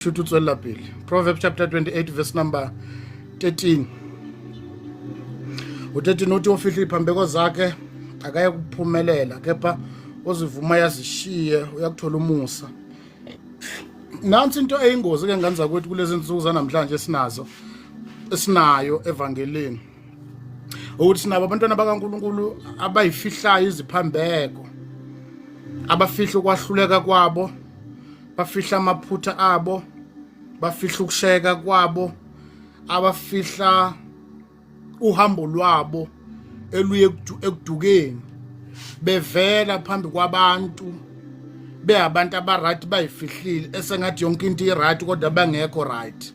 Shuthi utswelela pele. Proverbs chapter 28 verse number 13. U13 uthi ofihla iphambeko zakhe akaye kuphumelela kepha ozivuma yazishiye uyakuthola umusa. Nansi into eyingozi ke ngane zakwethu kulezi nsuku zanamhlanje esinazo esinayo evangelini. Ukuthi sinabo abantwana bakaNkuluNkulu abayifihlayo iziphambeko. Abafihla ukwahluleka kwabo. Bafihla amaphutha abo, bafihla ukushayeka kwabo, abafihla uhambo lwabo eluye ekudukeni bevela phambi kwabantu beyabantu abaright bayifihlile esengathi yonke into i-right kodwa bangekho right.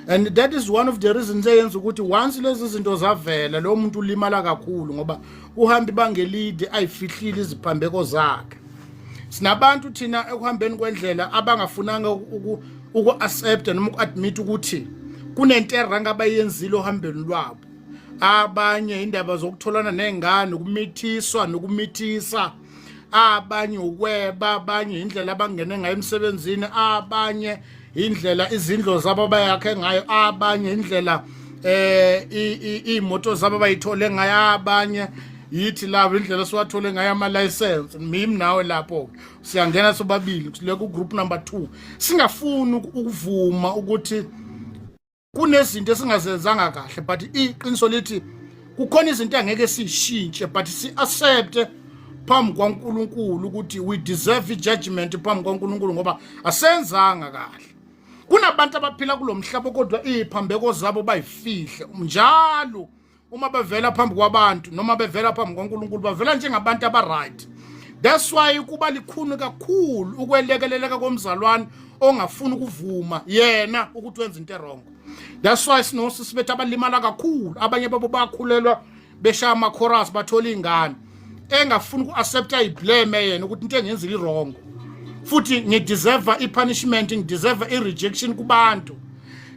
And that is one of the reasons eyenza ukuthi once lezi zinto zavela lo muntu ulimala kakhulu ngoba uhamba ibanga elide ayifihlile iziphambeko zakhe. Sinabantu thina ekuhambeni kwendlela abangafunanga uku-accepta noma uku-admit ukuthi kunento eranga abayenzile ohambeni lwabo. Abanye indaba zokutholana nengane, ukumithiswa nokumithisa, abanye ukweba, abanye indlela abangene ngayo emsebenzini, abanye indlela izindlu zabo abayakhe ngayo, abanye indlela iy'moto zabo abayithole ngayo, abanye yithi labo indlela siwathole ngayo ama-license. Mimi nawe lapho siyangena sobabili ku group number 2, singafuni ukuvuma ukuthi kunezinto esingazenzanga kahle, but iqiniso lithi kukhona izinto angeke sishintshe, but si-accepte phambi kwaNkulunkulu ukuthi we deserve i-judgment phambi kwaNkulunkulu ngoba asenzanga kahle. Kunabantu abaphila kulo mhlaba kodwa iy'phambeko zabo bayifihle njalo. Uma bevela phambi kwabantu noma bevela phambi kwaNkulunkulu bavela njengabantu aba-right. That's why kuba likhuni kakhulu ukwelekeleleka komzalwane ongafuni ukuvuma yena ukuthi wenza into erongo. That's why sinosisi bethu abalimala kakhulu, abanye babo bakhulelwa beshaya ama-chorus bathola iy'ngane, engafuni uku-accepta ayiblame yena ukuthi into engiyenzile i-wrong futhi ngideserve i-punishment, ngideserve i-rejection kubantu.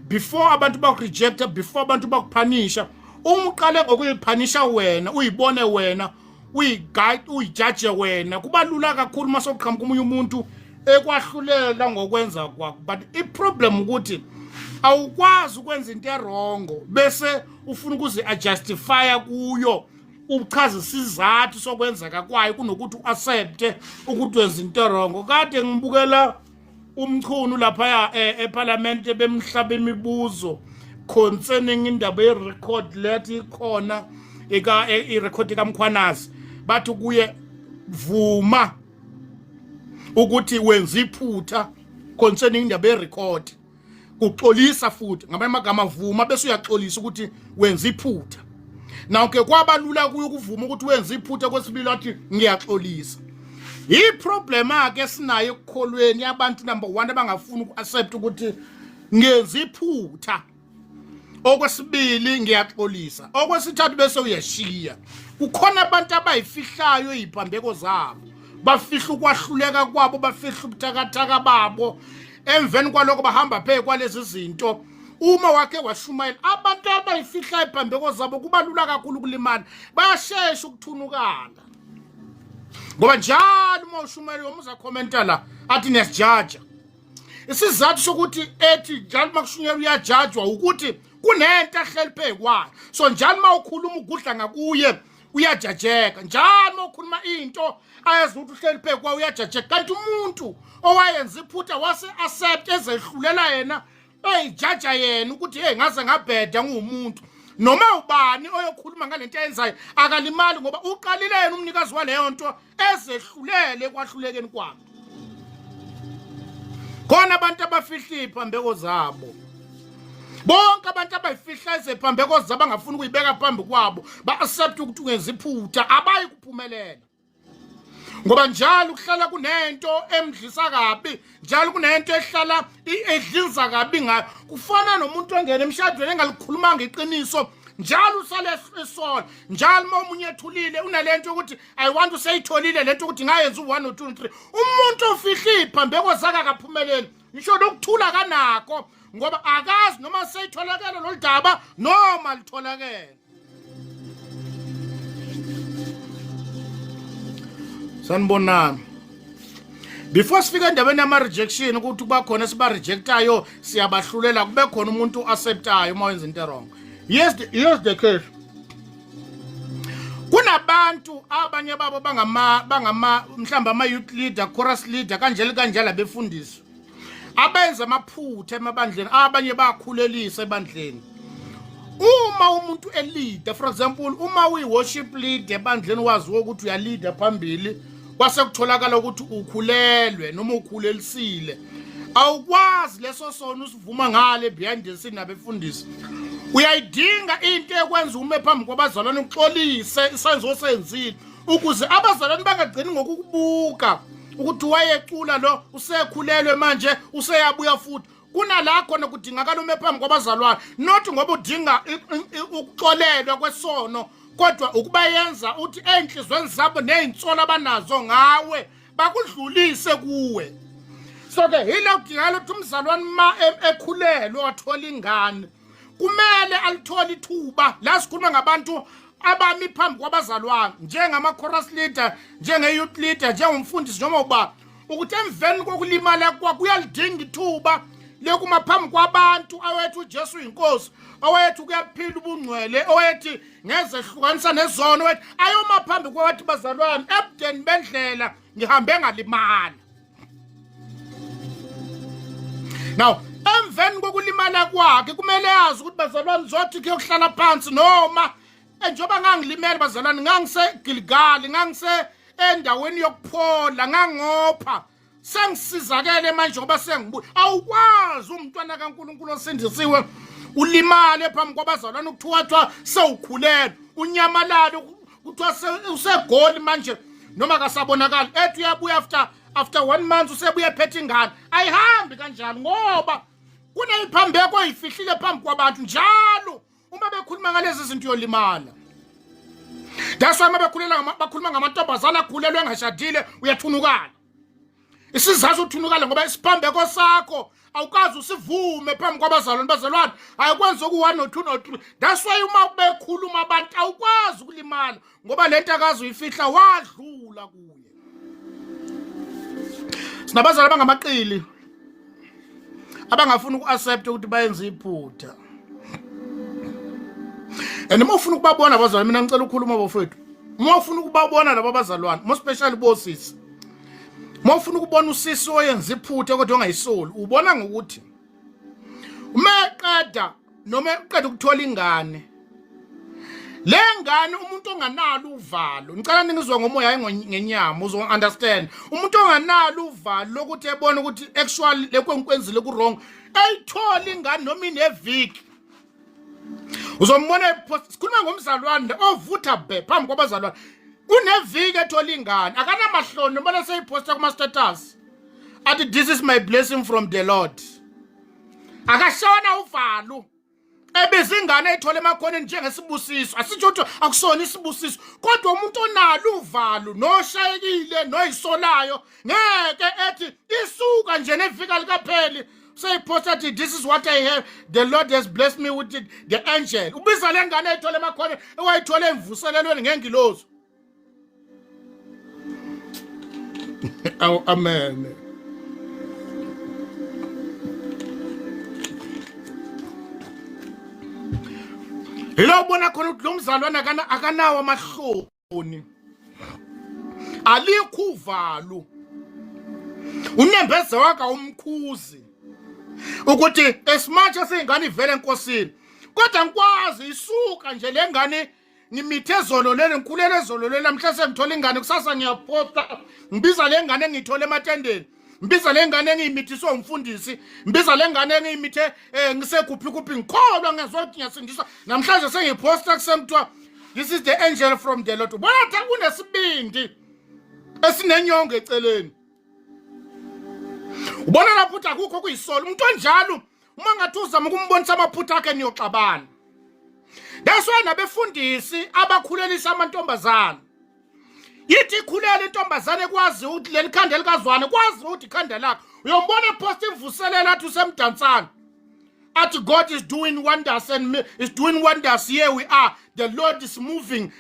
Before abantu bakurejecta, before abantu bakuphanisha, uma uqale ngokuyiphanisha wena, uyibone wena, uyiguide, uyijaje wena, kuba lula kakhulu uma soqhamuka omunye umuntu ekwahlulela ngokwenza kwakho. But i-problem ukuthi awukwazi ukwenza into erongo bese ufuna ukuzi-adjustifya kuyo, uchaza isizathu sokwenzeka kwayo, kunokuthi u-accepte ukuthi wenza into erongo. Kade ngibukela uMchunu laphaya eParliament bemhlaba imibuzo concerning indaba ye-record lethi ikhona i-record kaMkhwanazi, bathi kuye vuma ukuthi wenza iphutha concerning indaba ye-record, kuxolisa futhi ngamanye amagama vuma bese uyaxolisa ukuthi wenza iphutha. Now ke kwaba lula kuye ukuvuma ukuthi wenza iphutha, kwesibili wathi ngiyaxolisa. I-problem ake sinayo ekukholweni abantu, number 1 abangafuni uku-accept ukuthi ngenza iphutha, okwesibili ngiyaxolisa, okwesithathu bese uyashiya. Kukhona abantu abayifihlayo iziphambeko zabo, bafihla ukwahluleka kwabo, bafihla ubuthakathaka babo, emveni kwaloko bahamba phe kwalezi zinto. Uma wake washumayela, abantu abayifihlayo iziphambeko zabo kuba lula kakhulu ukulimala, bayashesha ukuthunukala ngoba njalo uma ushumayela uma uzakhomenta la athi niyasijaja. Isizathu sokuthi ethi njalo uma kushunyelwa uyajajwa ukuthi kunento ahleli phezu kwayo, so njalo uma ukhuluma ugudla ngakuye uyajajeka, njalo uma ukhuluma into ayazi ukuthi uhleli phezu kwayo uyajajeka. Kanti umuntu owayenza iphutha wase accept ezehlulela yena, eyijaja yena ukuthi hey ngaze ngabheda nguwumuntu. Noma ubani oyokhuluma ngalento ayenzayo akalimali ngoba uqalile yena umnikazi waleyo nto ezehlulele ekwahlulekeni kwakhe. Khona abantu abafihla iziphambeko zabo, bonke abantu abayifihla iziphambeko zabo abangafuni ukuyibeka phambi kwabo ba-accept ukuthi ungenza iphutha, abayi kuphumelela ngoba njalo kuhlala kunento emdlisa kabi, njalo kunento ehlala edlinza kabi ngayo. Kufana nomuntu ongena emshadweni engalikhulumanga iqiniso, njalo usale esola, njalo uma omunye ethulile unalento ukuthi I want useyitholile lento ukuthi ngayenza u1 no 2 no 3. Umuntu ofihla iziphambeko zakhe akaphumeleli, ngisho nokuthula kanako ngoba akazi noma seyitholakele lolu daba noma litholakele. Sanibonani. Before sifike endabeni yama rejection, ukuthi kuba khona siba rejectayo, siyabahlulela, kube khona umuntu acceptayo uma wenza into wrong. Yes, yes, the case. Kunabantu abanye babo bangama mhlawumbe ama youth leader, chorus leader, kanjalo kanjalo, abefundisi abenza amaphutha emabandleni, abanye bakhulelisa ebandleni. Uma umuntu eleader, for example, uma uyi worship leader ebandleni, waziwa ukuthi uyaleader phambili, kwase kutholakala ukuthi ukhulelwe noma ukhulelisile, awukwazi leso sono usivuma ngale behind the scene nabefundisi. Uyayidinga into ekwenza ume phambi kwabazalwane uxolise isenzo osenzile, ukuze abazalwane bangagcini ngokukubuka ukuthi wayecula lo, usekhulelwe manje, useyabuya futhi. Kunala khona kudingakala ume phambi kwabazalwane, not ngoba udinga ukuxolelwa kwesono, kodwa ukuba yenza uthi ey'nhlizweni zabo ney'nsolo abanazo ngawe bakudlulise kuwe. So ke yila kudingakala ukuthi umzalwane ma ekhulelwe wathola ingane, kumele alithole ithuba la sikhuluma ngabantu abami phambi kwabazalwane, njengama-chorus leader, njenge-youth leader, njengomfundisi noma uba, ukuthi emveni kokulimala kwakho uyalidinga ithuba lekuma phambi kwabantu awethi uJesu uyinkosi, owethi kuyaphila ubungcwele, owethi ngezehlukanisa nezono, owethi ayoma phambi kwabathi bazalwane, ebudeni bendlela ngihambe ngalimala. Now emveni kokulimala kwakhe kumele azi ukuthi bazalwane zothi kuyokuhlala phansi, noma njengoba ngangilimele bazalwane, ngangiseGilgali, ngangise endaweni yokuphola, ngangopha, sengisizakele manje ngoba sengibuya. Awukwazi umntwana kaNkuluNkulu osindisiwe ulimale phambi kwabazalwane, ukuthiwa sewukhulelwe, unyamalale, kuthiwa usegoli manje noma kasabonakali, ethi uyabuya after one month usebuya ephethe ingane. Ayihambi kanjalo, ngoba kuneyiphambeko oyifihlile phambi kwabantu. Njalo uma bekhuluma ngalezi zinto uyolimala. That's why uma bekhulela bakhuluma ngamantombazane akhulelwe engashadile, uyathunukala. Isizazi uthunukala ngoba isiphambeko sakho awukazi usivume phambi kwabazalwane. Bazalwane, ayikwenza oku-one no-two no-three. That's why uma bekhuluma abantu awukwazi ukulimala, ngoba le nto akazi uyifihla, wadlula kuye. Sinabazali abangamaqili abangafuni uku-accept ukuthi bayenze iphutha. And uma ufuna ukubabona abazalwane, mina ngicela ukukhuluma bafowethu, uma ufuna ukubabona laba bazalwane, more especially bosisi, uma ufuna ukubona usisi oyenza iphutha kodwa ongayisoli, ubona ngokuthi uma eqeda noma eqeda ukuthola ingane, le ngane, umuntu onganalo uvalo, ngicela ningizwe ngomoya hayi ngenyama, uzo understand, umuntu onganalo uvalo lokuthi ebona ukuthi actually lekwenkwenzile ku wrong, ayithola ingane noma ineviki, uzombona. Sikhuluma ngomzalwane ovutha bhe phambi kwabazalwane, uneviki ethola ingane, akanamahloni noma seyiphosta kuma status athi, "This is my blessing from the Lord." Akashona uvalo, ebiza ingane eyithole emakhoneni njengesibusiso. Asitsho ukuthi akusona isibusiso, kodwa umuntu onalo uvalo noshayekile noyisolayo ngeke ethi isuka nje nevika likapheli seyiphosta athi, "This is what I have, the Lord has blessed me with it, the angel." Ubiza le ngane eyithole emakhoneni, ewayithole emvuselelweni, ngengilozi. Awu, amen. Yilo ubona khona ukuthi lo mzalwane akanawo amahloni, alikho uvalo, unembeza wakhe awumkhuzi ukuthi esimanje seyingane ivele enkosini, kodwa ngikwazi isuka nje le ngane, ngimithe ezolo leli, ngikhulele ezolo leli, namhla sengithola ingane, kusasa ngiyaphosta ngibiza le ngane engiyithole ematendeni, ngibiza le ngane engiyimithiswe umfundisi, ngibiza le ngane engiyimithe ngisekuphi kuphi, ngikholwa ngezwa ukuthi ngiyasindiswa, namhlanje sengiyiphosta kusemthiwa, "This is the angel from the Lord." Ubona ukuthi kunesibindi esinenyongo eceleni, ubona lapho ukuthi akukho kuyisolo. Umuntu onjalo uma ngathi uzama ukumbonisa amaphutha akhe, niyoxabana. That's why nabefundisi abakhulelisa amantombazane, yithi ikhulela intombazane kwazi ukuthi leli khanda likazwane, kwazi ukuthi ikhanda lakhe, uyombona eposta imvuselelo athi usemdansana. Athi God is doing wonders and is doing wonders. Here we are. The Lord is moving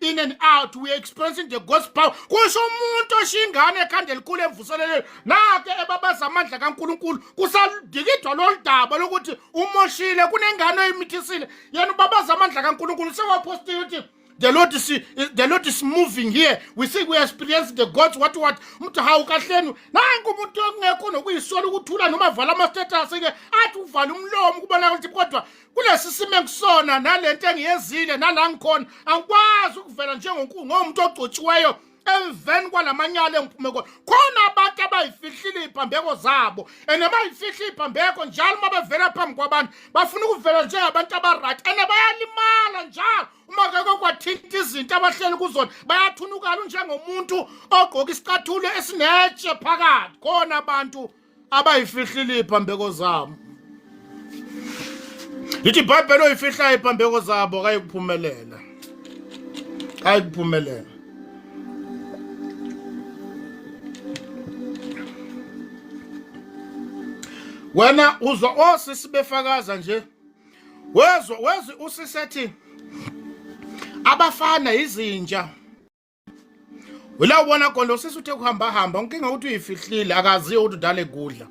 in and out. We are experiencing the God's power. Kusho umuntu oshiya ingane ekhanda elikhulu emvuselelweni. Nake ebabaza amandla kaNkulunkulu. Kusadikidwa lolu daba lokuthi umoshile kunengane oyimithisile. Yena ubabaza amandla kaNkulunkulu sewapostile ukuthi The Lord is moving here. We see we experience the gods what what. Umuntu hawu kahleni. Nangu umuntu ongekho nokuyisola ukuthula noma vala ama status ke athi uvala umlomo kubona ukuthi kodwa kulesi simo engisona nalento engiyenzile nala ngikhona angikwazi ukuvela njengonkulu ngomuntu ogcotshiweyo emveni kwalamanyala engiphume kona. Khona abantu abayifihlile iphambeko zabo and abayifihle iphambeko njalo uma bevela phambi kwabantu bafuna ukuvela njengabantu abaright and bayalimala njalo uma keke kwathinta izinto abahleli kuzona bayathunukala unjengomuntu ogqoka isicathulo esinetshe phakathi. Khona abantu abayifihlile iphambeko zabo. Lithi iBhayibheli oyifihlayo iphambeko zabo kayikuphumelela, kayikuphumelela. Wena uzwa osisi befakaza nje, wezwa wezwa usisi ethi abafana izinja. Wela ubona khona usisi uthe kuhamba hamba inkinga ukuthi uyifihlile akaziyo ukuthi udala egudla.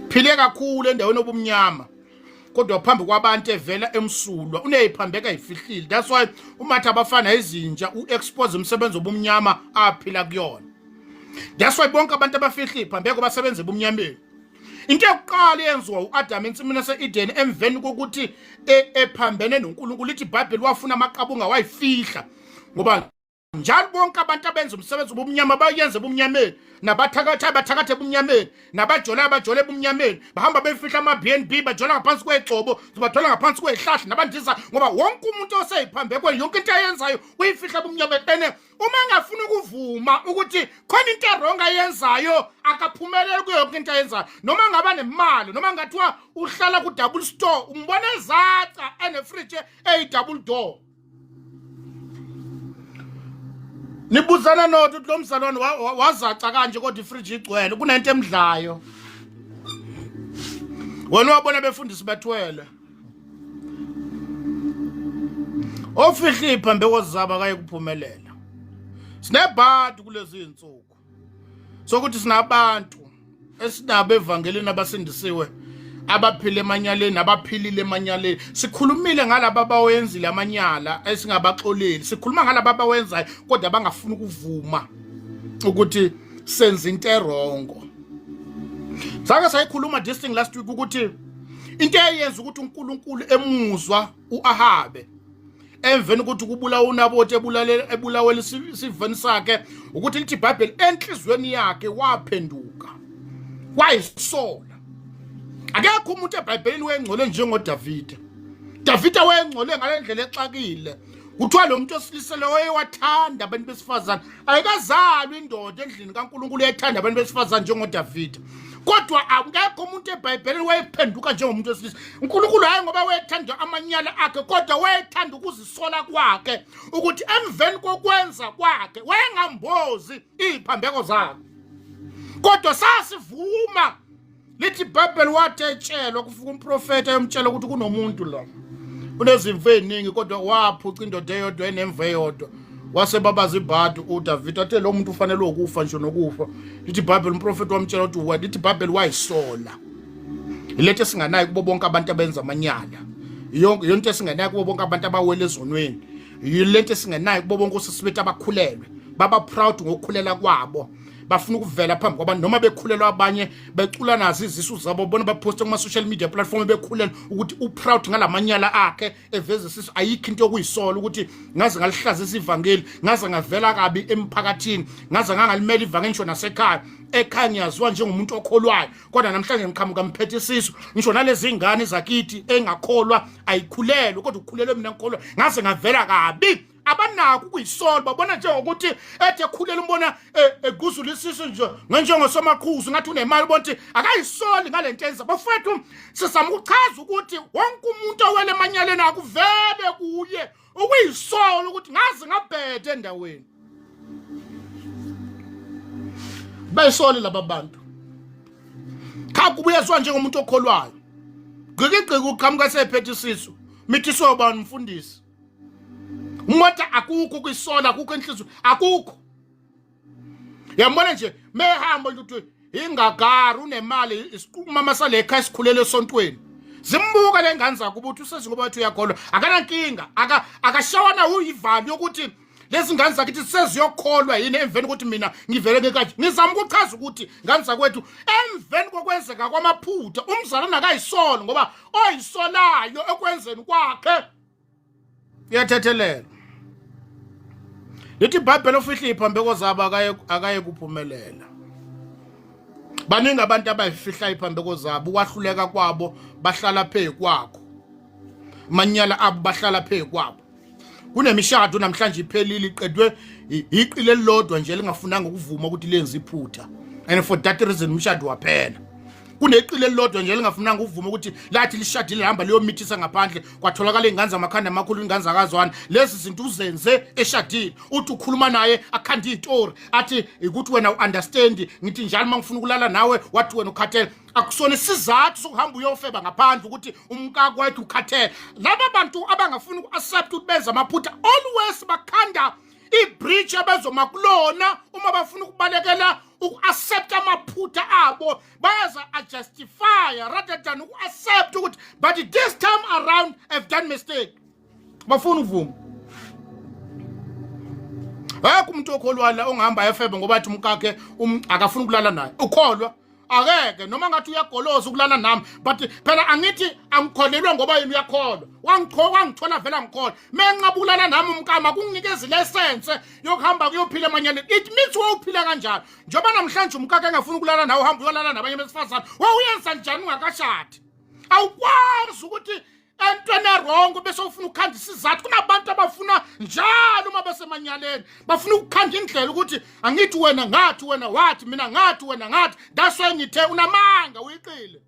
Phile kakhulu endaweni obumnyama. Kodwa phambi kwabantu evela emsulwa uneyiphambeka ifihlile. That's why umathi abafana izinja uexpose umsebenzi obumnyama aphila kuyona. That's why bonke abantu abafihla iphambeko basebenza ebumnyameni. Into yokuqala eyenziwa uAdam ensimini yase-Eden emveni kokuthi ephambene noNkulunkulu, lithi iBhayibheli wafuna amaqabunga wayifihla, ngoba njalo bonke abantu abenza umsebenzi obumnyama bayenze ebumnyameni, nabathakatha bathakatha ebumnyameni, nabajolayo bajola ebumnyameni, bahamba befihla ama-B&B, bajola ngaphansi kwegcobo, zibathola ngaphansi kwezihlahla nabandiza, ngoba wonke umuntu oseyiphambekweni yonke into ayenzayo uyifihla ebumnyameni. Ene uma engafuni ukuvuma ukuthi khona into erong ayenzayo akaphumeleli kuyo yonke into ayenzayo, noma ngaba nemali, noma ngathiwa uhlala ku-double store, umbona ezaca enefriji eyi-double door. Nibuzana nothi ukuthi lo mzalwane wazaca kanje kodwa ifriji igcwele, kunento emdlayo. Wena wabona befundisi bethwele ofihla iphambeko zabo akaye kuphumelela. Sinebhadi kulezi insuku sokuthi sinabantu esinabo evangelini abasindisiwe abaphila emanyaleni, abaphilile emanyaleni. Sikhulumile ngalaba abawenzile amanyala esingabaxoleli, sikhuluma ngalaba abawenzayo kodwa bangafuni ukuvuma ukuthi senza into erongo. Sake sayikhuluma this thing last week ukuthi into eyenza ukuthi uNkulunkulu emuzwa uAhabe emveni ukuthi kubulawa uNaboti ebulale ebulawela isivini sakhe, ukuthi lithi iBhayibheli enhlizweni yakhe waphenduka wayisola. Akekho umuntu eBhayibhelini wengcole njengoDavide. Davide wengcole ngalendlela exakile. Kuthiwa lo muntu osilisa lo wayewathanda abantu besifazane. Ayikazalwa indoda endlini kaNkulunkulu eyayithanda abantu besifazane njengoDavide. Kodwa akekho umuntu eBhayibhelini wayephenduka njengomuntu wesilisa. uNkulunkulu hayi ngoba wayethanda amanyala akhe, kodwa wayethanda ukuzisola kwakhe ukuthi emveni kokwenza kwakhe wayengambozi iziphambeko zakhe. Kodwa sasivuma lithi iBhayibheli wathi etshelwa kufika umprofeti ayomtshela ukuthi kunomuntu la unezimvu eziningi, kodwa waphuca indoda eyodwa enemvu eyodwa, wase babaza ibhadi uDavid athe lo muntu ufanele ukufa nje nokufa. Lithi iBhayibheli umprofeti wamtshela ukuthi lithi iBhayibheli wayisola. Ilethe esinganayo kubo bonke abantu abenza amanyala, yonke yonke esinganayo kubo bonke abantu abawele ezonweni, yilento esingenayo kubo bonke osisi bethu abakhulelwe baba proud ngokukhulela kwabo, bafuna ukuvela phambi kwabantu noma bekhulelwa, abanye becula nazo izisu zabo, bona baphoste kuma social media platform bekhulelwa, ukuthi uproud ngalamanyala akhe eveza isisu. Ayikho into yokuyisola ukuthi ngaze ngalihlazisa ivangeli, ngaze ngavela kabi emphakathini, ngaze ngangalimela ivangeli ngisho nasekhaya. Ekhaya ngiyaziwa njengomuntu okholwayo, kodwa namhlanje ngiqhamuka ngiphethe isisu. Ngisho nalezi ngane zakithi engakholwa ayikhulelwe, kodwa ukhulelwe mina ngikholwa, ngaze ngavela kabi. Abanako ukuyisola, babona njengokuthi ethe ekhulela umbona eguzula isisu nje njengosomaqhuzu ngathi unemali, ubona ukuthi akayisoli ngale nto enza. Bafowethu, sizama ukuchaza ukuthi wonke umuntu owele emanyaleni akuvele kuye ukuyisola ukuthi ngaze ngabhede endaweni. Bayisole laba bantu. Cha, kubuyezwa njengomuntu okholwayo. Gqikigqiki uqhamuka sephethe isisu. Mithiswa ubani mfundisi? Umota akukho kwisola, akukho enhliziyo, akukho. Yambona nje mehamba nje uthi ingagari unemali umama sale ekhaya sikhulele esontweni. Zimbuka lengane zakho ukuthi usezi ngoba wathi uyakholwa. Akanankinga, aka akashawana uyivalo yokuthi lezi ngane zakithi seziyokholwa yini emveni kokuthi mina ngivele ngekanje. Ngizama ukuchaza ukuthi ngane zakwethu emveni kokwenzeka kwamaphutha umzalwane akayisolo ngoba oyisolayo ekwenzeni kwakhe uyathethelela. Lithi iBhayibheli ofihla iphambeko zabo akaye kuphumelela. Baningi abantu abayifihla iphambeko zabo, ukwahluleka kwabo bahlala phezu kwakho. Manyala abo bahlala phezu kwabo. Kunemishado namhlanje iphelile iqedwe iqile elilodwa nje lingafunanga ukuvuma ukuthi lenze iphutha. And for that reason umshado waphela. Kuneqile elilodwa nje lingafunanga ukuvuma ukuthi lathi lishadile lihamba liyomithisa ngaphandle, kwatholakala iy'ngane zamakhanda amakhulu, iy'ngane zakazwana. Lezi zinto uzenze eshadile, uthi ukhuluma naye akhanda iy'tori athi ukuthi wena u-understand, ngithi njalo uma ngifuna ukulala nawe wathi wena ukhathele. Akusona isizathu sokuhamba uyofeba ngaphandle ukuthi umkakho wathi ukhathele. Laba bantu abangafuni uku-accept ukuthi benze amaphutha always bakhanda i-bridge abazoma kulona uma bafuna ukubalekela uku-accept amaphutha abo, bayaza ajustify rather than uku-accept ukuthi but this time around I've done mistake. Bafuna ukuvuma. Akekho umuntu okholwa la ongahamba efebe ngoba athi umkakhe akafuni ukulala naye. Ukholwa akeke noma ngathi uyagoloza ukulala nami, but phela angithi angikholelwa ngoba yena uyakholwa. Wangithola vele angikholwa. Menqaba ukulala nami umkama kunginikeza ilesense yokuhamba kuyophila emanyaleni. It means wawuphila kanjalo. Njengoba namhlanje umkakhe engafuni ukulala nawe, uhamba uyolala nabanye besifazane. Wawuyenza njani ungakashadi? Awukwazi ukuthi entweni erongo bese ufuna ukukhanda isizathu. Kunabantu abafuna njalo uma besemanyaleni bafuna ukukhanda indlela ukuthi angithi wena ngathi, wena wathi, mina ngathi, wena ngathi, that's why ngithe unamanga, uyiqile.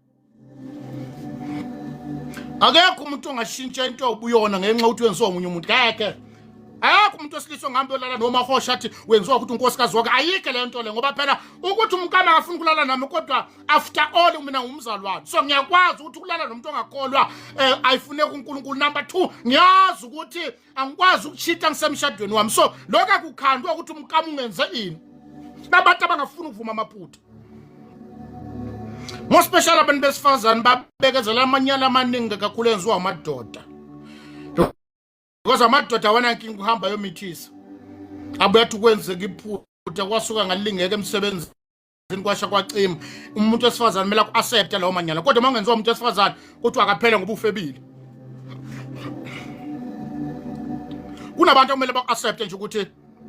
Akekho umuntu ongashintsha into obuyona ngenxa ukuthi wenziwa omunye umuntu. Ngeke. Akekho umuntu wesilisa ongahamba uyolala nomahosha athi wenziwa ukuthi unkosikazi wakhe. Ayikho le nto le, ngoba phela ukuthi umkama akafuni ukulala nami, kodwa after all mina ngumzalwane, so ngiyakwazi ukuthi ukulala nomuntu ongakholwa ayifuneki uNkulunkulu. Number 2, ngiyazi ukuthi angikwazi ukuchitha ngisemshadweni wami, so lokho akukhandwa ukuthi umkama ungenze ini. Nabantu abangafuni ukuvuma amaphutha, more special abantu besifazane, babekezela amanyala amaningi kakhulu enziwa amadoda, because amadoda awanankinga ukuhamba yomithisa, abuye athi kwenzeka iphutha, kwasuka ngalingeka emsebenzini, kwasha kwacima. Umuntu wesifazane kumele aku-accepte lawo manyala, kodwa uma ungenziwa umuntu wesifazane kuthiwa akaphele ngoba ufebile. Kunabantu okumele baku-accepte nje ukuthi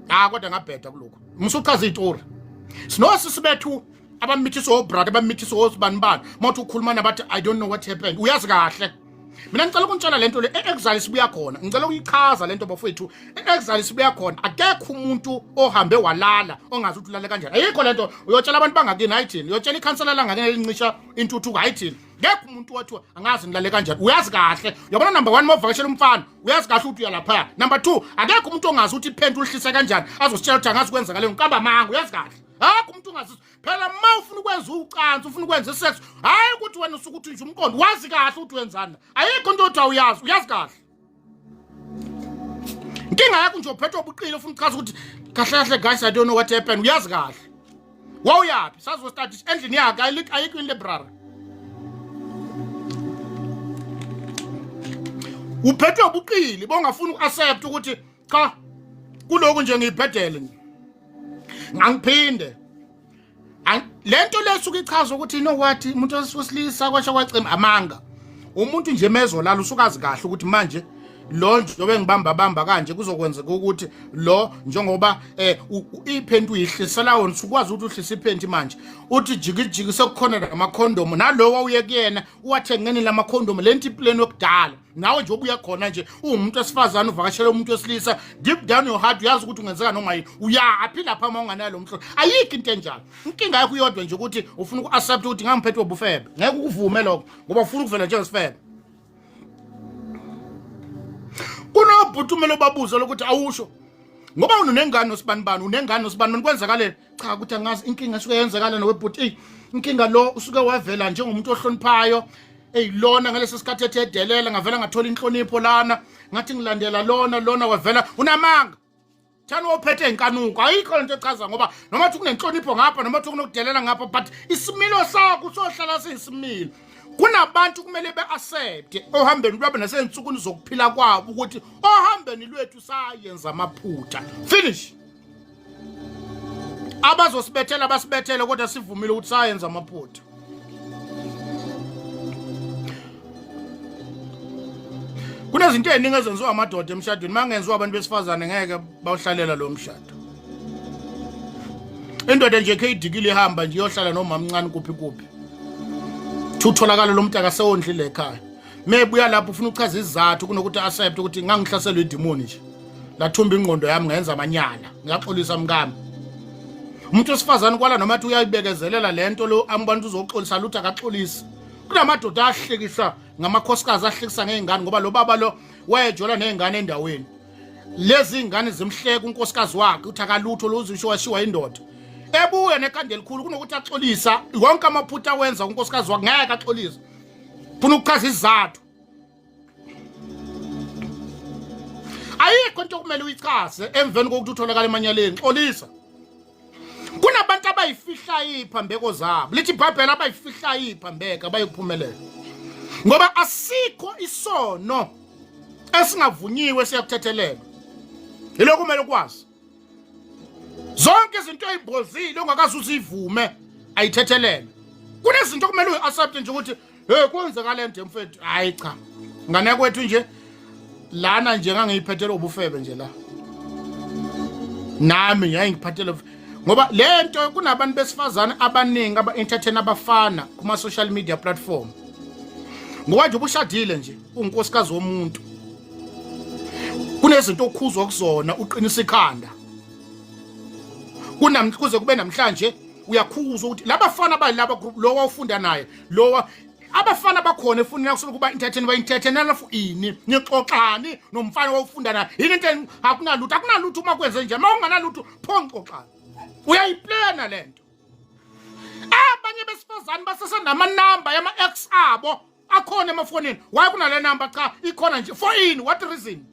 ha, kodwa ngabheda kulokhu. Musuchaza iy'tori sinosisi bethu abamithiswa obrother, abamithiswa osibani bani, uma uthi ukhuluma nabathi I don't know what happened. Uyazi kahle. Mina ngicela ukuntshela lento le, e-exile sibuya khona. Ngicela ukuyichaza lento bafowethu. E-exile sibuya khona, akekho umuntu ohambe walala ongazi ukuthi ulale kanjani. Ayikho lento. Uyotshela abantu bangakini, hayi thina. Uyotshela ikhansela langakini elincisha intuthuko, hayi thina. Ngekho umuntu wathi angazi ngilale kanjani. Uyazi kahle. Uyabona, number 1, mawuvakashela umfana uyazi kahle ukuthi uyalaphaya. Number 2, akekho umuntu ongazi ukuthi iphenti ulihlisa kanjani azositshela ukuthi angazi kwenzakaleni. Uqamba amanga, uyazi kahle. Akho umuntu ongazi. Phela uma ufuna ukwenza ucansi, ufuna ukwenza isex, hayi ukuthi wena usuke uthi nje umqondo wazi kahle ukuthi wenzani. Ayikho into othi awuyazi, uyazi kahle. Inkinga yakho nje uphethwe ubuqili, ufuna ukuchaza ukuthi kahle kahle guys I don't know what happened. Uyazi kahle. Wawuyaphi? Sazo start endlini yakhe, ayikho in library. Uphethwe ubuqili bongafuni uku-accept ukuthi cha, kulokhu nje ngiyibhedele nje. Ngangiphinde lento lesuke ichaza ukuthi you know what, umuntu wesilisa kwasha kwacima amanga. Umuntu nje mezolala usukazi kahle ukuthi manje lo njengoba engibamba bamba kanje kuzokwenzeka ukuthi lo njengoba iphenti uyihlisela wona, usukwazi ukuthi uhlise iphenti manje, uthi jiki jiki sekukhona lamakhondomu, nalowo uye kuyena uwathengeni lamakhondomu. Lento iplan yokudala nawe nje obuya khona nje uwumuntu wesifazane uvakashela umuntu wesilisa, deep down your heart uyazi ukuthi ungenzeka noma yini. Uyaphi lapha uma unganayo lo mhlolo? Ayikho into enjalo. Inkinga yakho iyodwa nje ukuthi ufuna uku-accept ukuthi ngangiphethwe ubufebe. Ngeke ukuvume lokho ngoba ufuna ukuvela njengesifebe. Kunobhuti umele ubabuze lokuthi awusho ngoba unengane osibanibani, unengane osibanibani, kwenzakaleni? Cha, ukuthi angazi inkinga esuke yenzekala nowebhuti. Eyi, inkinga lo usuke wavela njengomuntu ohloniphayo. Ey lona ngalesi sikhathi ethe edelela ngavela ngathola inhlonipho lana, ngathi ngilandela lona lona wavela unamanga. Thani wophethe inkanuko ayikho lento echaza ngoba noma thi kunenhlonipho ngapha noma thi kunokudelela ngapha but isimilo sakho usohlala siyisimilo. Kunabantu kumele be-accept ohambeni lwabo nasey'nsukwini zokuphila kwabo ukuthi ohambeni lwethu sayenza amaphutha. Finish. Abazosibethela basibethele kodwa sivumile ukuthi sayenza amaphutha. Kunezinto eziningi ezenziwa amadoda emshadweni mangenziwa abantu besifazane ngeke bawuhlalela lo mshado. Indoda nje khe idikile ihamba nje iyohlala nomamncane kuphi kuphi. Thutholakala lo muntu akasewondlile ekhaya. Mebuya lapho ufuna ukuchaza izizathu kunokuthi accept ukuthi ngangihlaselwe idimoni nje. Lathumba ingqondo yami ngenza amanyala. Ngiyaxolisa mkami. Umuntu wesifazane kwala noma athi uyayibekezelela lento lo ambantu uzoxolisa lutho akaxolisi. Kunamadoda ahlekisa ngamakhosikazi ahlekisa ngezingane ngoba lo baba lo wayejola nezingane endaweni. Lezi ingane zimhleka unkosikazi wakhe uthi akalutho lo uzisho washiwa indoda. Ebuya nekhanda elikhulu kunokuthi axolisa wonke amaphutha awenza unkosikazi wakhe ngeke axolise. Funa ukuchaza izizathu. Ayikho into okumele uyichaze emveni kokuthi utholakala emanyaleni. Xolisa. Kunabantu abayifihlayo iphambeko zabo. Lithi iBhayibheli abayifihlayo iphambeko abayikuphumelela. Ngoba asikho isono esingavunyiwe siyakuthethelelwa. Yilokho kumele ukwazi. Zonke izinto ezimbozile ongakaze uzivume ayithethelelwe. Kunezinto okumele uyi-accept nje ukuthi hey kwenzeka le nto mfethu. Hayi cha. Ngane kwethu nje lana nje ngangiyiphethele ubufebe nje la. Nami ngiyayingiphathele ngoba le nto kunabantu besifazane abaningi aba-entertain abafana kuma-social media platform ngoba nje ubushadile nje unkosikazi womuntu kunezinto okhuzwa kuzona uqinisa ikhanda kunam kuze kube namhlanje uyakhuzwa ukuthi labafana balaba group lo wawufunda naye lo abafana bakhona efunela kusuke kuba entertain ba entertain for ini nixoxani nomfana wawufunda naye yini into akunalutho akunalutho uma kwenze nje uma unganalutho pho ngixoxani uyayiplana lento abanye besifazane basesenamanamba yama-ex abo akhona emafonini why kunale namba cha ikhona nje for ini what reason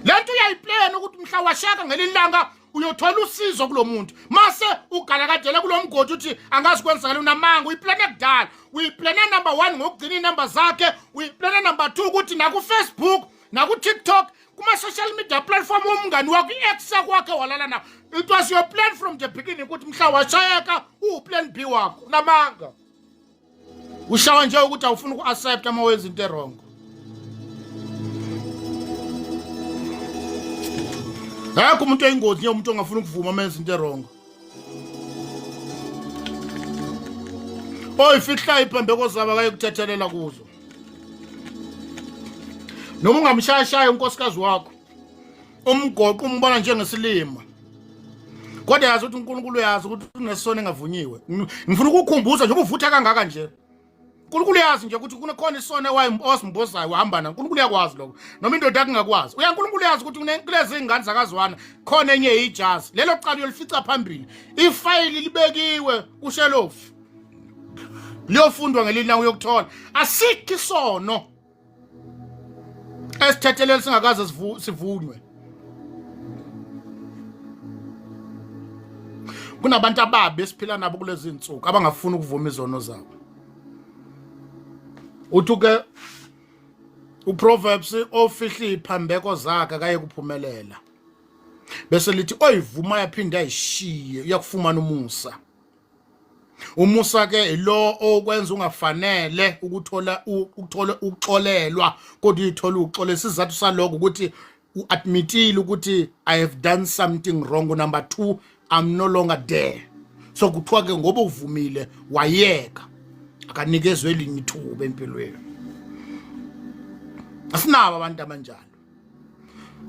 le nto uyayiplana ukuthi mhla washaka ngelinye ilanga uyothola usizo kulo muntu mase ugalakadela kulo mgodi uthi angazi kwenzakala unamanga uyiplane kudala uyiplane number one ngokugcina iy'namba zakhe uyiplane number two ukuthi nakufacebook nakutiktok kuma-social media platform umngani wakho i-ex yakwakhe walala nawo it was your plan from the beginning ukuthi mhla washayeka uwuplan b wakho namanga ushawa nje ukuthi awufuni uku-accept uma wenza into erongo akekho umuntu oyingozi nje umuntu ongafuni ukuvuma uma enza into erongo oyifihlayo iphambeko zabo akayekuthethelela kuzo noma ungamshayashaya unkosikazi wakho umgoqo umbona njengesilima kodwa yazi ukuthi uNkulunkulu uyazi ukuthi unesono engavunyiwe ngifuna ukukukhumbuza njengoba uvutha kangaka nje uNkulunkulu uyazi nje ukuthi kunekhona isono owasimbozayo uhamba na uNkulunkulu uyakwazi lokho noma indoda yakho ingakwazi uya uNkulunkulu uyazi ukuthi kulezi ingane zakazwana khona enye ijazi lelo cala uyolifica phambili ifayili libekiwe kushelofu liyofundwa ngelinye ilanga uyokuthola asikho isono esithethelelo singakaze sivunywe kunabantu ababi esiphila nabo kulezi insuku abangafuni ukuvuma izono zabo uthi ke uProverbs ofihla iphambeko zakhe akaye kuphumelela bese lithi oyivuma yaphinda ayishiye uyakufumana umusa Umusa ke ilo okwenza ungafanele ukuthola ukuthola ukuxolelwa kodwa uyithola uxolela isizathu saloko ukuthi uadmitile ukuthi I have done something wrong number 2 I'm no longer there so kuthiwa ke ngoba uvumile wayeka akanikezwe elinye ithuba empilweni asinabo abantu abanjalo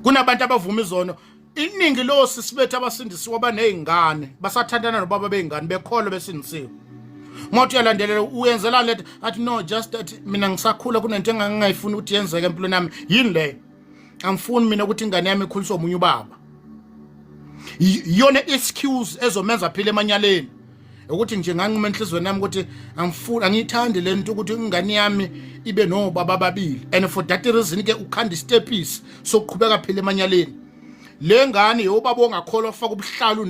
kunabantu abavuma izono iningi losisi bethu abasindisiwe abanezingane basathandana nobaba beingane bekholwa besindisiwe Mothi uyalandelela uyenzela lento athi no just that mina ngisakhula kunento engangingayifuni ukuthi yenzeke empilweni yami yini leyo angifuni mina ukuthi ingane yami ikhuliswe omunye ubaba iyona excuse ezomenza aphile emanyaleni Ukuthi nje nganquma enhlizweni yami ukuthi angifuni, angiyithandi le nto ukuthi ingane yami ibe nobaba ababili, and for that reason ke ukhanda isitepisi sokuqhubeka phela emanyaleni. Le ngane yobaba ongakholwa, ufaka ubuhlalu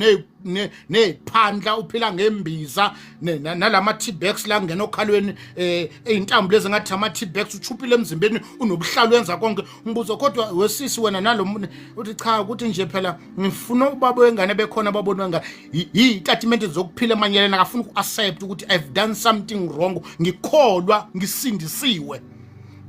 neziphandla, uphila ngembiza nalama T-bags la ngena okhalweni, ezintambo lezi ngathi ama T-bags, uchupile emzimbeni, unobuhlalu, wenza konke. Umbuzo kodwa wesisi wena nalo uthi cha, ukuthi nje phela ngifuna ubaba wengane bekhona, babona wengane yitatimende zokuphila emanyeleni. Akafuna uku-accept ukuthi I've done something wrong, ngikholwa ngisindisiwe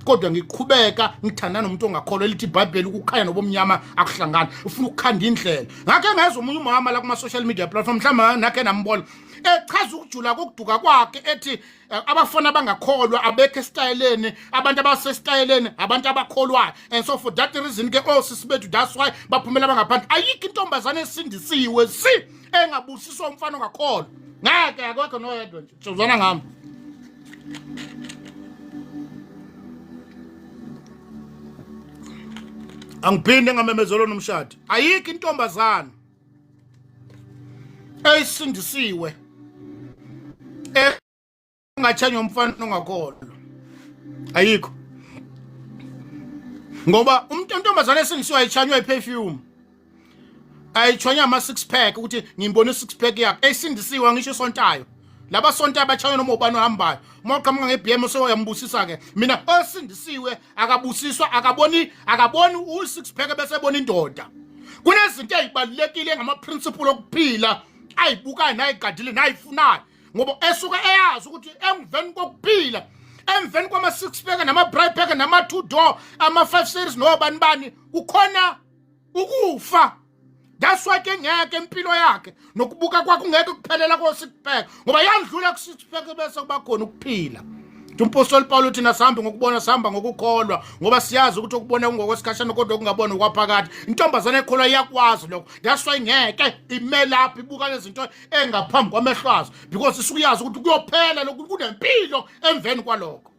kodwa ngiqhubeka ngithandana nomuntu ongakholwa. Elithi iBhayibheli ukukhanya nobumnyama akuhlangani. Ufuna ukukhanda indlela. Ngakhe ngezwe omunye umama la kuma social media platform, mhlawumbe nakhe nambona, echaza ukujula kokuduka kwakhe, ethi abafana abangakholwa abekho esitayeleni, abantu abasesitayeleni abantu abakholwayo, and so for that reason ke osisi oh, bethu, that's why baphumela abangaphandle. Ayikho intombazane esindisiwe si engabusiswa umfana ongakholwa, ngeke, akekho noyedwa nje. Sozwana ngami. Angiphinde ngamemezelo nomshado. Ayikho intombazana eyisindisiwe engatshanywa umfana ongakholwa, ayikho, ngoba umuntu intombazane esindisiwe ayitshanywa iperfume, ayitshwanya ama six pack, ukuthi ngimbona i six pack yakhe. Esindisiwe ngisho isontayo, laba sontayo batshaywa noma ubani ohambayo, uma uqhamuka nge-BM useyambusisa ke. Mina osindisiwe akabusiswa, akaboni, akaboni u six pack bese ebona indoda. Kunezinto ezibalulekile ngama principle okuphila ayibukayo nayigadile nayifunayo, ngoba esuke eyazi ukuthi emveni kokuphila, emveni kwama six pack nama bright pack nama two door ama five series nobani bani, kukhona ukufa. That's why ke ngeke impilo yakhe nokubuka kwakhe ungeke kuphelela ko six pack, ngoba yandlula ku six pack bese kuba khona ukuphila. Umpostoli Paulo uthi nasihambe ngokubona, sihamba ngokukholwa, ngoba siyazi ukuthi ukubona kungokwesikhashana kodwa okungabona okwaphakade. Intombazane ekholwa iyakwazi lokho. That's why ngeke ime lapho ibuka lezinto engaphambi kwamehlo azo, because isukuyazi ukuthi kuyophela lokhu, kunempilo emveni kwalokho.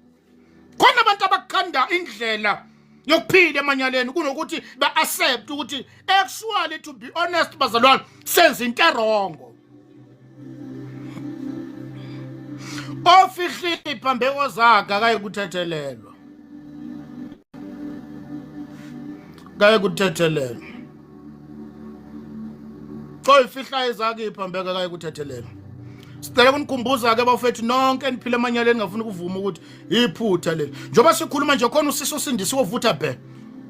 Khona abantu abakhanda indlela yokuphila emanyaleni kunokuthi ba-accept ukuthi actually, to be honest bazalwane, senza into erongo. Ofihla iphambeko zakhe akayikuthethelelwa, kayikuthethelelwa. Oyifihla ezakhe iphambeko akayikuthethelelwa. Sicela ukunikhumbuza ke bafethu nonke eniphila emanyaleni ngafuna ukuvuma ukuthi iphutha leli. Njengoba sikhuluma nje khona usisi osindisiwe ovutha bhe.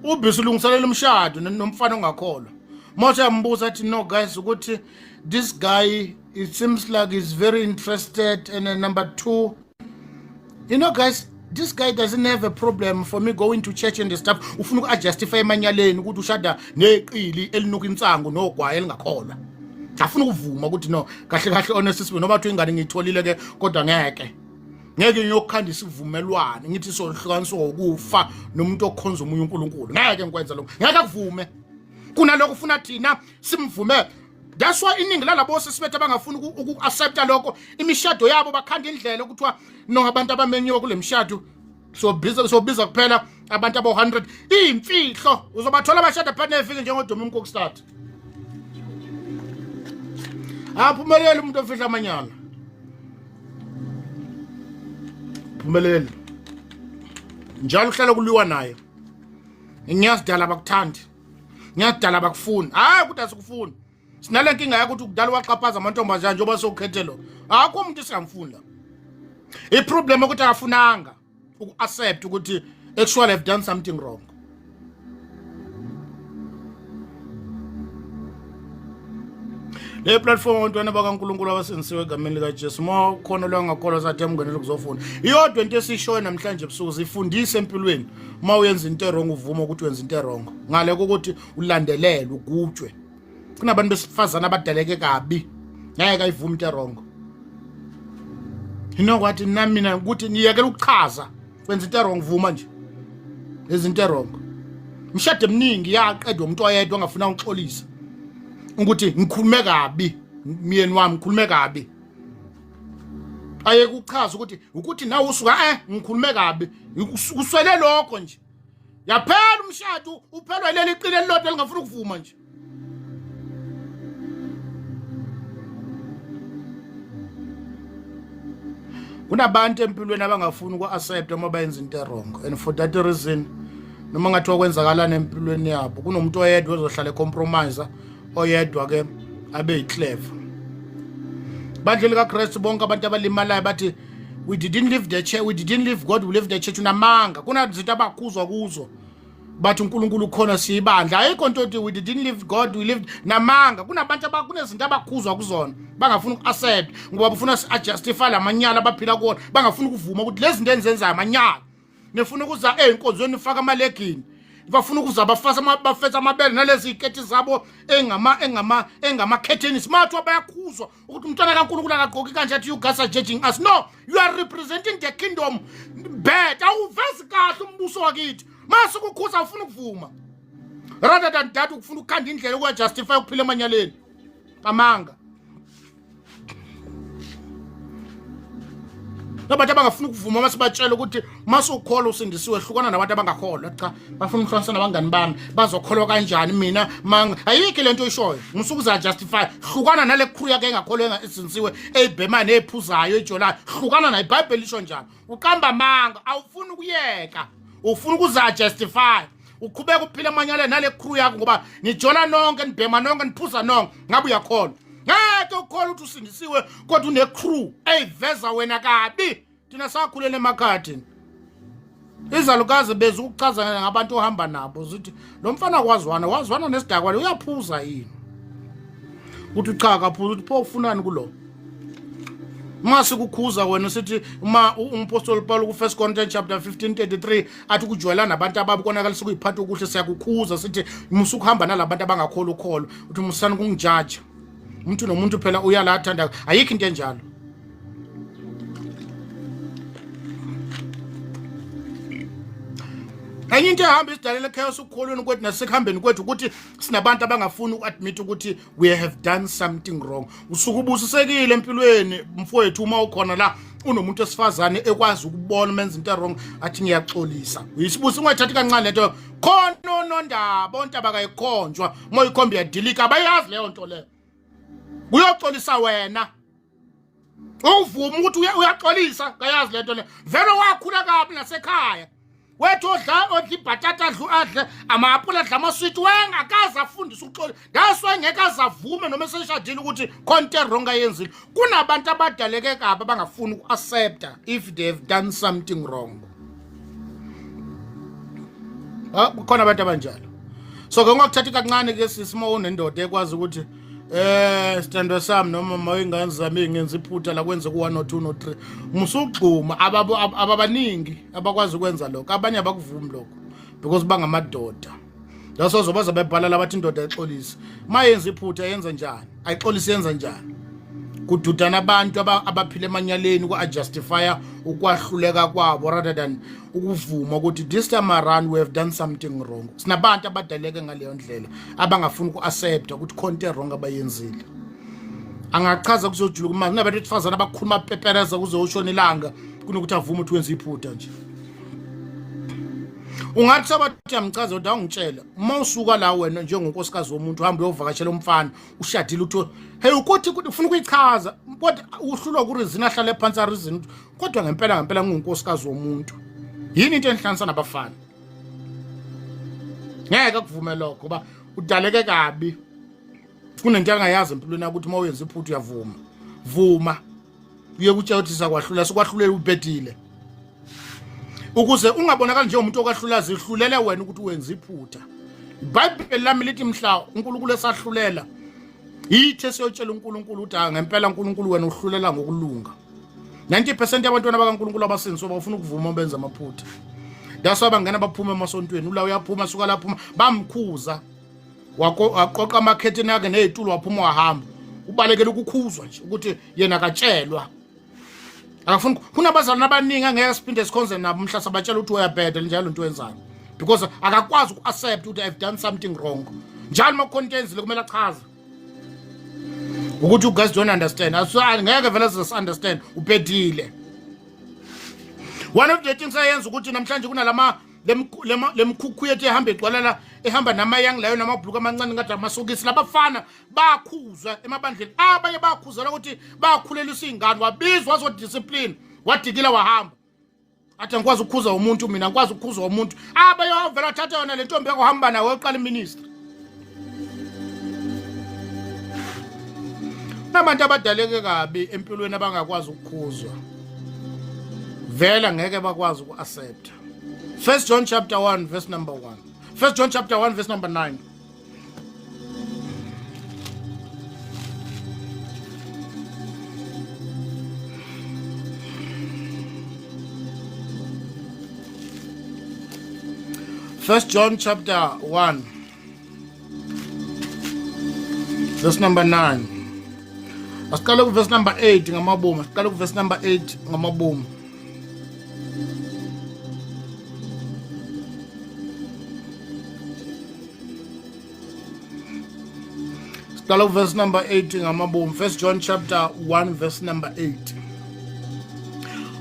Ubhisi ulungiselela umshado nomfana ongakholwa. Mose yambuza athi no guys, ukuthi this guy, it seems like he's very interested, and then number 2, you know guys, this guy doesn't have a problem for me going to church and stuff. Ufuna uku-adjustify emanyaleni ukuthi ushada neqili elinuka insangu nogwayi elingakholwa. Afuna ukuvuma ukuthi no, kahle kahle, honest sibe noma kuthiwa ingane ngiyitholile ke, kodwa ngeke ngeke ngiyokhanda isivumelwano ngithi sohlukaniswa ukufa nomuntu okhonza omunye uNkulunkulu. Ngeke ngikwenza lokho, ngeke akuvume. Kunalokho ufuna thina simvumele. That's why iningi lalabo sisibethe abangafuni uku-accepta lokho, imishado yabo bakhanda indlela okuthiwa no, abantu abamenyiwe kule mishado sobiza sobiza kuphela abantu abo-100, iyimfihlo. Uzobathola abashada phakathi neviki njengoduma umkokstad. Aphumelele umuntu ofihla amanyala, phumelele njalo, uhlala kuliwa naye. Ngiyazidala abakuthandi, ngiyadala bakufuni. Hayi ukuthi asikufuni, sinale nkinga yakho ukuthi kudala waxhaphaza amantombazane njengoba sewukhethe lo, akho umuntu esingamfuni la. Iproblem ukuthi akafunanga uku-accept ukuthi actually I've done something wrong. Le platform abantwana bakaNkulunkulu abasindisiwe egameni likaJesu, uma ukhona lwangakholwa sathi emngenele kuzofunda. Iyodwa into esiyishoyo namhlanje ebusuku, zifundise empilweni, uma uyenza into erong uvuma ukuthi wenza into erong, ngale kokuthi ulandelele ugutshwe. Kunabantu besifazane abadaleke kabi, ngeke ayivume into erong. You know what, nami mina ukuthi niyekela ukuchaza, wenza into erong, vuma nje izinto erong. Imishado eminingi yaqedwa umuntu oyedwa ongafuna ukuxolisa ukuthi ngikhulume kabi myeni wami, ngikhulume kabi, aye kuchaza ukuthi ukuthi nawe usuka ngikhulume kabi, uswele lokho nje, yaphela umshado, uphelwa leli qile elilodwa elingafuna ukuvuma nje. Kunabantu empilweni abangafuni uku-accept uma bayenza into wrong, and for that reason noma ngathiwa kwenzakalani empilweni yabo, kunomuntu oyedwa ozohlala ecompromise, oyedwa ke abe yiclever. Bandleli kaKristu, bonke abantu abalimalayo bathi we didn't leave the church, we didn't leave God, we left the church. Unamanga. Kunazinto abakhuzwa kuzo, bathi uNkulunkulu ukhona, siyibandla. Ayikho into ethi we didn't leave God, we lived. Namanga. Kunabantu abakunezinto abakhuzwa kuzona, bangafuni uku-accept ngoba bafuna si-justify lamanyala abaphila kuwona, bangafuni ukuvuma ukuthi lezi zinto enizenzayo amanyala. Nifuna ukuza ey'nkonzweni nifake amalegini, bafuna ukuza bafasa bafetha amabele nalezi ziketi zabo engama engama engamakhetheni. Simathiwa bayakhuzwa ukuthi umntwana kaNkulunkulu akagqoki kanje, athi you guys are judging us. No, you are representing the kingdom bad. Awuvezi kahle umbuso wakithi. Mase ukukhuza ufuna ukuvuma, rather than that ukufuna ukukhanda indlela yokuwajustify ukuphila emanyaleni amanga. Nabantu abangafuni ukuvuma uma sibatshela ukuthi uma sukholwa usindisiwe, hlukana nabantu abangakholwa. Cha, bafuna ukuhlukanisa nabangani bami, bazokholwa kanjani mina manga? Ayikho lento oyishoyo, ngisuke uzajustify. Hlukana nale crew yakhe engakholwa, engasinsiwe, eyibhemayo neyiphuzayo, ejolayo, hlukana nayo. IBhayibheli lisho njalo. Uqamba amanga, awufuni ukuyeka, ufuna ukuzajustify, uqhubeka uphila amanyaleni nale crew yakho ngoba nijola nonke, nibhema nonke, niphuza nonke. Ngabe uyakholwa? Ngeke ukholwa ukuthi usindisiwe kodwa une-crew eyiveza wena kabi. Thina sakhulela emakhaya thina, izalukazi beza ukuchaza ngabantu ohamba nabo, zithi lo mfana wazwana wazwana nesidakwa, uyaphuza yini? Uthi cha, akaphuza. Uthi pho ufunani kulo? Uma sikukhuza wena sithi uma umpostoli Paul ku-1 Corinthians chapter 15:33 athi ukujwayelana nabantu ababi konakalisa ukuyiphatha okuhle, siyakukhuza sithi musukuhamba nalabantu abangakholwa ukholo. Uthi musani kungijaja, umuntu nomuntu phela uyala athanda. Ayikho into enjalo. Enye into ehamba isidalela chaos ukukholweni kwethu nasekuhambeni kwethu ukuthi sinabantu abangafuni uku-admit ukuthi we have done something wrong. Usuke ubusisekile empilweni mfowethu uma ukhona la unomuntu esifazane ekwazi ukubona umenza into wrong, athi ngiyaxolisa. Uyisibusi, ungayithathi kancane lento. Khona onondaba ontaba kayikhonjwa, uma uyikhomba iyadilika, abayazi leyo nto leyo. Kuyoxolisa wena uvuma ukuthi uyaxolisa, kayazi lento le. Vele wakhula kabi nasekhaya wethu, odla odla ibhatata, adlu adle ama-apula, adla amaswiti, wengakaze afundise ukuxola. That's why ngeke aze avume noma eseshadile ukuthi khona into e-wrong ayenzile. Kunabantu abadaleke kabi abangafuni uku-accepta if they have done something wrong. Ah, kukhona abantu abanjalo. So ke ungakuthathi kancane ke sisi uma unendoda ekwazi ukuthi sithandwa sami noma uma ingane zami ngenza iphutha la kwenze ku 1 no 2 no 3, musugxuma. Ababaningi abakwazi ukwenza lokho, abanye abakuvumi lokho because bangamadoda. Lasozo baze bebhala labathi indoda ayixolise uma yenza iphutha. Yenza njani? Ayixolise, yenza njani? Kududana abantu abaphila emanyaleni uku-justifya ukwahluleka kwabo rather than ukuvuma ukuthi this time around we have done something wrong. Sinabantu abadaleke ngaleyo ndlela abangafuni uku-accepta ukuthi khona into e-wrong abayenzile. Angachaza kuzojula kumanje, kunabantu besifazane abakhuluma pepereza kuze ushone ilanga kunokuthi avume ukuthi wenze iphutha nje. Ungathi sabathi uyamchaza, kodwa awungitshela, uma usuka la wena njengonkosikazi womuntu uhambe uyovakashela umfana ushadile, uthi hey, ukuthi ufuna ukuyichaza kodwa uhlulwa kureason, ahlale phansi areason, kodwa ngempela ngempela ngingunkosikazi womuntu, yini into enihlanganisa nabafana? Ngeke kuvume lokho ngoba udaleke kabi. Kunento angayazi empilweni yakho ukuthi uma uyenza iphutha uyavuma. Vuma uye kutshela ukuthi sakwahlula, sikwahlulela ubhedile, ukuze ungabonakali njengomuntu okwahlula. Zihlulele wena ukuthi wenza iphutha. IBhayibheli lami lithi mhla uNkulunkulu esahlulela, yithi esiyotshela uNkulunkulu ukuthi ah, ngempela uNkulunkulu wena uhlulela ngokulunga. 90% yabantwana bakaNkulunkulu abasindiswa bafuna ukuvuma benza amaphutha. That's why bangena baphuma emasontweni. Ula uyaphuma, suka laphuma, bamkhuza, waqoqa amakhetheni akhe nezitulo, waphuma wahamba, ubalekela ukukhuzwa nje ukuthi yena akatshelwa, akafuni. Kunabazalwane abaningi angeke siphinde sikhonze nabo mhla sabatshela ukuthi uyabheda njalo into wenzayo, because akakwazi uku-accept ukuthi I've done something wrong. Njalo uma kukhona into enzile kumele achaze ukuthi you guys don't understand. Ngeke vele size understand ubhedile. One of the things ayenza ukuthi namhlanje kunalama lemkhukhu yethu ehamba igcwala, ehamba namayang layo, namabhuluku amancane ngathi amasokisi, labafana bakhuzwa emabandleni. Abanye bakhuzela ukuthi bakhulelisa iy'ngane, wabizwa wazodiscipline. Wadikila wahamba. Athi angikwazi ukukhuza umuntu mina, angikwazi ukukhuza umuntu. Abayovela thatha yona le ntombi yakho hamba nawe uqala iministry. Nabantu abadaleke kabi empilweni abangakwazi ukukhuzwa. Vela ngeke bakwazi uku-accept. First John chapter 1 verse number 1. First John chapter 1 verse number 9. First John chapter 1 verse number 9. Asiqale ku verse number 8 ngamabomu. Asiqale ku verse number 8 ngamabomu. Siqala kuverse number 8 ngamabomu. First John chapter 1 verse number 8.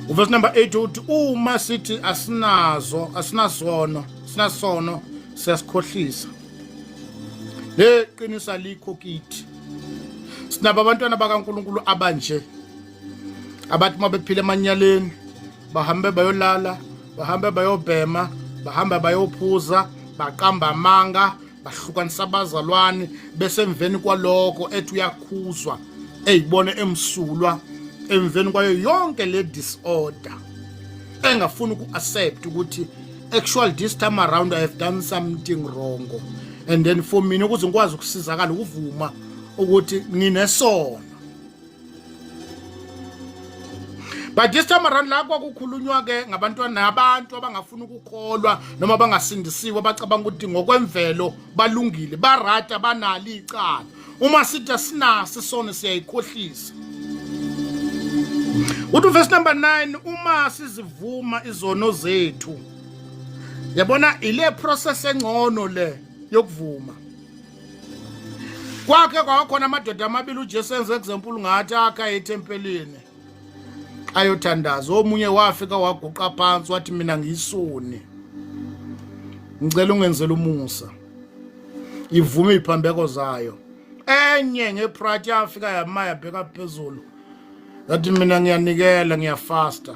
Uverse number 8 uthi uma sithi asinazo asinasono sinasono siyasikhohlisa. Le qinisa likho kithi. Sinabo abantwana bakaNkuluNkulu abanje abathi uma bephila emanyaleni bahambe bayolala bahambe bayobhema bahambe bayophuza baqamba amanga bahlukanisa abazalwane bese emveni kwaloko ethi uyakhuzwa eyibone emsulwa emveni kwayo yonke le disorder engafuni uku-accept ukuthi actually this time around I have done something wrong and then for mina ukuze ngikwazi ukusizakala ukuvuma ukuthi nginesono. But this time around la kwakukhulunywa ke ngabantwana nabantu abangafuni ukukholwa noma abangasindisiwe abacabanga ukuthi ngokwemvelo balungile barata banalo icala. Uma sithi asinaso isono siyayikhohlisa. Uthi verse number 9 uma sizivuma izono zethu. Yabona ile process engcono le yokuvuma. Kwakhe kwakhona amadoda amabili uJesu enze example ngathi akha ethempelini ayothandaza. Omunye wafika waguqa phansi wathi mina ngiyisoni, ngicela ungenzele umusa, ivume iziphambeko zayo. Enye ngepride yafika yama yabheka phezulu yathi mina ngiyanikela ngiyafasta,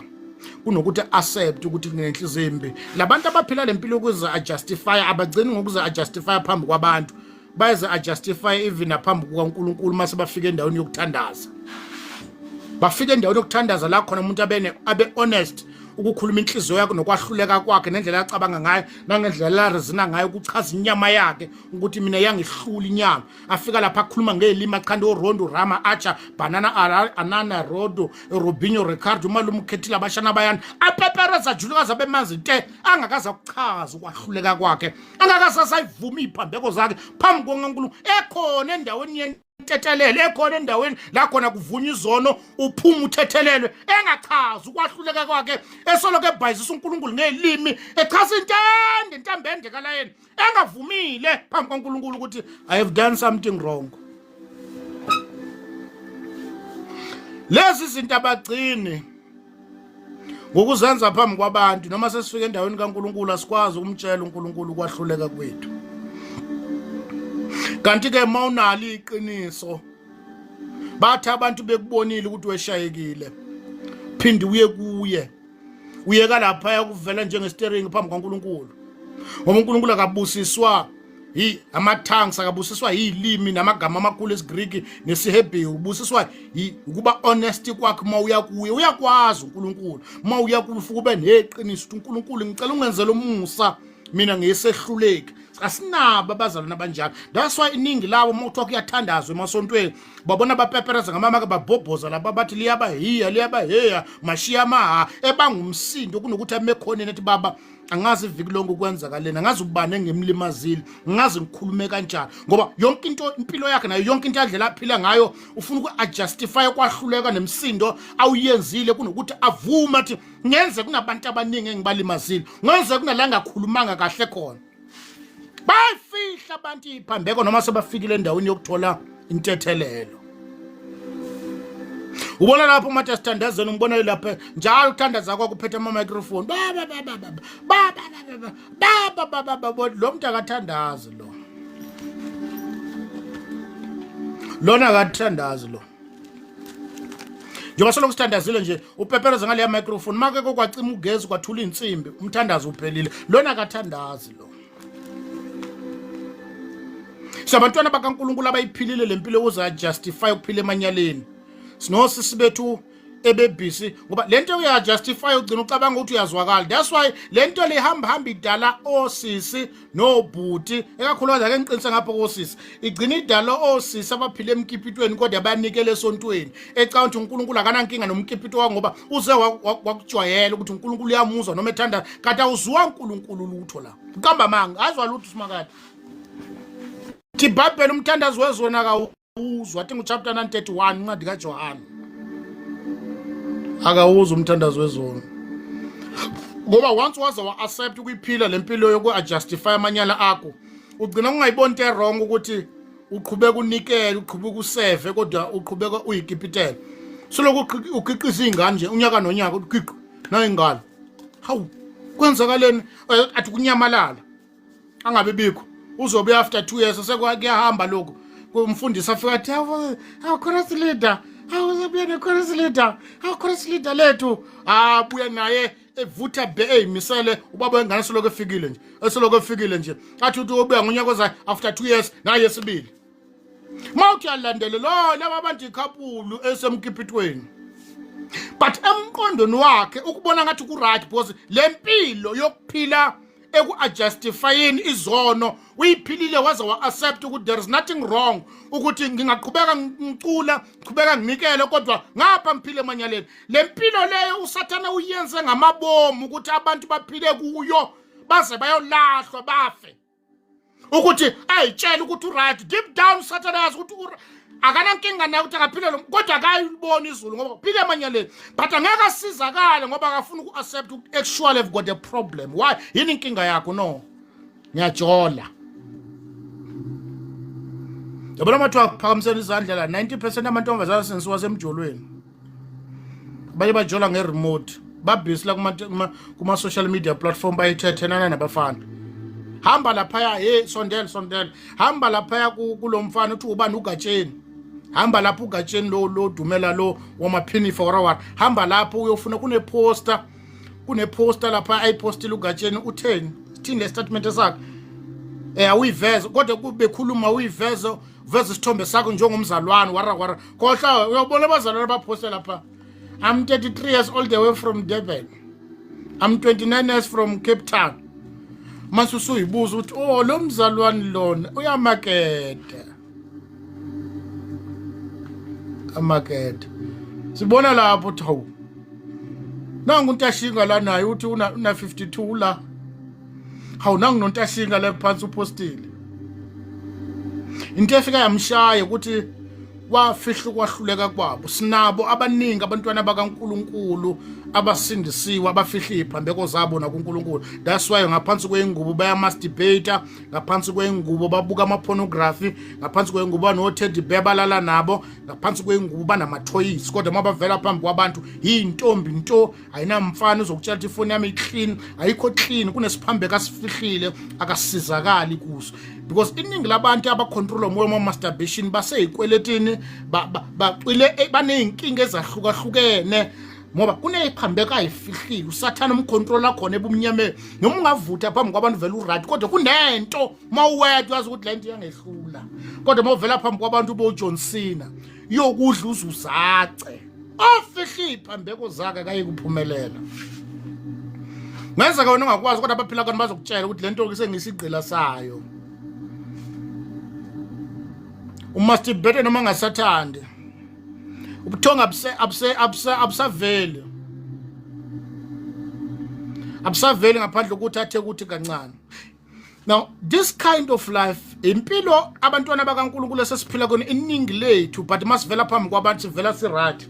kunokuthi accept ukuthi nginenhliziyo embi. Labantu abaphila lempilo ukuze ajustify abagcini ngokuze ajustify phambi kwabantu, bayeze ajustify even naphambi kukaNkuluNkulu. Mase bafika endaweni yokuthandaza, bafika endaweni yokuthandaza la khona umuntu abene abe honest ukukhuluma inhliziyo yakhe nokwahluleka kwakhe nendlela acabanga ngayo nangendlela larizina ngayo ukuchaza inyama yakhe ukuthi mina yangihlula inyama. Afika lapha akhuluma ngelimi achanda orondo rama acha banana anana rodo robinho ricardo umalume ukhethile abashana bayana apepereza julukazi abemanzi nte angakaze akuchaza ukwahluleka kwakhe, angakaze asayivuma iy'phambeko zakhe phambi koNkulunkulu ekhona endaweni yentethelelo, ekhona endaweni la khona kuvunywa izono uphuma uthethelelwe, engachazi ukwahluleka kwakhe, esoloko ebhayizisa uNkulunkulu ngelimi echaza into ende intambo ende kalayeni, engavumile phambi kwaNkulunkulu ukuthi I have done something wrong. Lezi zinto abagcini ngokuzenza phambi kwabantu, noma sesifika endaweni kaNkulunkulu asikwazi ukumtshela uNkulunkulu ukwahluleka kwethu. Kanti ke mawunalo iqiniso, bathi abantu bekubonile ukuthi weshayekile, phinde uye kuye, uyeka lapha kuvela njengesteering phambi kwaNkulunkulu, ngoba uNkulunkulu akabusiswa yi ama-tongues, akabusiswa yilimi namagama amakhulu esiGriki nesiHebheru, ubusiswa ukuba honest kwakhe. Uma uya kuye uyakwazi uNkulunkulu, uma uya kuye ufike ube neqiniso ukuthi uNkulunkulu ngicela ungenzele umusa, mina ngiyesehluleki. Asinabo abazalwane abanjalo. That's why iningi labo uma kuthiwa kuyathandazwa emasontweni babona bapepereza ngamamaka babhobhoza laba bathi liyabahiya liyabaheya mashiya amaha ebangumsindo kunokuthi ame ekhoneni ethi baba angazi iviki lonke ukwenzakaleni, angazi ubani engimlimazile, angazi ngikhulume kanjani, ngoba yonke into impilo yakhe nayo yonke into adlela aphila ngayo ufuna uku-adjustify kwahluleka nemsindo awuyenzile, kunokuthi avume athi ngenze kunabantu abaningi engibalimazile, ngenze kunala ngakhulumanga kahle khona. Bayifihla abantu iphambeko noma sebafikile endaweni yokuthola intethelelo. Ubona lapho uma sithandazeni, umbona lapha njalo uthandaza kwakho uphethe ama-microphone, baba baba baba baba baba baba baba baba. Lo muntu akathandazi lo, lona akathandazi lo. Njengoba soloko sithandazile nje upepereza ngaleya microphone make kokwacima ugesi kwathula insimbi umthandazo uphelile. Lona akathandazi lo. Sabantwana bakaNkulunkulu abayiphilile lempilo uza justify ukuphila emanyaleni. Sinosisi bethu ebebhizi ngoba lento uyajustify ugcina ucabanga ukuthi uyazwakala. That's why lento lihamba hamba idala osisi nobhuti, ekakhulukazi ake ngiqinise ngapho kosisi, igcina idala osisi abaphila emkipitweni kodwa bayanikela esontweni, ecabanga ukuthi uNkulunkulu akanankinga nomkipito wakho ngoba uze wakujwayela ukuthi uNkulunkulu uyamuzwa noma ethanda, kanti awuziwa uNkulunkulu lutho la. Uqamba amanga, azwa lutho usimakade. IBhayibheli umthandazo wezona akawuzwa, athi nguchapter 931 incwadi kaJohane. Akawuzwa umthandazo wezona. Ngoba once waze wa-accept ukuyiphila le mpilo yoku-adjustify amanyala akho, ugcina ungayiboni into e-wrong ukuthi uqhubeka unikele, uqhubeka useve, kodwa uqhubeka uyikipitela. Soloko ukhiqiza iy'ngane nje unyaka nonyaka, ukhiqi nayingane. Hawu, kwenzakaleni? Athi kunyamalala. Angabe bikho. Uzobe after 2 years sekuyahamba lokho. Umfundisi afika athi hawu, chorus leader, hawu uzobuya ne-chorus leader, hawu chorus leader lethu. Abuya naye evutha bhe eyimisele ubaba wengane soloko efikile nje, esoloko efikile nje. Athi uthi ubuya ngonyaka ozayo after 2 years naye esibili. Mawuthi uyalandela lo laba abantu ikhaphulu esemkipitweni. But emqondweni wakhe ukubona ngathi ku right because lempilo yokuphila eku-adjustifyeni izono uyiphilile waze wa-accept ukuthi there is nothing wrong ukuthi ngingaqhubeka ngicula, ngiqhubeka nginikele, kodwa ngapha ngiphile emanyaleni. Le mpilo leyo uSathane uyenze ngamabomu ukuthi abantu baphile kuyo baze bayolahlwa bafe, ukuthi ayitshele ukuthi uright. Deep down uSathane yazi ukuthi akanankinga naye ukuthi akaphile lo, kodwa akayibona izulu ngoba uphile emanyaleni, but angeke asizakale ngoba akafuni uku-accept ukuthi actually have got a problem. Why? Yini inkinga yakho? No, ngiyajola. Yabona mathiwa phakamisela izandla la, 90% amantombazane asenziwa semjolweni. Abanye bajola nge-remote, babhisi la kuma-social media platform, bayithethenana nabafana. Hamba laphaya, hey, sondela sondela, hamba laphaya kulo mfana uthi ubani, uGatsheni. Hamba lapho uGatsheni lo lo dumela lo wamaphinifa warawara, hamba lapho uyofuna kuneposter, kuneposter lapha ayipostile uGatsheni. Utheni? Sithini le statement esakhe? Awuyiveze kodwa kubekhuluma, uyiveze, uveze isithombe sakho njengomzalwane wara wara. Khohlwa, uyabona abazalwane abaphoste lapha, I'm 33 years all the way from Durban, I'm 29 years from Cape Town. Mase usuyibuza ukuthi oh, lo mzalwane lona uyamaketha, amaketha. Sibona lapho uthi hawu, nangu untashinga la naye uthi una 52 la. Hawu, nangu nontashinga la phansi upostile. Into efika yamshaya ukuthi wafihla ukwahluleka kwabo. Sinabo abaningi abantwana bakaNkuluNkulu abasindisiwe abafihla iziphambeko zabo nakuNkulunkulu. That's why ngaphansi kwengubo bayamasturbate, ngaphansi kwengubo babuka ama-pornography, ngaphansi kwengubo bano-teddy bear balala nabo, ngaphansi kwengubo banamathoyisi, kodwa uma bavela phambi kwabantu yintombi nto, ayinamfana. Uzokutshela ukuthi ifoni yami iclean, ayikho clean, kunesiphambeko asifihlile, akasizakali kuso. Because iningi labantu abacontrol umoya wa masturbation baseyikweletini, bacwile, baneyinkinga ezahlukahlukene ngoba kuneyiphambeko ayifihlile uSathane umcontrola khona ebumnyameni. Noma ungavutha phambi kwabantu vele uright, kodwa kunento mawuwedwa wazi ukuthi le nto iyangehlula, kodwa mawuvela phambi kwabantu ube uJohn Cena, yokudla uzuzace. Ofihla iphambeko zakhe akayi kuphumelela. Ngenzeka wena ungakwazi, kodwa abaphila khona bazokutshela ukuthi le nto sengiyisigqila sayo. Umasturbate noma ungasathandi, ubuthongo abusaveli, abusaveli ngaphandle kokuthi athe ukuthi kancane. Now this kind of life, impilo abantwana bakaNkulunkulu esesiphila kona iningi lethu, but masivela phambi kwabantu sivela si right,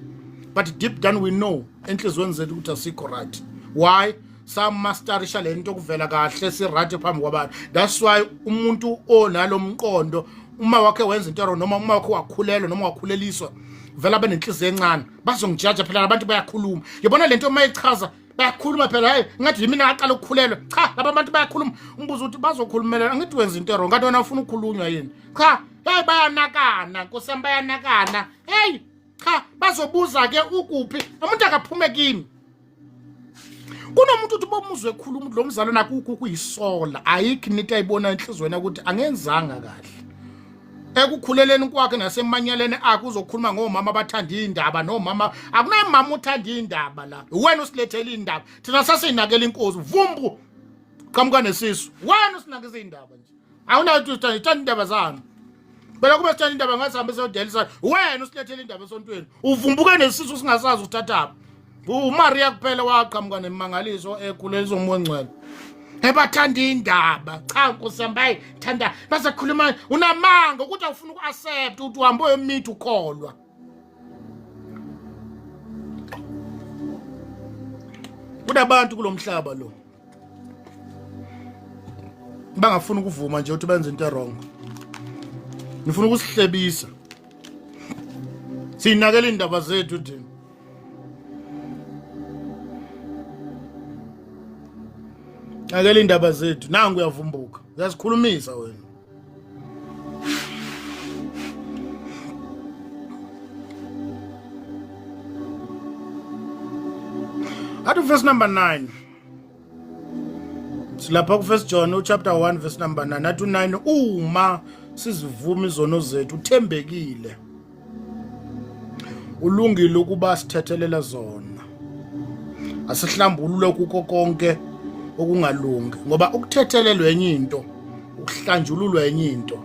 but deep down we know enhliziyweni zethu ukuthi asikho right. Why? Samasterisha le nto kuvela kahle si right phambi kwabantu. That's why umuntu onalo mqondo, uma wakhe wenza into noma uma wakhe wakhulelwa noma wakhuleliswa, vela benenhliziyo encane, bazongijaja phela abantu, bayakhuluma. Yabona lento uma ichaza, bayakhuluma phela, hey, ngathi yimi ngaqala ukukhulelwa. Cha, laba bantu bayakhuluma. Umbuzo ukuthi bazokhulumela, angithi wenza into wrong, ngathi wena ufuna ukukhulunywa yini? Cha, hey, bayanakana, nkosi yami, bayanakana, hey. Cha, bazobuza ke ukuphi umuntu akaphume kimi. Kunomuntu uthi bomuzwe ekhuluma lo mzalwane akukho kuyisola, ayikho into ayibona enhlizweni ukuthi angenzanga kahle. Ekukhuleleni kwakhe nasemanyaleni akhe uzokhuluma ngomama abathanda indaba nomama akunamama uthanda indaba la. Wena usilethela indaba. Thina sasinakela inkosi vumbu qhamuka nesisu. Wena usinakisa indaba nje. Awunayo ukuthi uthanda indaba zami. Phela kube sithanda indaba ngasihambe siyodelisa. Wena usilethela indaba esontweni. Uvumbuke nesisu singasazi uthathaphi. UMaria kuphela waqhamuka nemimangaliso ekhuleliswa umoya ongcwele. Ebathanda indaba. Cha Nkosi yami bayithanda basakhuluma unamanga ukuthi awufuna uku-accept ukuthi uhambe uyomitha ukholwa. Kunabantu kulomhlaba lo bangafuni ukuvuma nje ukuthi benze into wrong. Ngifuna ukusihlebisa. Sinakela indaba zethu thina. Nakela indaba zethu. Nangu uyavumbuka. Uyasikhulumisa wena. Athi verse number 9. Silapha ku First John chapter 1 verse number 9 athi 9 uma sizivuma izono zethu uthembekile ulungile ukuba sithethelela zona asihlambulule kuko konke okungalungi ngoba ukuthethelelwa enye into ukuhlanjululwa enye into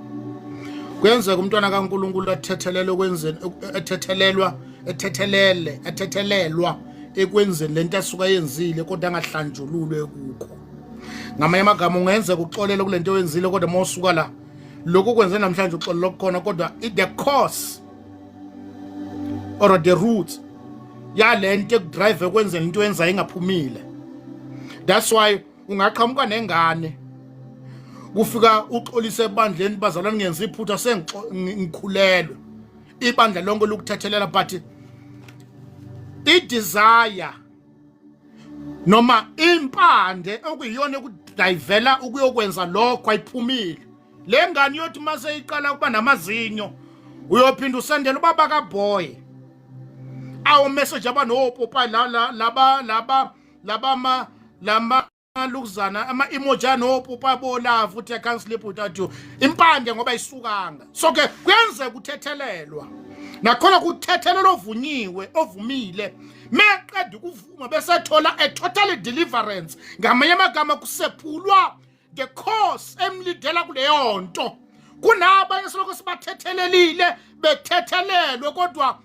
kuyenzeka umntwana kaNkuluNkulu athethelelwe kwenzeni ethethelelwa ethethelele ethethelelwa ekwenzeni lento asuka yenzile kodwa angahlanjululwe kukho ngamanye amagama ungenzeka uxolele kulento oyenzile kodwa uma usuka la lokhu kwenze namhlanje uxolo lokukhona kodwa the cause or the root yalento ekudrive ekwenzeni into yenza ingaphumile. That's why ungaqhamuka nengane kufika uxolise ebandleni, bazalwane ngenza iphutha sengikhulelwe, ibandla lonke lokuthethelela, but i-desire noma impande okuyiyona ekudayivela ukuyokwenza lokho ayiphumile. Le ngane iyothi mase iqala ukuba namazinyo uyophinda usendela ubaba kaboy awu message abanopopayi laba laba laba ma lama lukuzana ama emoji anopopayi bolove uthi I can't sleep without you, impande ngoba isukanga. So ke kuyenzeka uthethelelwa nakhona kuthethelelwa ovunyiwe ovumile meqeda ukuvuma bese ethola a total deliverance. Ngamanye amagama kusephulwa the cause emlidela kuleyo nto. Kunabanye soloko sibathethelelile bethethelelwe kodwa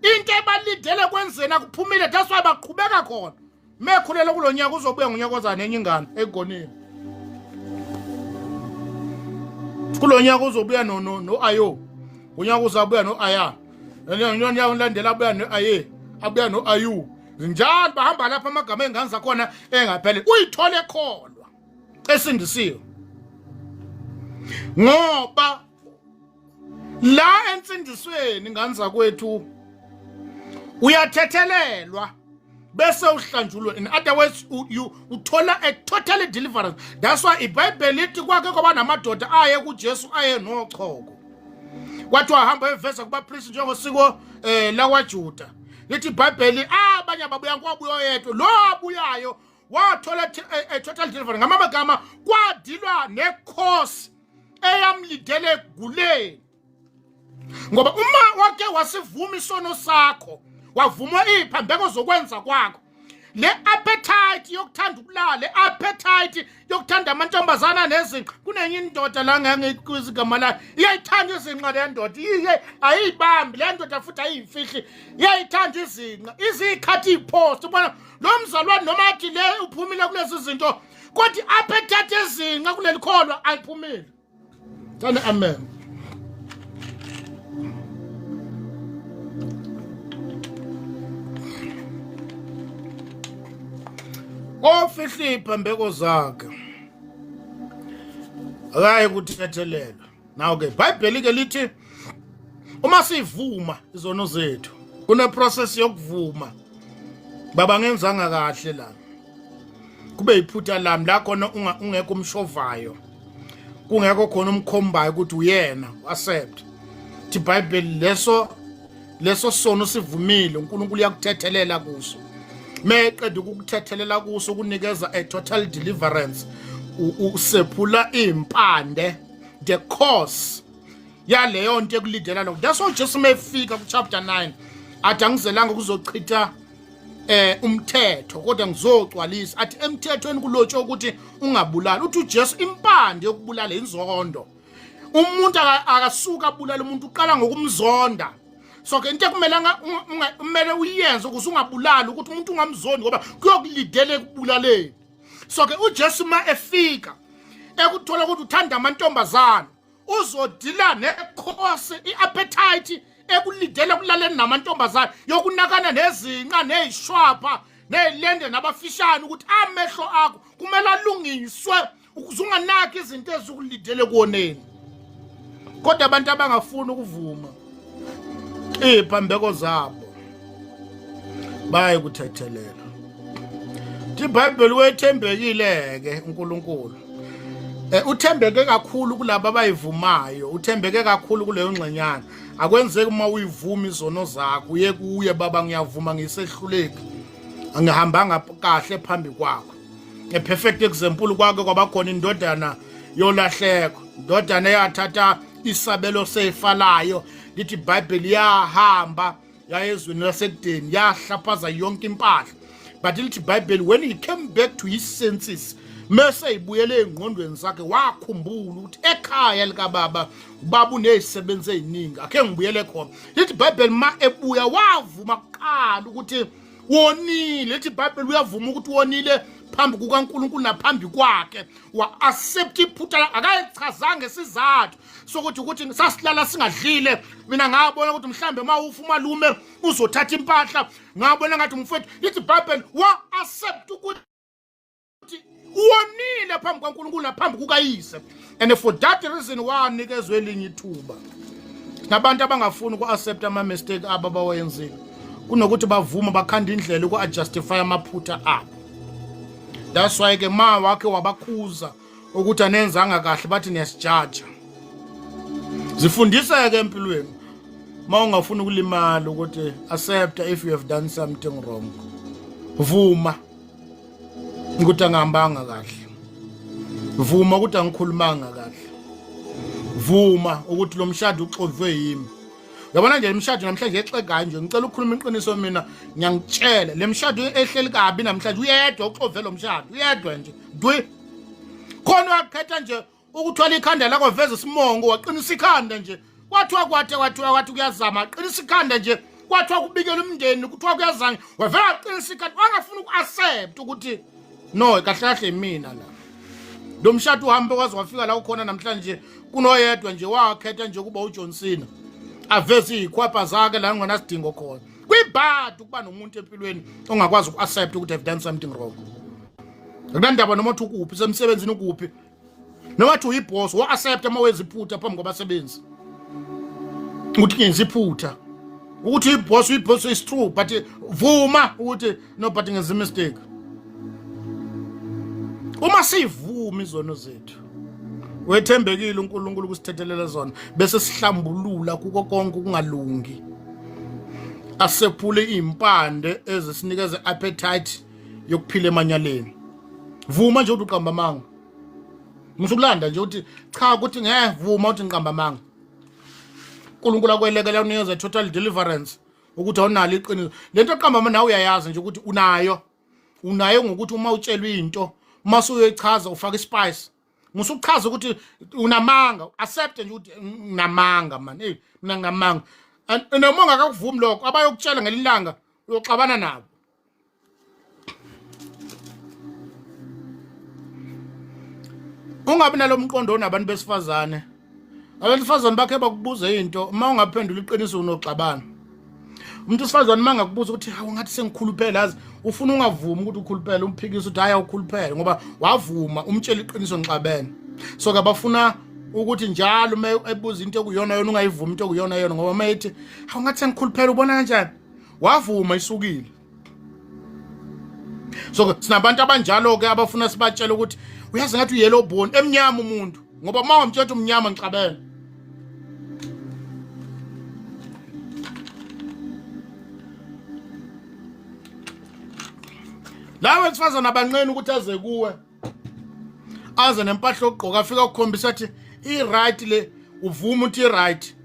into ebalidele kwenzeni akuphumile, that's why baqhubeka khona. Mekhulele kulo nyaka uzobuya ngonyaka ozayo nenye ingane egonile. Kulo nyaka uzobuya no no no ayo, unyaka uzabuya no aya, unyaka ulandela abuya no aye, abuya no ayu, njalo bahamba lapha amagama engane zakhona engaphele uyithole kholwa esindisiwe ngoba la ensindisweni ngane zakwethu uyathethelelwa bese uhlanjulwe. In other words, you uthola a total deliverance. That's why iBhayibheli lithi kwake kwaba namadoda aye kuJesu aye nochoko, kwathiwa hamba eveza kubapristi njengosiko lakwaJuda. Lithi iBhayibheli abanye ababuya kwabuya oyedwa, lo abuyayo wathola a total deliverance. Ngamagama kwadilwa nekhosi eyamlidele eguleni, ngoba uma wake wasivuma isono sakho wavuma iziphambeko zokwenza kwakho, le appetite yokuthanda ukulala, le appetite yokuthanda amantombazana nezinqa. Kunenye indoda la ngangikwiza igama layo, iyayithanda izinqa le ndoda, iye ayiyibambi le ndoda futhi ayiyifihli, iyayithanda izinqa, izikhathi ipost ubona lo mzalwane noma athi le uphumile kulezi zinto kodwa i-appetite yezinqa kuleli kholwa ayiphumile. Thani amen. Ofihla iy'phambeko zakhe akayi kuthethelelwa. Naw ke iBhayibheli ke lithi uma sivuma izono zethu kune process yokuvuma, baba ngenzanga kahle la, kube iphutha lami la khona ungekho umshovayo, kungekho khona umkhombayo ukuthi uyena, accept. Thi iBhayibheli leso Leso sono sivumile, uNkulunkulu uyakuthethelela kuso. Meqeda ukukuthethelela kuso kunikeza a total deliverance, usephula impande, the cause yaleyo nto ekulidela lokho. That's why Jesu mefika ku chapter 9 athi angizelanga ukuzochitha umthetho kodwa ngizogcwalisa. Athi emthethweni kulotshwe ukuthi ungabulali. Uthi uJesu impande yokubulala inzondo. Umuntu akasuka abulala umuntu, uqala ngokumzonda. So ke into ekumele kumele uyenze ukuze ungabulali ukuthi umuntu ungamzondi, ngoba kuyokulidela ekubulaleni. So ke uJesu ma efika ekuthola ukuthi uthanda amantombazana, uzodila nekhosi, i-appetite ekulidela ekulaleni namantombazane, yokunakana nezinqa ney'shwapha ney'lende nabafishane, ukuthi amehlo akho kumele alungiswe ukuze unganaki izinto ezikulidele kuwoneni. Kodwa abantu abangafuni ukuvuma iy'phambeko zabo baye kuthethelela. IBhayibheli wethembekile-ke uNkulunkulu, uthembeke kakhulu kulabo abayivumayo, uthembeke kakhulu kuleyo ngxenyana. Akwenzeki uma uyivuma izono zakho uye kuye, baba ngiyavuma ngisehluleki, angihambanga kahle phambi kwakho. A perfect example, kwake kwabakhona indodana yolahleko, indodana eyathatha isabelo sefa layo. Lithi iBhayibheli yahamba yayezweni lasekudeni, yahlaphaza yonke impahla, but lithi iBhayibheli when he came back to his senses, mese ibuyele engqondweni zakhe, wakhumbula ukuthi ekhaya likababa ubaba unezisebenzi eziningi, akhe ngibuyele khona. Lithi iBhayibheli ma ebuya wavuma kuqala ukuthi wonile. Lithi iBhayibheli uyavuma ukuthi wonile phambi kukaNkulunkulu naphambi kwakhe, wa-accept iphutha. Akayichazanga isizathu sokuthi ukuthi sasilala singadlile, mina ngabona ukuthi mhlambe uma ufa umalume uzothatha impahla, ngabona ngathi umfowethu. Lithi iBhayibheli wa-accept ukuthi wonile phambi kwaNkulunkulu naphambi kukayise, and for that reason wanikezwe elinye ithuba. Nabantu abangafuni uku-accept ama-mistake abo abawenzile, kunokuthi bavume bakhanda indlela uku-adjustify amaphutha abo. That's why ke ma wakhe wabakhuza ukuthi anenzanga kahle, bathi niyasijaja. Zifundiseke empilweni ma ungafuni ukulimala ukuthi accept if you have done something wrong, vuma ukuthi angihambanga kahle, vuma ukuthi angikhulumanga kahle, vuma ukuthi lo mshado uxovwe yimi. Uyabona nje imishado namhlanje exegayo nje, ngicela ukukhuluma iqiniso mina, ngiyangitshela le mishado ehleli kabi namhlanje, uyedwa uxove lo mshado, uyedwa nje dwi. Khona wakhetha nje ukuthwala ikhanda lakho veza isimongo, waqinisa ikhanda nje, kwathiwa kwathe kwathiwa kwathi kuyazama, qinisa ikhanda nje, kwathiwa kubikela umndeni, kuthiwa kuyazanya, wavela waqinisa ikhanda, wangafuna uku-accept ukuthi no, kahle kahle imina la. Lo mshado uhambe waze wafika la ukhona namhlanje, kunoyedwa nje wakhetha nje ukuba uJohn Cena aveze izikhwapha zakhe la kungenasidingo khona. Kuyibhadi ukuba nomuntu empilweni ongakwazi uku-accept ukuthi have done something wrong. Akunandaba noma uthi ukuphi, semsebenzini ukuphi, noma uthi uyiboss, wa-accept uma wenza iphutha phambi kwabasebenzi ukuthi ngenza iphutha. Ukuthi uyiboss, uyiboss is true, but vuma ukuthi no, but ngenza mistake. Uma sivuma izono zethu, wethembekile uNkulunkulu ukusithethelela zona bese sihlambulula kuko konke ukungalungi, asephule impande ezisinikeza appetite yokuphila emanyaleni. Vuma nje ukuthi uqamba amanga, musukulanda nje ukuthi cha, ukuthi ngeke, vuma ukuthi ngiqamba amanga. uNkulunkulu akwelekela, unikeze total deliverance ukuthi awunalo iqiniso. Lento oqamba amanga nawe uyayazi nje ukuthi unayo, unayo ngokuthi uma utshelwa into uma usuyoyichaza ufaka ispice, musuchaza ukuthi unamanga. Accept nje ukuthi nginamanga man, hey, mina nginamanga. Noma ungakakuvumi lokho, abayokutshela ngelilanga uyoxabana nabo. Ungabi nalomqondo onabantu besifazane. Abantu besifazane bakhe bakubuza into, uma ungaphendula iqiniso unoxabana. Umuntu wesifazane uma ngakubuza ukuthi hawu ngathi sengikhuluphele, azi ufuna ungavumi ukuthi ukhuluphele, umphikise ukuthi hayi awukhuluphele, ngoba wavuma umtshela iqiniso ngixabene. So ke bafuna ukuthi njalo uma ebuza into ekuyona yona ungayivumi into ekuyona yona, ngoba uma ethi hawu ngathi sengikhuluphele, ubona kanjani, wavuma isukile. So sinabantu abanjalo ke abafuna sibatshele ukuthi uyazi ngathi uyellow bone, emnyama umuntu, ngoba uma wamtshela umnyama ngixabene. Laba besifazana abanqeni ukuthi aze kuwe aze nempahla yokugqoka afika ukukhombisa athi i-right le, uvuma ukuthi i-right.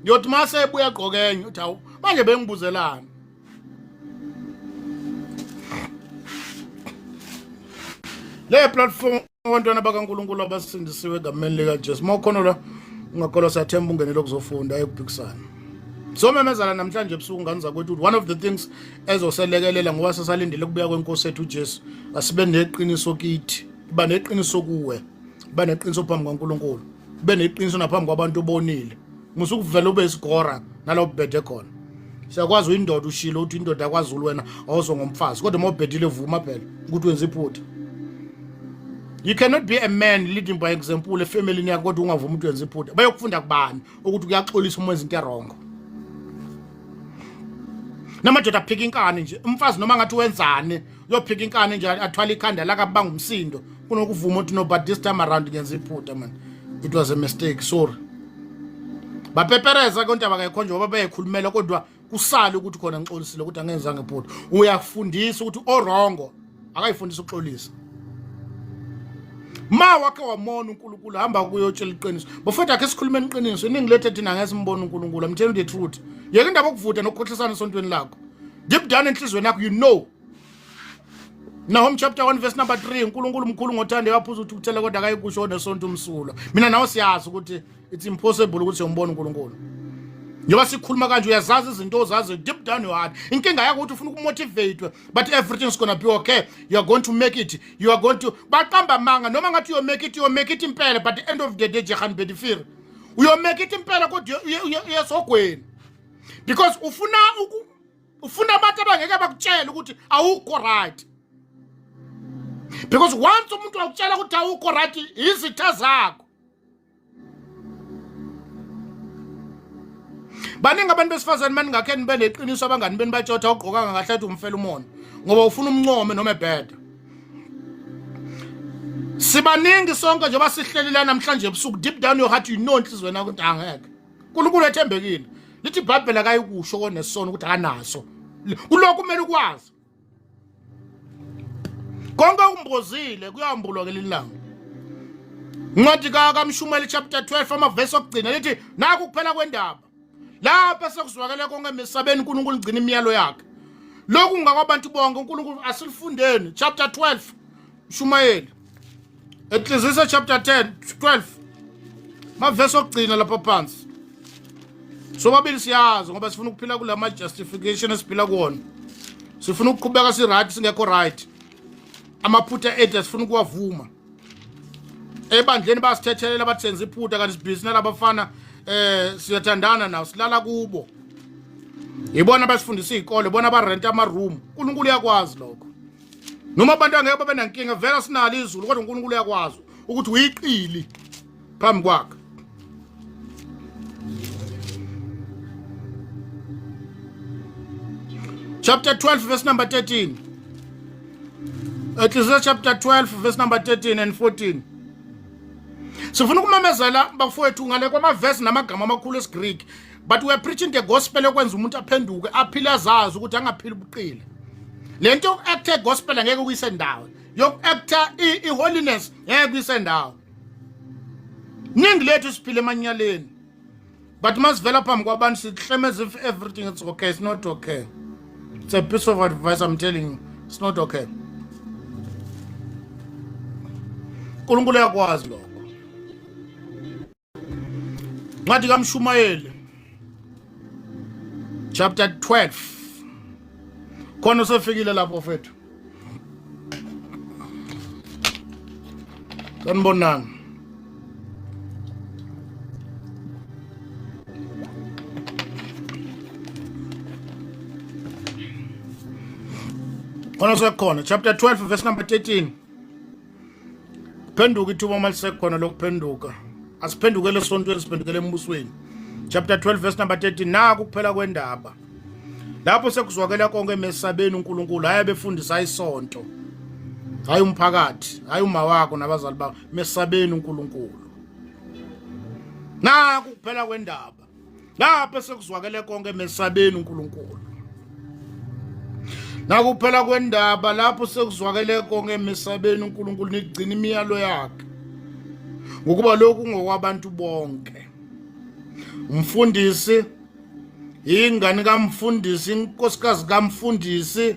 Ngiyothi uma sebuya agqoke enye, uthi hawu, manje bengibuzelani? Le platform abantwana bakaNkulunkulu abasindisiwe egameni likaJesu. Uma ukhona la ungakholwa, siyathemba ungenele ukuzofunda ayikuphikisana. Somemezela namhlanje ebusuku ngane zakwethu, one of the things ezoselekelela ngoba sesalindele ukubuya kwenkosi ethu uJesu, asibe neqiniso kithi, ba neqiniso kuwe, ba neqiniso phambi kwaNkulunkulu, ube neqiniso naphambi kwabantu obonile. Musukuvela ube isigora nalapho ubhede khona. Siyakwazi uyindoda, ushilo ukuthi indoda yakwaZulu wena awuzwa ngomfazi, kodwa uma ubhedile vuma phela ukuthi wenza iphutha. You cannot be a man leading by example efamily yakho kodwa ungavumi ukuthi wenza iphutha. Bayokufunda kubani ukuthi kuyaxolisa uma wenza into erongo? Namadoda aphika inkani nje, umfazi noma ngathi wenzani uyophika inkani nje, athwala ikhanda lakabanga umsindo kunokuvuma ukuthi no, but this time around ngenza iphutha man, it was a mistake, sorry. Bapepereza konke abakayikho nje ngoba beyikhulumela, kodwa kusale ukuthi khona ngixolisile ukuthi angenzanga iphutha. Uyafundisa ukuthi orongo akayifundisa ukuxolisa. Ma wake wamona uNkulunkulu, hamba kuyotshela iqiniso. Bafethu, akhe sikhulumeni iqiniso. Iningi lethu thina ngeke simbone uNkulunkulu. I'm telling you the truth. Yeke indaba okuvuta nokukhohlisana esontweni lakho. Deep down enhliziyweni yakho you know. Nahum chapter 1 verse number 3, uNkulunkulu mkhulu ngothando, uyaphuza ukuthi ukuthela kodwa akayikusho nesonto umsulwa. Mina nawe siyazi ukuthi it's impossible ukuthi siyombona uNkulunkulu. Njengoba sikhuluma kanje uyazazi izinto ozazi deep down your heart. Inkinga yakho ukuthi ufuna ukumotivate, but everything's gonna be okay, you are going to make it, you are going to baqamba amanga noma ngathi you make it, you make it impela, but the end of the day jehan bedifir uyo make it impela, kodwa uyesogweni because ufuna ufuna abantu abangeke bakutshele ukuthi awukho right, because once umuntu wakutshela ukuthi awukho right, izitha zakho. Baningi abantu besifazane, maningakhe nibe neqiniso, abangani beni batshotha ugqokanga kahle, athi umfela umona ngoba ufuna umncome noma ebheda. Sibaningi sonke njengoba sihleli la namhlanje ebusuku, deep down your heart you know inhliziyweni yakho ukuthi angeke. uNkulunkulu ethembekile, lithi iBhayibheli akayikusho konesono ukuthi akanaso. Kulokhu kumele ukwazi konke okumbozile kuyambulwa ngelinye ilanga. Incwadi kaMshumayeli chapter 12 amavesi okugcina lithi naku kuphela kwendaba, lapho sekuzwakele konke emesabeni uNkulunkulu, ugcina imiyalo yakhe. Lokhu ngakwabantu bonke. uNkulunkulu asilifundeni chapter 12 Mshumayeli, Ecclesiastes chapter 10 12 mavesi okugcina lapha phansi. Sobabili siyazi ngoba sifuna ukuphila kula ma justification esiphila kuwona, sifuna ukuqhubeka si right singekho right. Amaphutha ethu sifuna ukuwavuma ebandleni, basithethelela bathi senza iphutha, kanti sibhizi nalabafana, siyathandana nawo, silala kubo, yibona basifundisa izikole, bona barenta ama room. uNkulunkulu uyakwazi lokho. Noma abantu angeke babe nankinga, vela sinalo izulu, kodwa uNkulunkulu uyakwazi ukuthi uyiqili phambi kwakhe. Chapter 12 verse number 13. Ecclesiastes chapter 12 verse number 13 and 14. Sifuna ukumemezela bafowethu ngale kwamavesi namagama amakhulu esiGreek, but we are preaching the gospel ekwenza umuntu aphenduke, aphile, azazi ukuthi angaphili ubuqili. Lento yoku-acta gospel angeke kuyise ndawo, yoku-acta i-holiness ngeke kuyise ndawo. Ningi lethu siphile emanyaleni, but masivela phambi kwabantu sihleme as if everything is okay. It's not okay. It's a piece of advice I'm telling you, it's not okay. uNkulunkulu uyakwazi lokho. Ncwadi kaMshumayeli chapter 12, khona usefikile lapho fethu. Sanibonani. Khona sekhona chapter 12 verse number 13. Phenduka, ithuba uma lisekhona lokuphenduka. Asiphendukele esontweni, siphendukele embusweni. Chapter 12 verse number 13, naku kuphela kwendaba. Lapho sekuzwakela konke emesabeni uNkulunkulu, hayi abefundisa isonto, hayi umphakathi, hayi uma wakho nabazali bakho, mesabeni uNkulunkulu. Naku kuphela kwendaba. Lapho sekuzwakele konke mesabeni uNkulunkulu. Nakuphela kwendaba lapho sekuzwakele konke emisabeni uNkulunkulu nigcina imiyalo yakhe. Ngokuba lokhu ngokwabantu bonke. Umfundisi ingane kamfundisi inkosikazi kamfundisi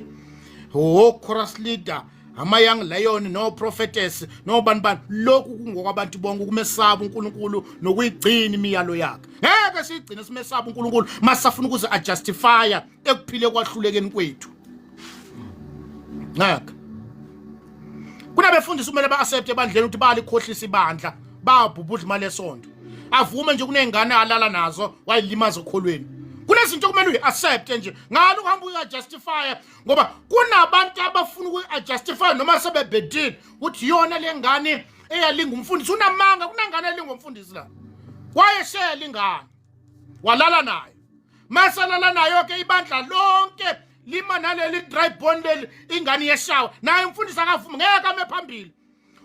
ho chorus leader ama-young lion no-prophetess nobani bani lokhu kungokwabantu bonke ukumesaba uNkulunkulu nokuyigcina imiyalo yakhe ngeke siyigcine simesaba uNkulunkulu masafuna ukuze ajustifya ekuphile kwahlulekeni kwethu ngeke kunabefundisi kumele ba-accept ebandleni ukuthi balikhohlisa ibandla babhubhudla imali esonto avume nje kuney'ngane alala nazo wayilimaza okholweni kunezinto okumele uyi-accepte nje ngalo ukuhamba uyajustifya ngoba kunabantu abafuna ukuyi-justify noma sebebhedile ukuthi yona le ngane eyalinga umfundisi unamanga kunangane elinga umfundisi la wayeshela ingane walala nayo masalala nayo ke ibandla lonke lima naleli dry bone leli ingane yeshawa naye umfundisi akavumi ngeke ame phambili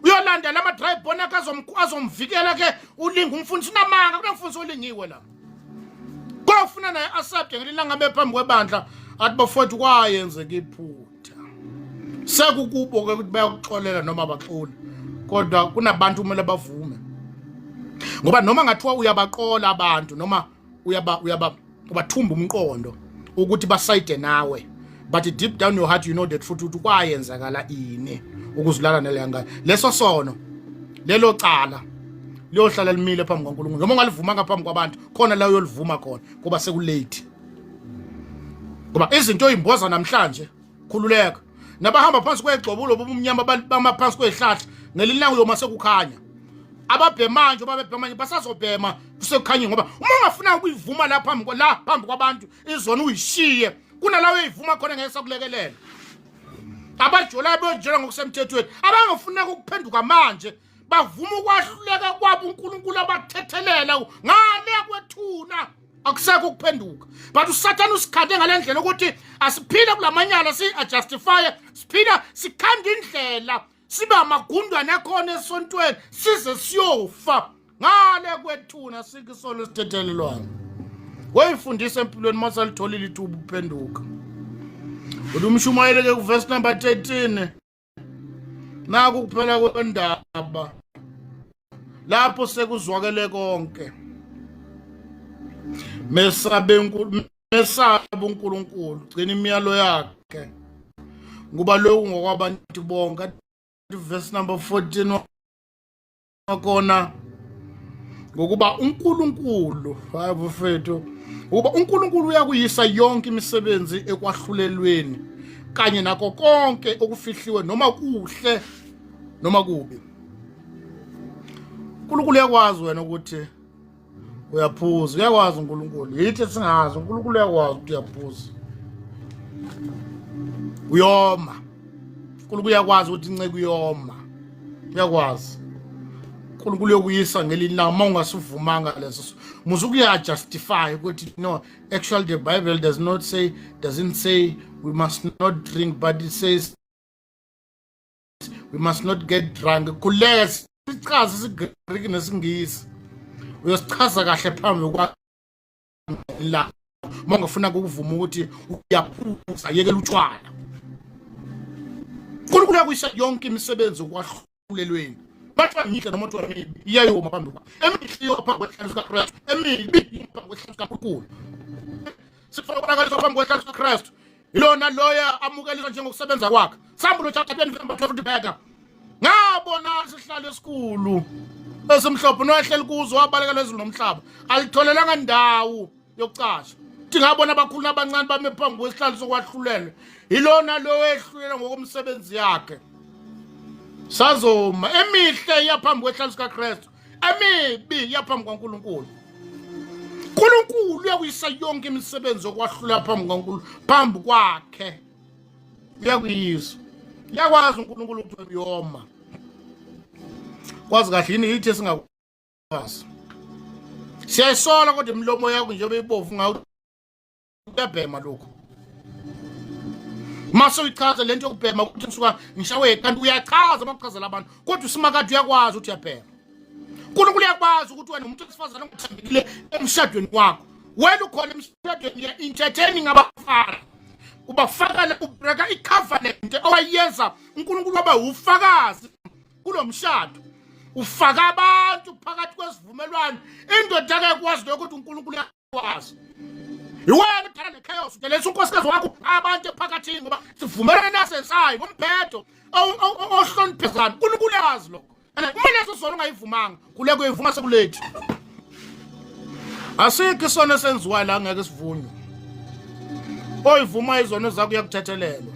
uyolandela ama-dry bone akhe azomvikela ke ulinga umfundisi unamanga kunomfundisi olingiwe la kofuna naye accept ngelinye ilanga abe phambi kwebandla athi bafowethu kwayenzeka iphutha sekukubo ke ukuthi bayakuxolela noma baxoli kodwa kunabantu kumele bavume ngoba noma ngathiwa uyabaqola abantu noma uyaba uyaba ubathumba umqondo ukuthi basayide nawe but deep down your heart you know the truth ukuthi kwayenzakala ini ukuzulala naleya ngane leso sono lelo cala liyohlala limile phambi kwaNkulunkulu noma ungalivumanga phambi kwabantu khona la uyolivuma khona kuba sekulate ngoba izinto oyimboza namhlanje khululeka nabahamba phansi kwegcobo lobo bumnyama bama phansi kwezihlahla ngelinye ilanga uyoma sekukhanya ababhemayo njengoba bebhema nje basazobhema kusekukhanyeni ngoba uma ungafuna ukuyivuma la phambi la phambi kwabantu izona uyishiye kunala uyivuma khona ngeke sakulekelela abajolayo bejola ngokusemthethweni abangafuna ukuphenduka manje bavuma ukwahluleka kwabo uNkulunkulu abathethelela ngale kwethuna akusekho ukuphenduka but usathane usikhande ngale ndlela ukuthi asiphile kulamanyala si-ajustifye siphila sikhanda indlela sibe amagundwane akhona esontweni size siyofa ngale kwethuna sikho isono esithethelelwayo wayifundisa empilweni uma salitholile ithuba ukuphenduka uthi umshumayeli ke kuvesi number 13 naku kuphela kwendaba lapho sekuzwakele konke mesabe mesabe uNkulunkulu gcina imiyalo yakhe ngoba lokhu ngokwabantu bonke verse number 14 wakona ngokuba uNkulunkulu hayi bafethu ukuba uNkulunkulu uyakuyisa yonke imisebenzi ekwahlulelweni kanye nako konke okufihliwe noma kuhle noma kubi uNkulunkulu uyakwazi wena ukuthi uyaphuza uyakwazi uNkulunkulu yithi singazi uNkulunkulu uyakwazi ukuthi uyaphuza uyoma uNkulunkulu uyakwazi ukuthi inceku uyoma uyakwazi uNkulunkulu uyokuyisa ngelinye ilanga uma ungasivumanga leso muze ukuyajustify ukuthi no actually the bible does not say doesn't say we must not drink but it says we must not get drunk khuleka sichaze isigriki nesingisi uyosichaza kahle phambi kwa la uma ungafuna ukuvuma ukuthi uyaphuza yekela utshwala uNkulunkulu uyakuyisa yonke imisebenzi okwahlulelweni bathiwa mihle noma kuthiwa mibi iyayoma phambi kwakhe emihle iyophambi kwesihlalo sikaKristu emibi phambi kwesihlalo sikaNkulunkulu sifuna ukubonakaliswa phambi kwesihlalo sikaKristu Ilona loya amukeliswa njengokusebenza kwakhe. Sambulo chapter 20 verse 12 bheka. Ngabona isihlalo esikhulu esimhlophe nowahleli kuzo wabaleka lezulu nomhlaba. Alitholelanga ndawo yokucasha. Thi ngabona abakhulu nabancane bame phambi kwesihlalo sokwahlulelwa. Ilona lo wehlulela ngokomsebenzi yakhe. Sazoma emihle iyaphambi kwesihlalo sikaKristu. emibi yaphambi kwaNkulunkulu uNkulunkulu uyakuyisa yonke imisebenzi yokwahlula phambi kwaNkulunkulu phambi kwakhe uyakuyisa uyakwazi uNkulunkulu ukuthi uyoma kwazi kahle yini yithi esingakwazi siyayisola kodwa imilomo yakho njengoba ibovu ngawo uyabhema lokhu mase uyichaza lento yokubhema ukuthi ngisuka ngishawe kanti uyachaza uma kuchazela abantu kodwa usimakade uyakwazi ukuthi uyabhema uNkulunkulu uyakwazi ukuthi wena umuntu wesifazane ongathembekile emshadweni wakho wena ukhona emshadweni ya entertaining abafana Ubafakele ubreka icovenant owayenza uNkulunkulu waba ufakazi kulomshado. Ufaka abantu phakathi kwesivumelwano. Indoda ke kwazi lokho ukuthi uNkulunkulu uyakwazi. Iwena udala le chaos, udeletha unkosikazi wakho abantu ephakathini ngoba sivumelane nasensayo ngombhedo ohloniphezana. uNkulunkulu uyazi lokho. Uma leso sono ungayivumanga, kuleko uyivuma sekulethi. Asikho isono esenziwayo la ngeke sivunywe. Oyivuma izono zakho uyakuthethelelwa.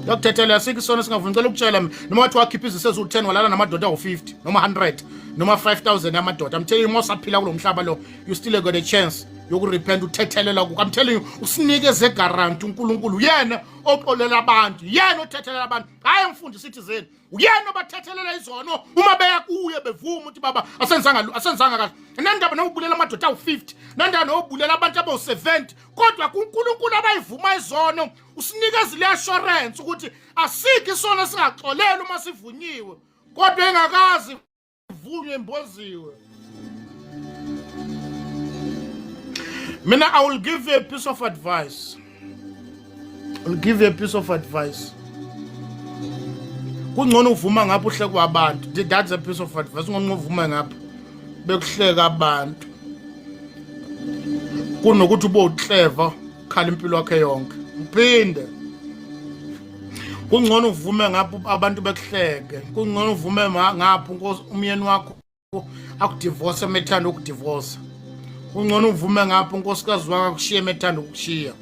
Uyakuthethelela, asikho isono esingavumi. Ngicela ukutshela mina, noma wathi wakhipha izisu eziwu-10 walala namadoda awu-50 noma 100 noma 5000 yamadoda. I'm telling you, uma usaphila kulo mhlaba lo, you still got a chance yokurepent, uthethelela kukho. I'm telling you, usinikeze guarantee uNkulunkulu. Uyena oxolela abantu, yena othethelela abantu, hhayi mfundisi thizeni. Uyena obathethelela izono uma beya kuye bevuma ukuthi baba asenzanga asenzanga kahle. Nandaba nokubulela amadoda awu-50, nandaba nokubulela abantu abawu-70, kodwa kuNkulunkulu abayivuma izono usinikeza ile assurance ukuthi asikho isono esingaxolelwa uma sivunyiwe, kodwa engakazi vunywe imboziwe. Mina, I will give you a piece of advice. I will give you a piece of advice. Kungcono uvuma ngapha uhlekwa abantu. That's a piece of advice. Ungcono uvume ngapha bekuhleka abantu kunokuthi ube uclever khala impilo yakhe yonke. Uphinde kungcono uvume ngapha abantu bekuhleke, kungcono uvume ngapha unkosi umyeni wakho akudivorce emethanda ukudivorce, kungcono uvume ngapha unkosikazi wakho akushiye emethanda ukukushiya.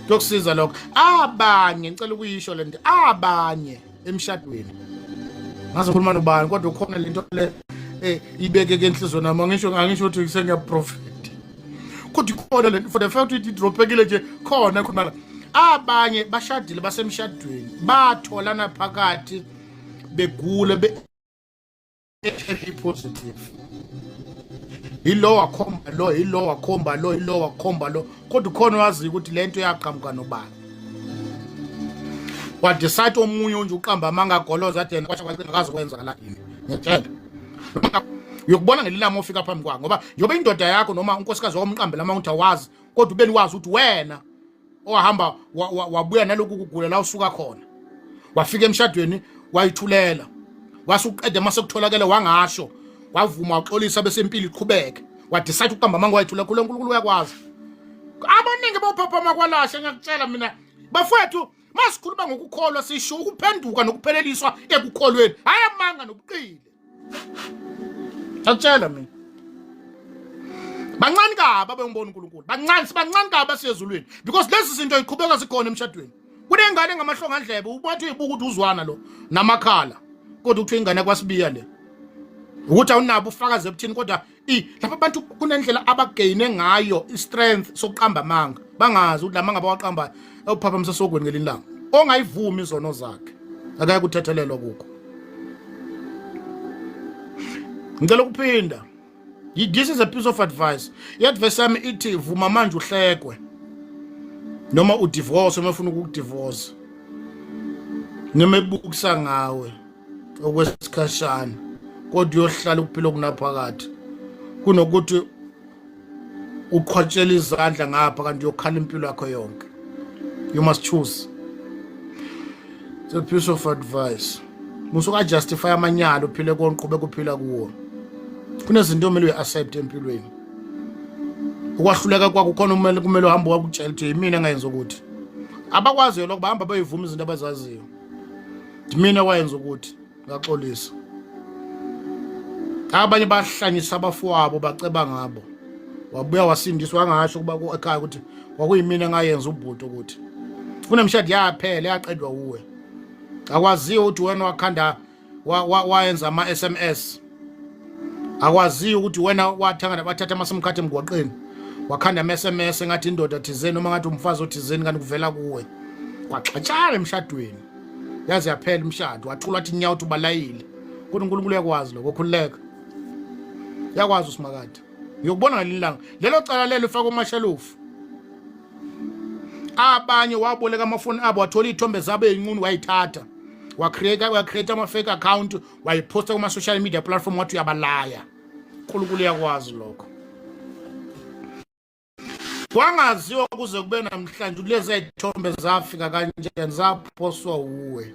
Kuyokusiza lokho. Abanye, ngicela ukuyisho lento, abanye emshadweni ngaze khuluma nobani, kodwa ukhona lento le ibekeke enhlizweni nami, angisho ukuthi sengiyaprofet, kodwa ikhona lento for the fact ukuthi idropekile nje khona khona. Abanye bashadile, basemshadweni, batholana phakathi begula be HIV positive, yilo wakhomba lo, yilo wakhomba lo, yilo wakhomba lo, kodwa ukhona waziyo ukuthi lento yaqhamuka nobani. Wadecide omunye nje uqamba amanga agoloza athi yena kwasha kwagcina akazi kwenzakala yini. Ngiyatshela, uyokubona ngelilama ofika phambi kwakho, ngoba njengoba indoda yakho noma unkosikazi wakho umqambela amanga ukuthi awazi, kodwa ubeni wazi ukuthi wena owahamba wabuya naloku kugula la usuka khona, wafika emshadweni wayithulela, wasuqeda mase kutholakele wangasho, wavuma waxolisa, bese impilo iqhubeke, wadecide ukuqamba amanga wayithula. Khulu uNkulunkulu uyakwazi. Abaningi bawuphaphama kwalasha, ngiyakutshela mina bafowethu, masikhuluma ngokukholwa sisho ukuphenduka nokupheleliswa ekukholweni, hhayi amanga nobuqili. Ngiyakutshela mina, bancane kabi abengibona uNkulunkulu, bancane, sibancane kabi asiyezulwini, because lezi zinto iqhubeka zikhona emshadweni. Kunengane engamahlongandlebe, ubathi uyibuka ukuthi uzwana lo namakhala, kodwa kuthiwa ingane kwasibiya le, ukuthi awunabo ufakazi ebuthini, kodwa i lapha abantu kunendlela abageyine ngayo i-strength sokuqamba amanga, bangazi ukuthi lamanga abawaqambayo ewuphaphamisa sokweni ngelinye ilanga. Ongayivumi izono zakhe akaye kuthethelelwa kukho. Ngicela ukuphinda, this is a piece of advice. I-advice yami ithi vuma manje uhlekwe noma udivorce uma ufuna ukukudivorce, noma ebukisa ngawe okwesikhashana, kodwa uyohlala ukuphila okunaphakade, kunokuthi uqhwatshela izandla ngapha kanti uyokhala impilo yakho yonke. You must choose. It's a piece of advice. Musuka justify amanyala uphile konke, uqhubeka uphila kuwo. Kunezinto omele uyi-accept empilweni. Ukwahluleka kwakho khona kumele uhambe wakutshela ukuthi yimina engayenza ukuthi abakwaziyo lokho, bahamba bayivuma izinto abazaziyo. Mina wayenza ukuthi ngaxolisa. Abanye bahlanyisa abafowabo baceba ngabo, wabuya wasindiswa, wangasho ukuba ekhaya ukuthi kwakuyimina engayenza ubhuti ukuthi kunemishado yaphela yaqedwa uwe, akwaziyo ukuthi wena wakhanda wayenza ama-SMS, akwaziyo ukuthi wena wathanga wathatha amasimkhathi emgwaqeni wakhanda ama-SMS engathi indoda thizeni noma ngathi umfazi othizeni, kanti kuvela kuwe. Kwaxatshana emshadweni, yaze yaphela umshado, wathula wathi nyawo uthi ubalayile, kodwa uNkulunkulu uyakwazi lokho. Khululeka, uyakwazi usimakade. Ngiyokubona ngelinye ilanga lelo cala lelo ufaka umashelufu. Abanye waboleka amafoni abo, wathola iy'thombe zabo ey'nqunu, wayithatha, wacreate ama-fake account, wayiphosta kuma-social media platform, wathi uyabalaya. uNkulunkulu uyakwazi lokho. Kwangaziwa kuze kube namhlanje kulezi zithombe zafika kanjani zaphoswa wuwe.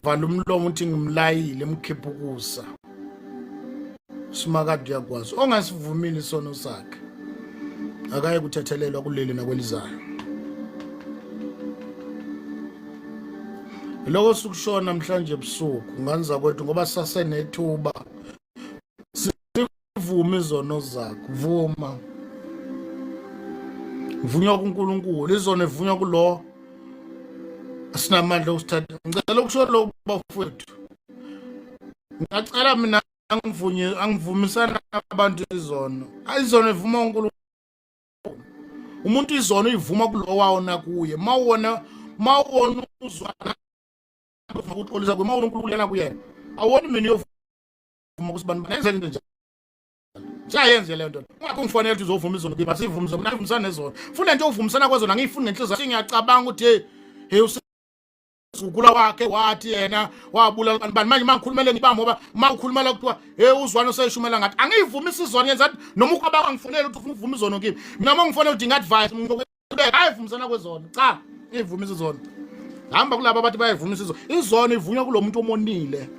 Vala umlomo uthi ngimlayile emkhipha ukusa. Simakade uyakwazi ongasivumile isono sakhe. Akaye kuthethelelwa kuleli nakwelizayo. Lokho sukushona namhlanje ebusuku nganza kwethu ngoba sasenethuba Vuma izono zakho, vuma. Vunywa kuNkulunkulu, izono evunywa kulo asinamandla okusithatha. Ngicela ukusho lokhu bafowethu. Ngiyacela mina angivunye angivumisana abantu izono. Izono evuma uNkulunkulu. Umuntu izono uyivuma kulo wawona kuye. Mawona mawona uzwana ukuxolisa kuye, mawona uNkulunkulu yena kuyena. Awoni mina uma ukuthi bantu benze into njalo siyayenze leyo nto ungakho ungifonela ukuthi uzovuma izono kimi asivuma izono navumisana nezona funa nje uvumisana kwezona angiyifuni ngenhliziyo ngiyacabanga ukuthi hey hey usukula wakhe wathi yena wabulala abantu bani manje mangikhulumele ngibamba ngoba uma ukhulumela kuthiwa hey uzwana useyishumela ngathi angiyivumi isizona yenza noma ukwabanga ngifonela ukuthi ufuna ukuvuma izono kimi mina uma ngifonela udinga advice hayi vumisana kwezona cha ivumisa izona hamba kulabo abathi bayayivumisa izona izona ivunywa kulo muntu omonile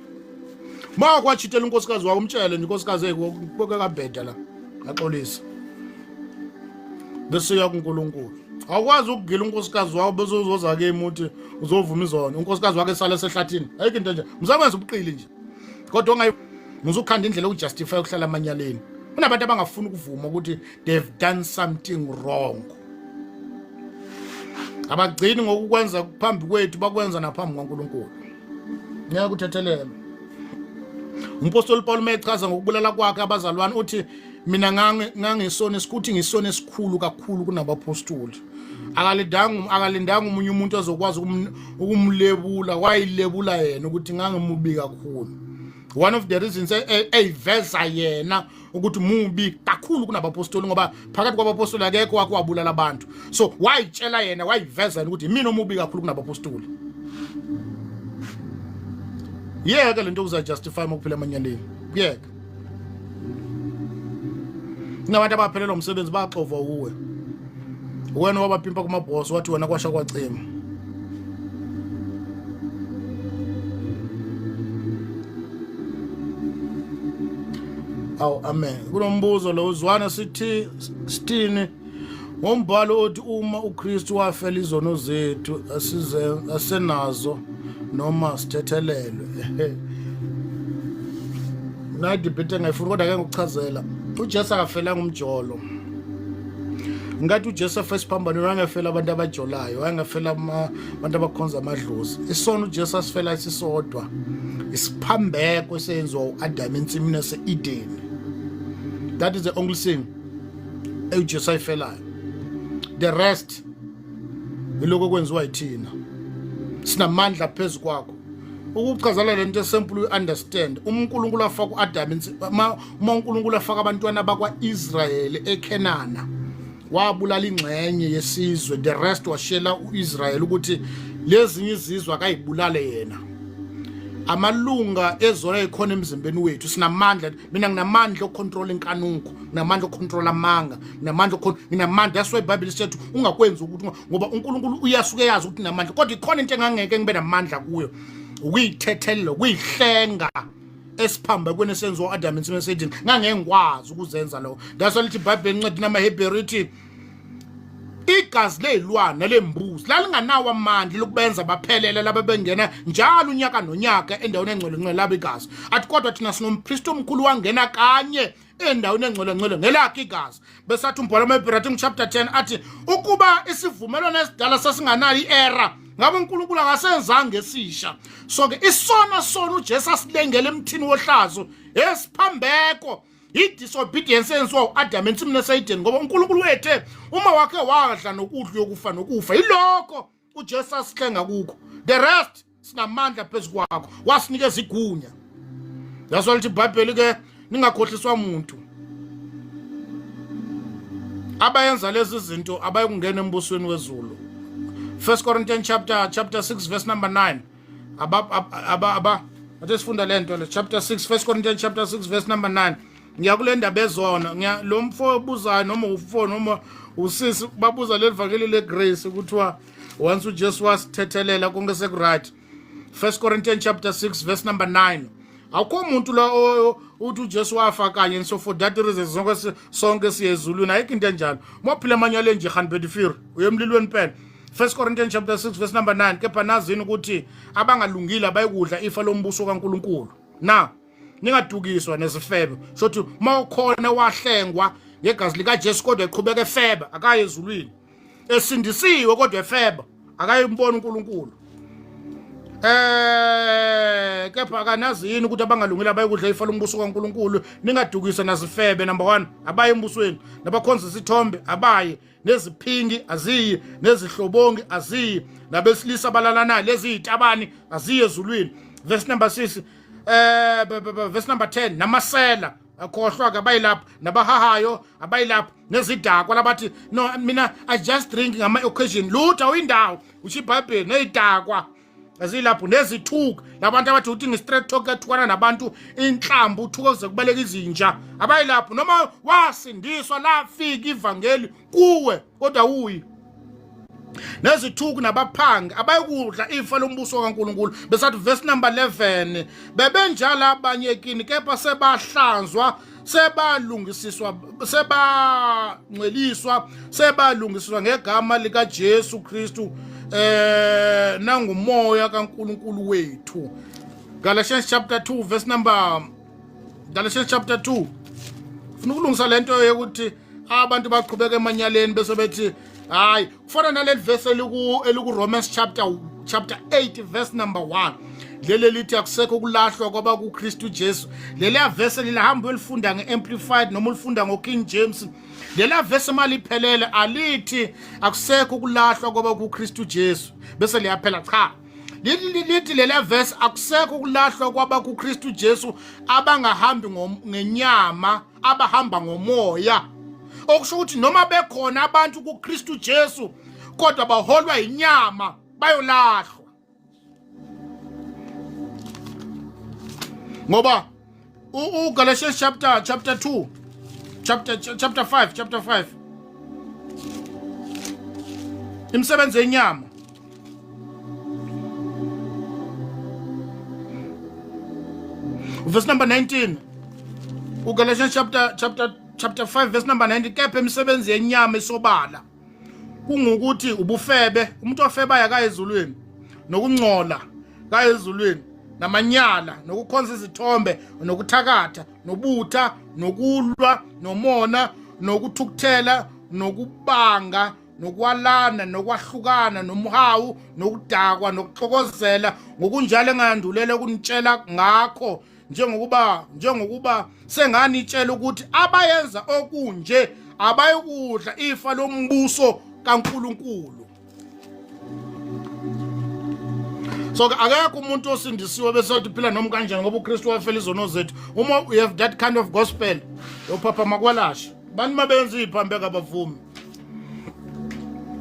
ma kwachitela unkosikazi wakho umtshele nje unkosikazi ekabheda la axolisa bese uya kuNkulunkulu awukwazi ukugila unkosikazi wakho bese uzoza kimi uthi uzovuma izona unkosikazi wakhe esale sehlathini ayikho into nje muzakwenza ubuqili nje kodwa ongayi muzukhanda indlela yokujustify ukuhlala amanyaleni kunabantu abangafuni ukuvuma ukuthi they've done something wrong abagcini ngokukwenza phambi kwethu bakwenza naphambi kwaNkulunkulu ngeke kuthethelelwe umpostoli Paul mechaza ngokubulala kwakhe abazalwane uthi mina ngangisona esikuthi ngisona esikhulu kakhulu kunabapostoli akalindanga akalindanga umunye umuntu azokwazi ukumlebula wayilebula yena ukuthi ngangimubi kakhulu one of the reasons eyiveza yena ukuthi mubi kakhulu kunabapostoli ngoba phakathi kwabapostoli akekho wakhe wabulala abantu so wayitshela yena wayiveza yena ukuthi imina omubi kakhulu kunabapostoli yeke lento ukuzajustify uma kuphila emanyaleni kuyeke kunabantu abaphelelwa umsebenzi baxovwa uwe wena wabapimpa kumabhosi wathi wena kwasha kwacima Awu amen. Kunombuzo lo uzwana sithi sithini ngombhalo othi uma uKristu wafela izono zethu asize asenazo noma sithethelelwe. Nayi debate engayifuni kodwa ke ngikuchazela. uJesu akafelanga umjolo. Ngathi uJesu afa esiphambanweni wangefela abantu abajolayo, wangefela abantu abakhonza amadlozi. Isono uJesu asifela isisodwa. Isiphambeko esenziwa uAdam ensimini yase-Eden. That is the only sin uJesu ayifelayo. The rest yiloko okwenziwa yithina. Sinamandla phezu kwakho. Ukuchazela lento simple you understand. UNkulunkulu afaka uAdam uma uNkulunkulu afaka abantwana bakwaIsrael eKenana wabulala ingxenye yesizwe the rest washela uIsrael ukuthi lezinye izizwe akayibulale yena amalunga ezona ekhona emzimbeni wethu sinamandla mina nginamandla okucontrol inkanuko nginamandla okucontrol amanga nginamandla nginamandla that's why iBhayibheli sithethu ungakwenzi ukuthi ngoba uNkulunkulu uyasuke yazi ukuthi namandla kodwa ikhona into engangeke ngibe namandla kuyo ukuyithethelela ukuyihlenga esiphambekweni esenziwa u-Adam ensimini yaseEdeni ngangeke ngikwazi ukuzenza lokho that's why lithi iBhayibheli incwadi namaHebheru ithi igazi lezilwane lembuzi lalinganawo amandla lokubenza baphelele laba bengena njalo unyaka nonyaka endaweni engcwele ngcwele laba igazi athi kodwa thina sinompristi omkhulu wangena kanye endaweni engcwele ngcwele ngelakhe igazi bese athi umbhalo wamaHebheru chapter 10 athi ukuba isivumelwano esidala sasinganayo iera ngabe uNkulunkulu akasenzanga esisha so ke isona sona uJesu asilengele emthini wohlazo esiphambeko i-disobedience eyenziwa u-Adam ensimini yaseEden ngoba uNkulunkulu wethe uma wakhe wadla nokudla uyokufa nokufa yilokho uJesu asihlenga kukho the rest sinamandla phezu kwakho wasinikeza igunya that's why lithi iBhayibheli ke ningakhohliswa umuntu abayenza lezi zinto abayikungena embusweni wezulu 1 Corinthians chapter 6 verse number 9 aba aba aba aba athe sifunda lento le chapter 6 1 Corinthians chapter 6 verse number 9. Ngiya kule ndaba ezona, ngiya lo mfo obuzayo noma ufo noma usisi babuza leli vangeli legrace kuthiwa once uJesu wasithethelela konke sekuright. 1 Corinthians chapter 6 verse number 9. Awukho umuntu la uthi uJesu wafa kanye and so for that reason sonke sonke siye ezulwini. Ayikho into enjalo. Uma uphila emanyaleni nje 124 uye emlilweni phela. 1 Corinthians chapter 6 verse number 9 kepha nazini ukuthi abangalungile abayikudla ifa lombuso kaNkuluNkulu. Na ningadukiswa nezifebe. Shothi mawukhona wahlengwa ngegazi likaJesu kodwa eqhubeka efeba akaye ezulwini. Esindisiwe kodwa efeba akayimbona uNkulunkulu. Kepha akanazi yini ukuthi abangalungile abayikudla ifa lombuso kaNkuluNkulu. Ningadukiswa nazifebe number 1 abaye embusweni, nabakhonza isithombe abaye, neziphingi aziyi, nezihlobongi aziyi, nabesilisa abalalanayo lezi zitabani aziyi ezulwini. Verse number 6 verse number 10 namasela akhohlwa ke abayilapho, nabahahayo abayilapho, nezidakwa labathi no mina I just drink ngama occasion, lutho awuyindawo usho iBhayibheli, nezidakwa azilapho, nezithuka labantu abathi uthi ngi-straight talk ethukana nabantu inhlambu uthuka kuze kubaleka izinja abayilapho. Noma wasindiswa lafika ivangeli kuwe kodwa uyi nezithuku nabaphangi abayikudla ifa lombuso kaNkuluNkulu. Besathi verse number 11 bebenjalo abanye kini kepha sebahlanzwa, sebalungisiswa, sebangcweliswa, sebalungisiswa ngegama likaJesu Kristu nangumoya kaNkuluNkulu wethu. Galatians chapter 2 verse number Galatians chapter 2 funa ukulungisa lento yokuthi abantu baqhubeka emanyaleni bese bethi hayi kufana naleli verse eliku Romans chapter 8 verse number 1 leli lithi akusekho ukulahlwa kwaba kuKristu Jesu. Leliya verse lilahamba uyolifunda ngeAmplified noma ulifunda ngoKing James. Leliya verse maliphelele alithi akusekho ukulahlwa kwaba kuKristu Jesu bese liyaphela. Cha, lithi leliya verse akusekho ukulahlwa kwaba kuKristu Jesu abangahambi ngenyama, abahamba ngomoya. Okusho ukuthi noma bekhona abantu kuKristu Jesu kodwa baholwa inyama bayolahlwa. Ngoba uGalatians chapter 2 chapter 5 chapter 5 imisebenzi yenyama verse number 19 uGalatians chapter 5 verse number 19 kepha imisebenzi yenyama isobala kungukuthi ubufebe, umuntu ofebayo akaye ezulwini, nokungcola kaye ezulwini, namanyala, nokukhonza izithombe, nokuthakatha, nobutha, nokulwa, nomona, nokuthukuthela, nokubanga, nokwalana, nokwahlukana, nomhawu, nokudakwa, nokuxokozela, ngokunjalo engandulela ukunitshela ngakho njengokuba senganitshela ukuthi abayenza okunje abayokudla ifa lombuso kaNkuluNkulu. So ke akekho umuntu osindisiwe bese uthi phila noma kanjani ngoba uKristu wafela izono zethu. Uma you have that kind of gospel, yophapha makwalasha. Abantu mabenza iziphambeko abavumi.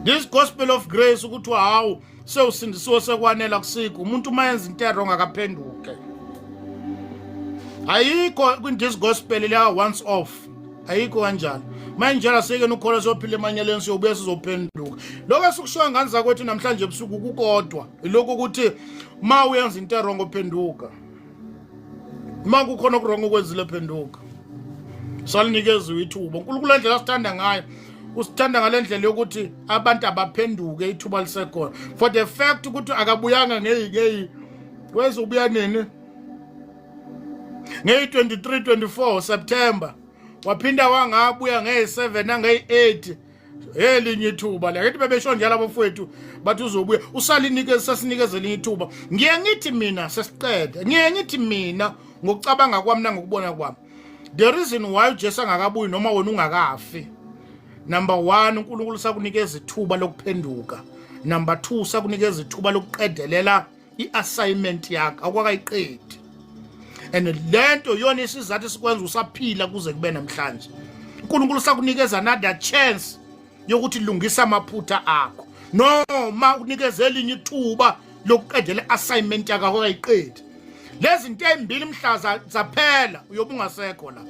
This gospel of grace ukuthi hawu sewusindisiwe sekwanela kusikho. Umuntu uma yenza into wrong akaphenduke. Ayikho kwin this gospel leya once off. Ayikho kanjalo. Manje asiyekeni ukukholwa siyophila emanyaleni siyobuya sizophenduka. Lokho esikushoyo ngane zakwethu namhlanje ebusuku kukodwa ilokhu ukuthi ma uyenza into wrong phenduka. Uma kukhona okuwrong okwenzile phenduka. Salinikezwe ithuba. uNkulunkulu endlela asithanda ngayo usithanda ngale ndlela yokuthi abantu abaphenduke ithuba lisekhona. For the fact ukuthi akabuyanga ngeyi wezobuya nini? Ngeyi 23 24 September waphinda wangabuya ngeyi 7 nangeyi 8 elinye ithuba le akithi bebesho njalo abafowethu bathi uzobuya usalinikeza sasinikeza elinye ithuba. Ngiye ngithi mina sesiqede, ngiye ngithi mina ngokucabanga kwami nangokubona kwami the reason why uJesu angakabuyi noma wena ungakafi, number 1 uNkulunkulu sakunikeza ithuba lokuphenduka, number 2 sakunikeza ithuba lokuqedelela i-assignment yakho akwakayiqedi. And lento yona isizathu esikwenza usaphila kuze kube namhlanje. uNkulunkulu sakunikeza another chance yokuthi lungisa amaphutha akho noma ukunikeza elinye ithuba lokuqedela assignment yakho akayiqedi. Lezi zinto ezimbili mhla zaphela uyobe ungasekho la.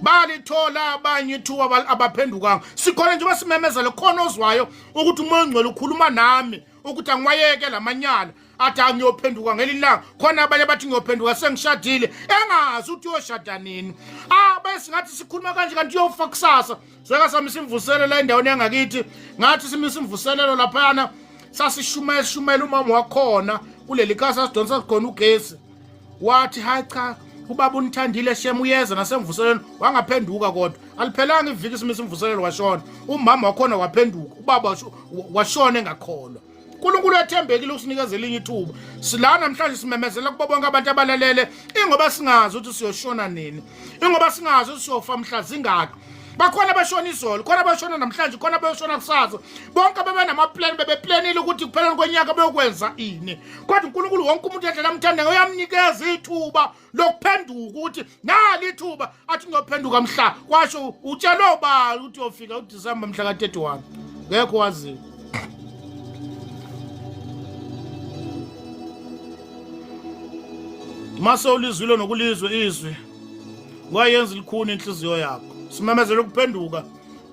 Balithola abanye ithuba abaphendukanga. Sikhona nje basimemezele khona ozwayo ukuthi uMoya oNgcwele ukhuluma nami ukuthi angiwayeke lamanyala athi angiyophenduka ngelinye ilanga. Khona abanye bathi ngiyophenduka sengishadile, engazi ukuthi uyoshada nini. Ah, bese ngathi sikhuluma kanje kanti uyofa kusasa. Seka samisa imvuselelo endaweni yangakithi, ngathi simisa imvuselelo laphayana, sasishumayela shumayela umama wakhona kuleli khasi sasidonsa khona ugesi. Wathi hayi cha, ubaba unithandile shem, uyeza nasemvuselelo. Wangaphenduka kodwa aliphelanga iviki simisa imvuselelo washona umama wakhona, waphenduka ubaba washona engakholwa. uNkulunkulu ethembekile ukusinikeza elinye ithuba. Sila namhlanje simemezela kubo bonke abantu abalalele, ingoba singazi ukuthi siyoshona nini, ingoba singazi ukuthi siyofa mhla zingaki. Bakhona abashona izolo, khona abashona namhlanje, khona abayoshona kusasa. Bonke bebenamaplan, bebeplanile ukuthi kupheleni konyaka beyokwenza ini, kodwa uNkulunkulu wonke umuntu endlela amthanda ngayo uyamnikeza ithuba lokuphenduka, ukuthi nali ithuba athi ngiyophenduka mhla kwasho. Utshelwe ubani ukuthi uyofika uDisemba mhla ka-31? Ngekho waziyo. Mase ulizwile nokulizwe izwi, wayenza likhuni inhliziyo yakho. Simemezela ukuphenduka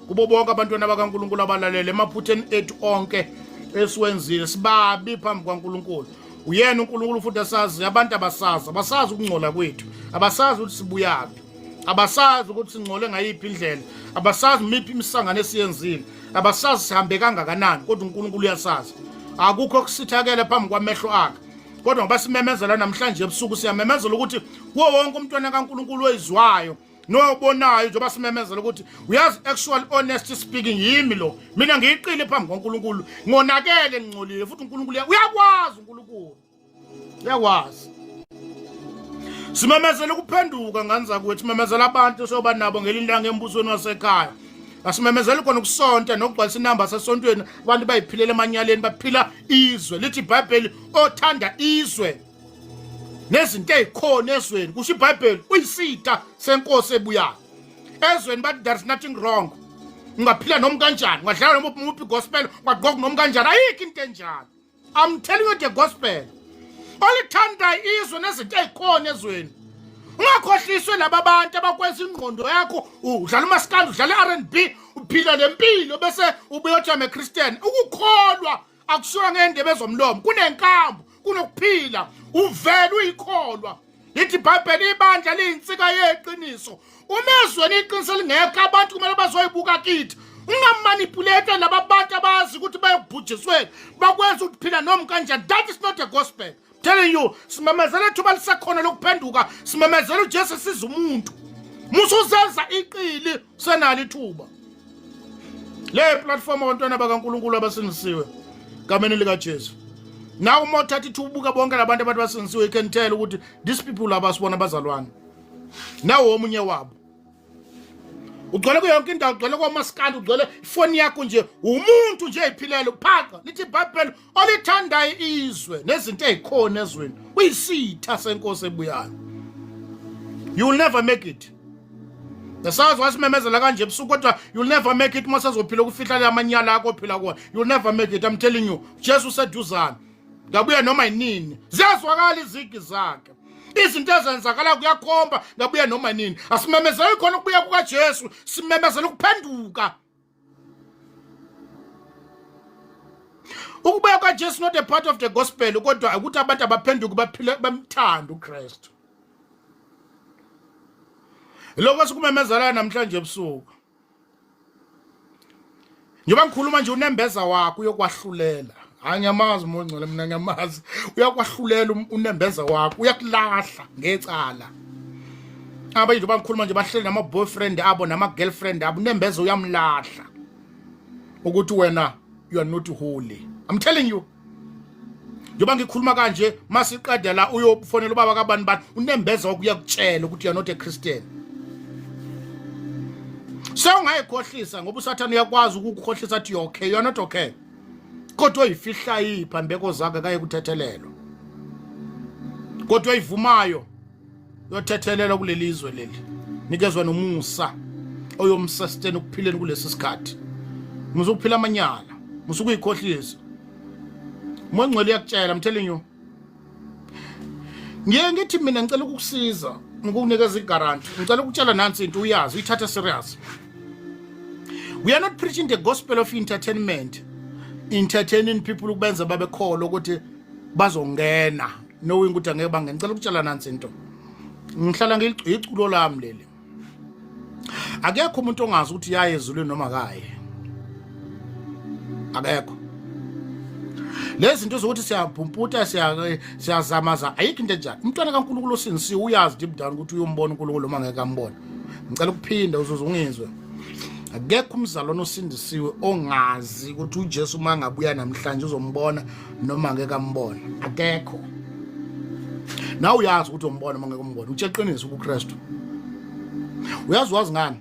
kubo bonke abantwana bakaNkulunkulu abalalele emaphutheni ethu onke esiwenzile. Sibabi phambi kwaNkulunkulu. Uyena uNkulunkulu futhi asazi abantu abasazi, abasazi ukungcola kwethu, abasazi ukuthi sibuyaphi, abasazi ukuthi singcole ngayiphi indlela, abasazi miphi imisangano esiyenzile, abasazi sihambe kangakanani, kodwa uNkulunkulu uyasazi. Akukho kusithakele phambi kwamehlo akhe. Kodwa ngoba simemezela namhlanje ebusuku, siyamemezela ukuthi kuwo wonke umntwana kaNkulunkulu oyizwayo nobonayo, njengoba simemezela ukuthi uyazi, actual honest speaking, yimi lo, mina ngiyiqile phambi kwaNkulunkulu, ngonakele, ngingcolile, futhi uNkulunkulu uyakwazi, uNkulunkulu uyakwazi. Simemezela ukuphenduka ngani zakwethu, simemezela abantu soba nabo ngelinye ilanga embusweni wasekhaya. Asimemezeli khona ukusonta nokugcwalisa inamba sesontweni. Abantu bayiphilela emanyaleni, baphila izwe. Lithi iBhayibheli, othanda izwe nezinto ezikhona ezweni, kusho iBhayibheli, uyisitha senkosi ebuyayo. Ezweni bathi there is nothing wrong, ungaphila noma kanjani, ungadlala noma uphi gospel, ungagqoka noma kanjani, ayikho into enjalo. I'm telling you the gospel. Olithanda izwe nezinto ezikhona ezweni, ungakhohliswe laba bantu abakwenza ingqondo yakho udlala umaskandi, udlala i-R&B, uphila lempilo bese ubuyothi I'm a Christian. Ukukholwa akushiwa ngendebe zomlomo, kunenkambo, kunokuphila, uvela uyikholwa. Lithi iBhayibheli ibandla liyinsika yeqiniso. Uma ezweni iqiniso lingekho, abantu kumele bazoyibuka kithi. Ungamanipulate laba bantu abazi ukuthi bayokubhujisweni, bakwenza ukuthi phila noma kanjani. That is not a gospel. Telling you, simemezela ithuba lisekhona lokuphenduka, simemezela uJesu esiza umuntu. Musa uzenza iqili, senalo ithuba. Le platform abantwana bakaNkulunkulu abasindisiwe gameni likaJesu. Nawe uma uthatha ithuba ubuka bonke labantu abantu basindisiwe, you can tell ukuthi these people abasibona abazalwane. Nawe omunye wabo. Ugcwele kuyo yonke indawo, ugcwele komaskandi, ugcwele ifoni yakho nje, umuntu nje eyiphilele uphaqa. Lithi iBhayibheli olithandayo izwe nezinto ezikhona ezweni uyisitha senkosi ebuyayo. You will never make it. Yasazi wasimemezela kanje ebusuku, kodwa you'll never make it uma sazophila ukufihla amanyala akho ophila kuwona. You'll never make it, I'm telling you. Jesu useduzane, ngabuya noma yinini. Ziyazwakala izigi zakhe, izinto ezenzakala kuyakhomba ngabuya noma nini. Asimemezeli khona ukubuya kukaJesu, simemezela ukuphenduka. Ukubuya kukaJesu not a part of the gospel, kodwa ukuthi abantu abaphenduke baphile bamthanda uKristu. Lokho sikumemezela namhlanje ebusuku. Njengoba ngikhuluma nje, unembeza wakho uyokwahlulela. Hayi, ngiyamazi uMoya oNgcwele mina, ngiyamazi. Uyakwahlulela unembeza wakho, uyakulahla ngecala. Abanye njengoba ngikhuluma nje bahleli nama boyfriend abo nama girlfriend abo, unembeza uyamlahla ukuthi wena you are not holy. I'm telling you. Njengoba ngikhuluma kanje, masiqeda la uyofonela ubaba kabani bani, unembeza wakho uyakutshela ukuthi you are not a Christian. Sewungayikhohlisa ngoba uSathane uyakwazi ukukukhohlisa athi you okay, you are not okay. Kodwa uyifihla iphambeko zakhe kaye kuthethelelwa. Kodwa oyivumayo uyothethelelwa kuleli zwe leli. Nikezwa nomusa oyomsustain ukuphileni kulesi sikhathi. Musa ukuphila amanyala, musa ukuyikhohlisa. Umoya oNgcwele uyakutshela, I'm telling you. Ngiye ngithi mina ngicela ukukusiza. Ngikunikeza igaranti. Ngicela ukutshela nansi into uyazi, uyithathe serious. We are not preaching the gospel of entertainment. Entertaining people ukubenza babe kholo ukuthi bazongena knowing ukuthi angeke bangene. Ngicela ukutshela nansi into. Ngihlala ngiyiculo lami leli. Akekho umuntu ongazi ukuthi yaye ezulwini noma kaye. Akekho. Lezi zinto zokuthi siyabhumputa siyazamaza ayikho into enjalo. Umntwana kaNkulunkulu osindisiwe uyazi deep down ukuthi uyombona uNkulunkulu noma ngeke ambone. Ngicela ukuphinda uzuze ungizwe. Akekho umzalwane osindisiwe ongazi ukuthi uJesu uma ngabuya namhlanje uzombona noma ngeke ambone. Akekho. Nawe uyazi ukuthi umbona uma ngeke umbone. Utshela iqiniso kuKristu. Uyazi wazi ngani?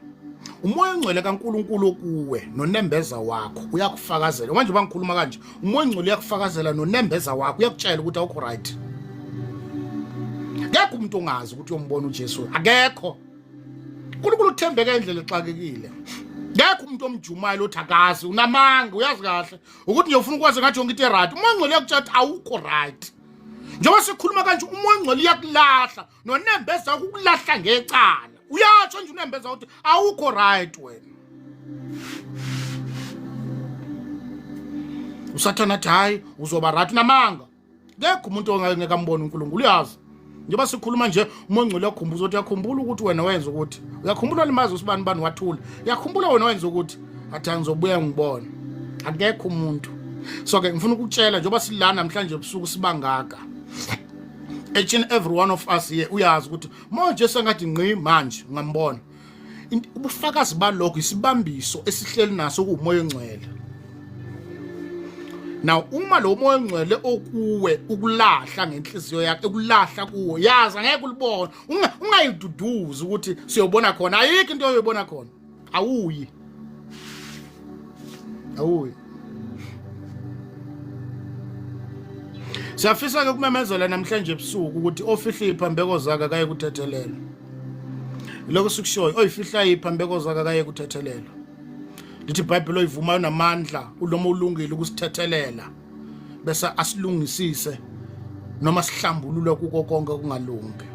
Umoya ongcwele kaNkuluNkulu okuwe nonembeza wakho uyakufakazela. Manje bangikhuluma kanje, umoya ongcwele uyakufakazela nonembeza wakho uyakutshela ukuthi awukho right. Akekho umuntu ongazi ukuthi uyombona uJesu. Akekho. uNkulunkulu uthembeka indlela exakekile. Ngekho umuntu omjumayo othi akazi, unamanga, uyazi kahle ukuthi nje ufuna ukwazi ngathi yonke into eright. Umoya ongcwele uyakutshela ukuthi awukho right. Njengoba sikhuluma kanje umoya ongcwele uyakulahla nonembeza ukulahla ngecala. Uyatsho nje unembeza ukuthi awukho right wena. Usathana athi hayi uzoba right namanga. Kekho umuntu ongeke ambone uNkulunkulu uyazi. Njengoba sikhuluma nje umoya ongcwele uyakhumbuza ukuthi uyakhumbula ukuthi wena wenza ukuthi uyakhumbula limazi usibani bani wathula uyakhumbula wena wenza ukuthi athi angizobuya ngibone akekho umuntu so ke ngifuna ukutshela njengoba silana namhlanje ebusuku sibangaka each and every one of us here uyazi ukuthi manje sengathi ngqi manje ungambona Ubufakazi balokho isibambiso esihleli naso kuumoya ongcwele. Now uma lo moya ongcwele okuwe ukulahla ngenhliziyo yakhe ukulahla kuwo yazi angeke ulibone ungayiduduzi ukuthi siyobona khona ayikho into oyoyibona khona awuyi awuyi Siyafisa ke ukumemezela namhlanje ebusuku ukuthi ofihla iphambeko zakhe akaye kuthethelelwa. Lokho sikushoyo oyifihla iphambeko zakhe akaye kuthethelelwa. Lithi iBhayibheli oyivumayo namandla uloma ulungile ukusithethelela bese asilungisise noma sihlambulule kuko konke okungalungi.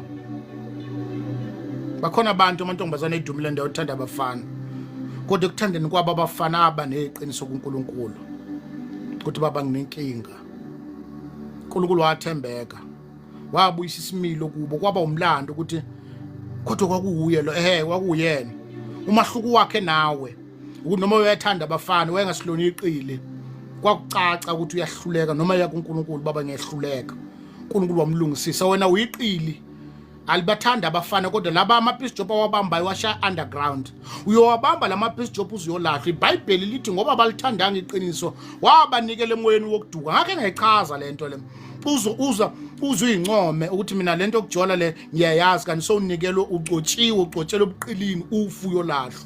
Bakhona abantu amantombazane edumile ndawo ethanda abafana. Kodwa ekuthandeni kwabo abafana aba neqiniso kuNkulunkulu. Ukuthi baba nginenkinga. uNkulunkulu wathembeka. Wabuyisa isimilo kubo kwaba umlando ukuthi kodwa kwakuwuye lo ehe kwakuyena. Umahluko wakhe nawe ukuthi noma uyathanda abafana wayengasilona iqili. Kwakucaca ukuthi uyahluleka noma eya kuNkulunkulu baba ngiyahluleka. uNkulunkulu wamlungisisa wena uyiqili alibathanda abafana kodwa laba ama-piece job awabambayo washaya underground uyowabamba la ma-piece job uzuyolahlwa ibhayibheli lithi ngoba balithandanga iqiniso wabanikela emoyeni wokuduka ngakhe ngayichaza le nto le uze uza uze uyincome ukuthi mina le nto yokujola le ngiyayazi kanti sowunikelwe ucotshiwe ucotshelwe ebuqilini ufu uyolahlwa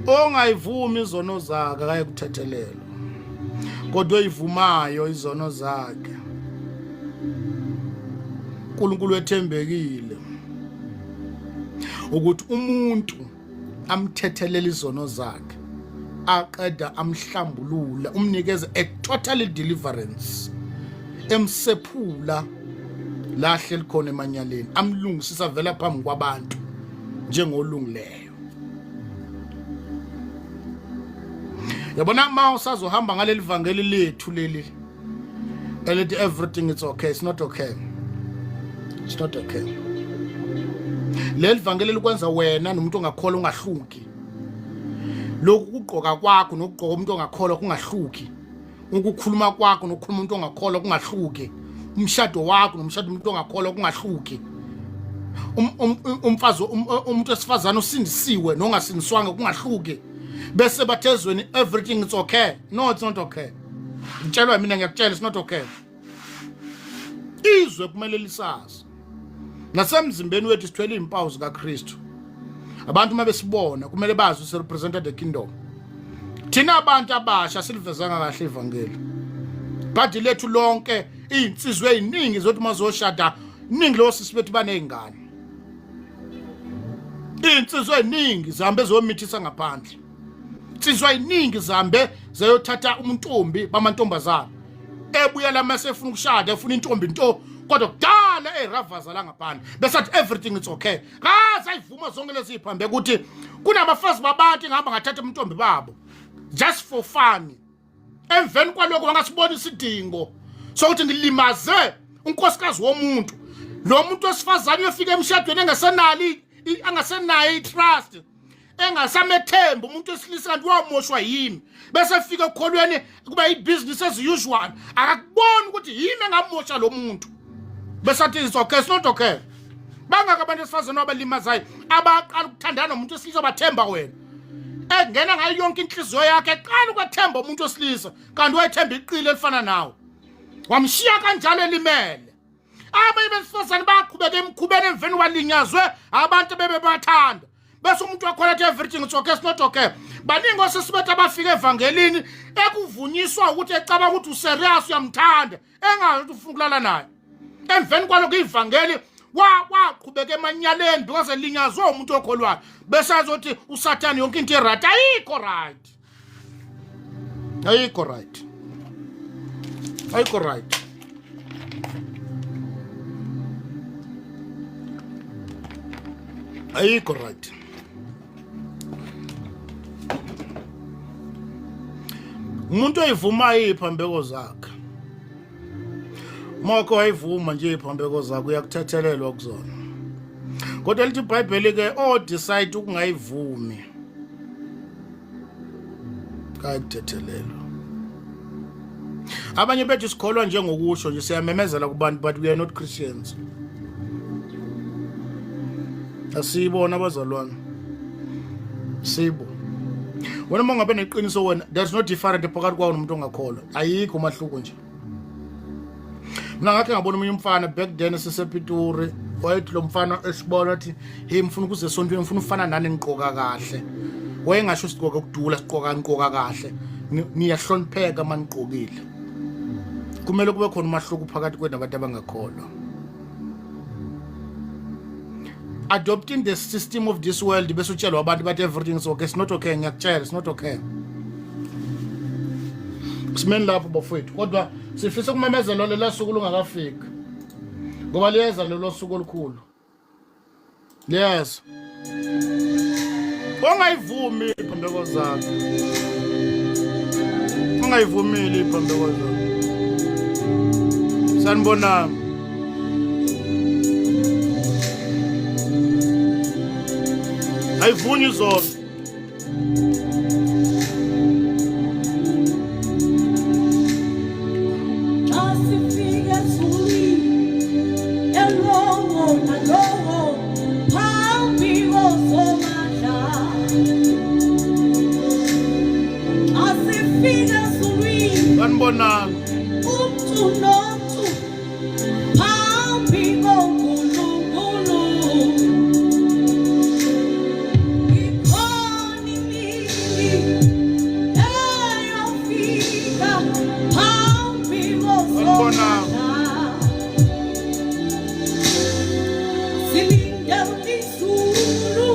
ongayivumi izono zakhe akaye kuthethelelwa kodwa oyivumayo izono zakhe uNkulunkulu wethembekile ukuthi umuntu amthethelele izono zakhe aqeda amhlambulule umnikeze a total deliverance emsephula lahle likhona emanyaleni amlungisisa vela phambi kwabantu njengolungileyo yabona uma usazohamba ngaleli vangeli lethu leli elithi everything is okay it's not okay it's not okay leli vangeli likwenza wena nomuntu ongakholwa ungahluki lokhu kugqoka kwakho nokugqoka umuntu ongakholwa kungahluki ukukhuluma kwakho nokukhuluma umuntu ongakholwa kungahluki umshado wakho nomshado umuntu ongakholwa kungahluki um, um, um, umfazi umuntu wesifazane osindisiwe nongasindiswanga kungahluki bese bathezweni everything is okay no it's not okay ngitshelwa mina ngiyakutshela it's not okay izwe kumele lisazi nasemzimbeni wethu sithwele izimpawu zikaKristu abantu uma besibona kumele bazi ukuthi represented the kingdom thina abantu abasha silivezanga kahle ivangeli bhadi lethu lonke izinsizwa eziningi zothi mazoshada iningi losisi bethu banezingane izinsizwa eziningi zihambe ziyomithisa ngaphandle insizwa eziningi zihambe zayothatha umuntombi bamantombazana ebuya la mase efuna ukushada efuna intombi nto Kodwa kudala eravaza la ngaphandle besathi everything is okay. Kaze ayivuma zonke lezi ziphambe ukuthi kunabafazi babantu engihamba ngathatha umntombi babo just for fun. Emveni kwaloko wangasibona isidingo sokuthi ngilimaze unkosikazi womuntu. Lo muntu wesifazane uyofika emshadweni engasenali angasenayo i-trust engasamethembi umuntu wesilisa kanti wamoshwa yimi bese efika ekukholweni kuba i-business as usual akakuboni ukuthi yimi engamosha lo muntu bese athi it's okay, it's not okay. Bangaka abantu esifazane abalimazayo abaqala ukuthandana nomuntu wesilisa bathemba wena engena ngayo yonke inhliziyo yakhe eqala ukwethemba umuntu wesilisa kanti wayethemba iqili elifana nawe wamshiya kanjalo elimele. Abanye besifazane bayaqhubeka emkhubeni emveni walinyazwe abantu bebebathanda bese umuntu wakhona athi everything it's okay, it's not okay. Baningi osisi bethu abafika evangelini ekuvunyiswa ukuthi ecabanga ukuthi userious uyamthanda engazi ukuthi ufuna ukulala naye. Emveni kwalokho ivangeli waqhubeka emanyaleni because elinyazwe umuntu okholwayo bese azothi usathane yonke into i-right. Ayikho right, ayikho right, ayikho right. Ayikho right. Umuntu oyivumayo iziphambeko zakhe, moko wayivuma nje iziphambeko zakhe uyakuthethelelwa kuzona. Kodwa lithi iBhayibheli ke o decide ukungayivumi kayikuthethelelwa. Abanye bethu sikholwa njengokusho nje siyamemezela kubantu but we are not Christians. Asibona abazalwane. Sibo. Wena uma ungabe neqiniso wena there's no different phakathi kwawo nomuntu ongakholwa. Ayikho umahluko nje. Mina ngakhe ngabona omunye umfana back then sisePituri wayethi lo mfana esibona athi hey ngifuna ukuze esontweni ngifuna ufana nani ngiqoka kahle. Wayengasho sigqoka ukudula sigqoka ngiqoka kahle. Niyahlonipheka manigqokile. Kumele kube khona umahluko phakathi kwenu nabantu abangakholwa. Adopting the system of this world bese utshelwa abantu bathi everything is okay, it's not okay. Ngiyakutshela it's not okay. Simeni lapho bafowethu, kodwa sifisa ukumemezela lela suku lungakafiki ngoba liyeza lelo suku olukhulu, liyeza. Ongayivumi iphambeko zakhe, ongayivumile iphambeko zakhe. Sanibonani. Ayivunywa izono. Xa sifika ezulwini, elowo nalowo phambi koSomandla. Xa sifika ezulwini, Sanibonani. umntu nomntu phambi koNkulunkulu. Ikhona imini eyofika phambi koSomandla. Silinde izulu,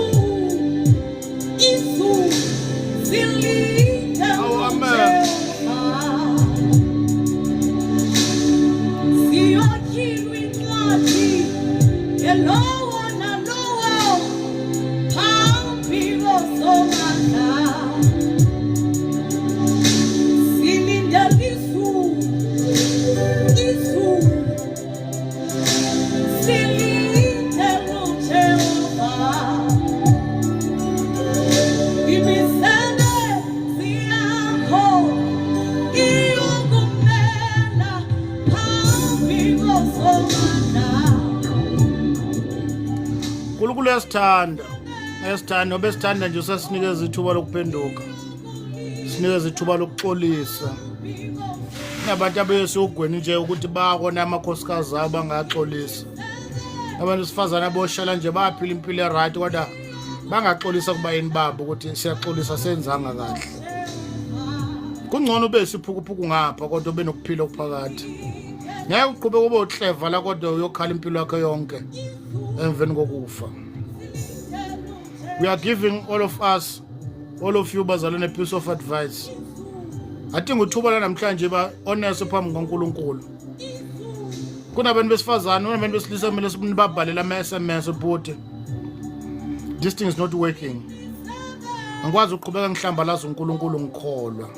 izulu, silinde Awu, amen. uJehova. Siyotyhilwa incwadi elowo nalowo phambi koSomandla. Silinde izulu, izulu, silinde uJehova. Imisebenzi yakho iyokumela phambi koSomandla. uNkulunkulu uyasithanda, uyasithanda ngoba esithanda nje usasinikeza ithuba lokuphenduka, sinikeza ithuba lokuxolisa. Kunabantu abeyesogweni nje ukuthi bakona amakhosikazi abo bangaxolisa. Abantu besifazane aboshala nje baphila impilo e-right kodwa bangaxolisa kubayeni babo ukuthi siyaxolisa senzanga kahle. Kungcono ube isiphukuphuku ngapha kodwa ube nokuphila okuphakade. Ngeke uqhubeke ube uhleva la kodwa uyokhala impilo yakho yonke emveni kokufa. We are giving all of us, all of you bazalwane, a piece of advice. I think uthuba la namhlanje ba honest phambi kaNkuluNkulu. Kunabantu besifazane, kunabantu besilisa kumele sibabhalele ama-SMS bhuti. This thing is not working. Angikwazi ukuqhubeka ngihlambalaza uNkulunkulu ngikholwa.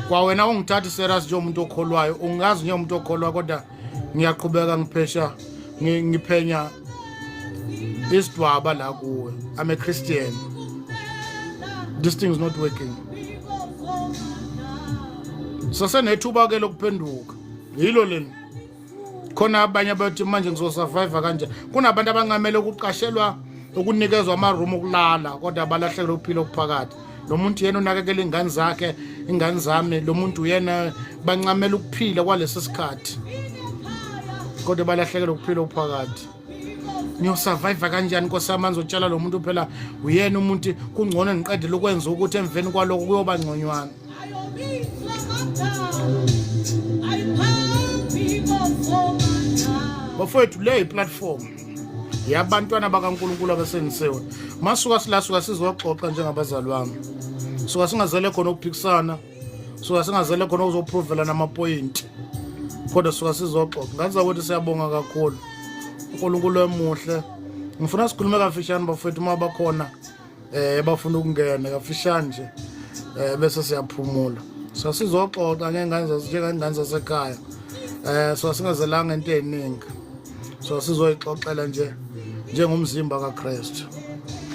Kwawena ungithatha serious njengomuntu okholwayo, ungazi njengomuntu okholwa kodwa ngiyaqhubeka ngiphesha ngiphenya isidwaba la kuwe. I'm a Christian. This thing is not working. Sasenethuba ke lokuphenduka. Yilo leli. Khona abanye abathi manje ngizosurvive kanje. Kunabantu abancamele ukuqashelwa ukunikezwa ama-room okulala kodwa balahlekelwe ukuphila okuphakathi. Lo muntu yena unakekela ingane zakhe, ingane zami, lo muntu uyena bancamela ukuphila kwalesi sikhathi. Kodwa balahlekelwe ukuphila okuphakathi. Niyosurvive kanjani Nkosi yami ngizotshala lo muntu phela uyena umuntu kungcono ngiqede lokwenza ukuthi emveni kwaloko kuyoba ngconywana. Bafowethu le iplatform yabantwana bakaNkulunkulu abasengisiwe. Masuka silasuka sizoxoxa njengabazali bami. Suka singazele khona ukuphikisana, suka singazele khona ukuzoprovela namapoyinti. Kodwa suka sizoxoxa. Ngathi zakwethu siyabonga kakhulu. uNkulunkulu emuhle. Ngifuna sikhulume kafishane bafowethu uma bakhona bafuna ukungena kafishane nje bese siyaphumula. Sasizoxoxa ngengane njengengane zasekhaya. So singazelanga into eziningi. So sizoyixoxela nje njengomzimba kaKristu.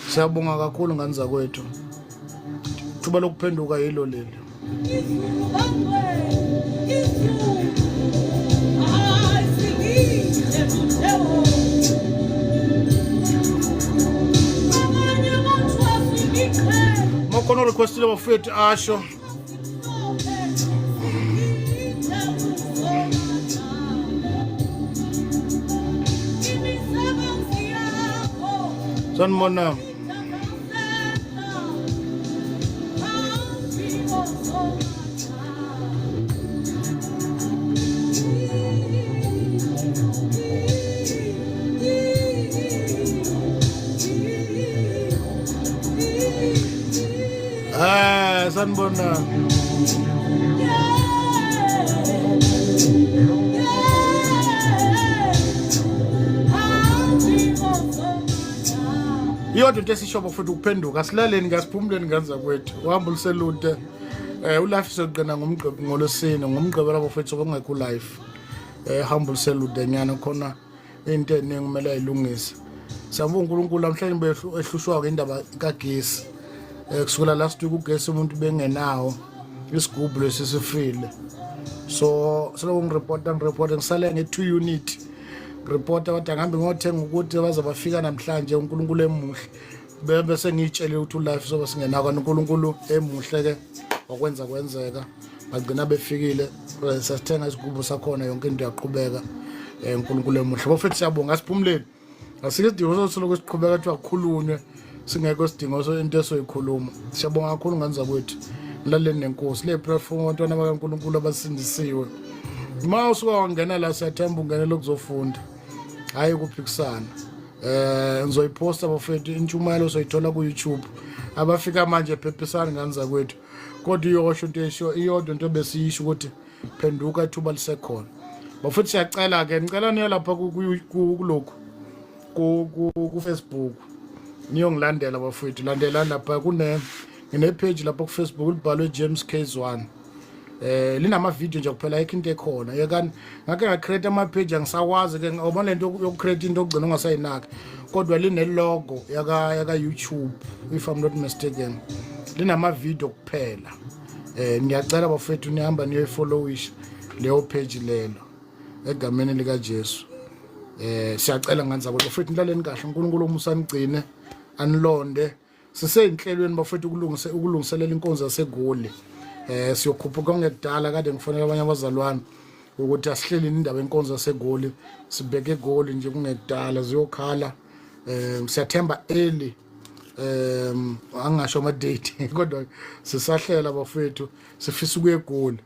Siyabonga kakhulu ngane zakwethu. Thuba lokuphenduka yilo leli. Mokhona requestile bafethu asho Sanibona. Sanibona. Iyodwa into esishobo futhi ukuphenduka asilaleni ngasiphumuleni ngane zakwethu uhambo luselude ulife soqina ngomgqibelo ngolwesine ngomgqibelo abafethu kungekho life hambo luselude nyana khona into eningi kumele ayilungise. Siyabonga uNkulunkulu namhlanje behlushwa ke indaba kagesi. Kusukela last week ugesi umuntu bengenawo isigubhu lesi sifile. So selokhu ngireport ngireport ngisale nge-2 unit ngireport kodwa ngihambe ngiyothenga ukuthi baze bafika namhlanje uNkulunkulu emuhle. Bese ngiyitshelile ukuthi ulife soba singenako kanti uNkulunkulu emuhle ke wakwenza kwenzeka. Bagcina befikile sasithenga isigubhu sakhona yonke into yaqhubeka. uNkulunkulu emuhle. Bafethu siyabonga asiphumuleni. Asikho isidingo sosoloko siqhubeka kuthiwa kukhulunywe singekho isidingo so into esoyikhuluma. Siyabonga kakhulu ngane zakwethu. Laleni nenkosi le platform abantwana bakaNkulunkulu abasindisiwe. Uma usuka wangena la siyathemba ungenele ukuzofunda. Hayi ukuphikisana. Ngizoyiposta bafethu intshumayelo soyithola ku YouTube. Abafika manje phephisani ngane zakwethu. Kodwa iyosho into esho iyodwa into besiyisho ukuthi phenduka ithuba lisekhona. Bafethu siyacela ke ngicela niye lapha kulokhu ku Facebook niyongilandela bafethu landelani lapha kune ngine page lapha ku Facebook libhalwe James K Zwane. Linama video nje kuphela ayikho into ekhona yekani ngake nga create ama page angisakwazi ke ngoba lento yoku create into ogcina ungasayinaki kodwa line logo yaka YouTube if I'm not mistaken linama video kuphela. Ngiyacela bafethu nihamba niyoyifollowisha leyo page lelo egameni lika Jesu. Siyacela ngane zabo bafethu nilaleni kahle uNkulunkulu omusa anigcine anilonde. Siseyinhlelweni bafethu ukulungise ukulungiselela inkonzo yaseGoli. Siyokhuphuka kungekudala kade ngifonela abanye abazalwane ukuthi asihleleni indaba yenkonzo yaseGoli sibheke eGoli nje kungekudala ziyokhala. Siyathemba early angisho ama date kodwa sisahlela bafethu sifisa ukuya eGoli.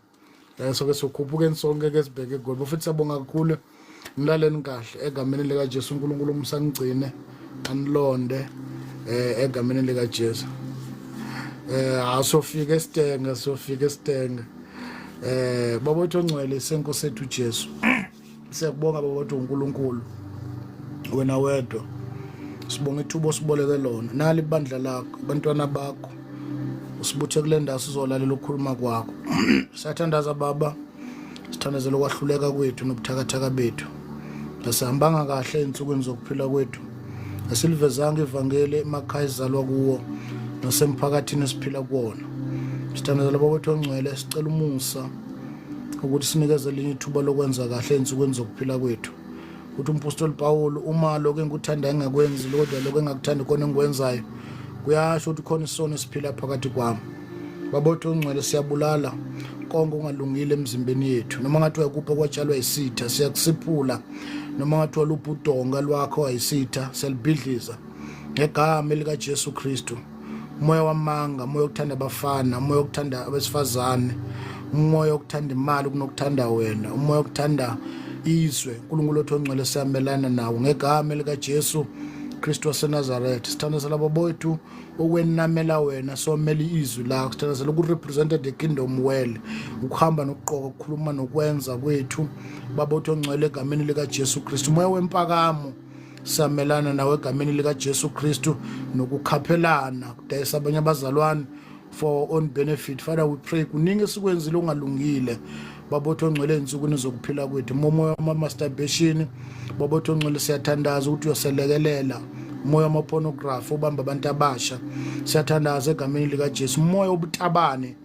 Soke sokhuphuka sonke ke sibheke eGoli. Bafethu siyabonga kakhulu. Nilaleni kahle egameni lika Jesu uNkulunkulu umusa ngigcine anilonde egameni lika Jesu. Asofika esitenge sofika esitenge. Baba wethu ongcwele senkosi ethu Jesu. Siyakubonga baba ukuthi uNkulunkulu wena wedwa. Sibonga ithuba osiboleke lona. Nali ibandla lakho, abantwana bakho. Usibuthe kule ndawo sizolalela ukukhuluma kwakho. Siyathandaza baba. Sithandazela ukwahluleka kwethu nobuthakathaka bethu. Asihambanga kahle ezinsukwini zokuphila kwethu. Asilivezanga ivangeli emakhaya esizalwa kuwo nasemphakathini esiphila kuwona. Sithandazela baba wethu ongcwele, sicela umusa ukuthi sinikeze elinye ithuba lokwenza kahle ezinsukwini zokuphila kwethu. Uthi umpostoli Pawulu, uma lokho engikuthanda engakwenzi kodwa lokho engakuthandi khona engikwenzayo, kuyasho ukuthi khona isono esiphila phakathi kwami. Babotho ongcwele, siyabulala konke okungalungile emzimbeni yethu. Noma ngathi uyakupha kwatshalwa isitha, siyakusiphula. Noma ngathi walupha udonga lwakho ayisitha, siyalibhidliza ngegama likaJesu Kristu. Umoya wamanga, umoya wokuthanda abafana, umoya wokuthanda abesifazane, umoya wokuthanda imali kunokuthanda wena, umoya wokuthanda izwe, uNkulunkulu othi ongcwele siyamelana nawo ngegama likaJesu Kristu waseNazaretha. Sithandazela babowethu ukwenamela wena, somela izwi lakho. Sithandazela ukurepresent the kingdom well, ukuhamba nokuqoka, ukukhuluma nokwenza kwethu babowethu ongcwele egameni likaJesu Kristu. Umoya wempakamo siyamelana nawe egameni likaJesu Kristu, nokukhaphelana kudayisa abanye abazalwane for own benefit. Father, we pray, kuningi esikwenzile okungalungile babotho ongcwele ezinsukwini zokuphila kwethu. Umoya wama-masturbation babotho ongcwele, siyathandaza ukuthi uyoselekelela. Umoya wama-pornography obamba abantu abasha, siyathandaza egameni likaJesu. Umoya wobutabane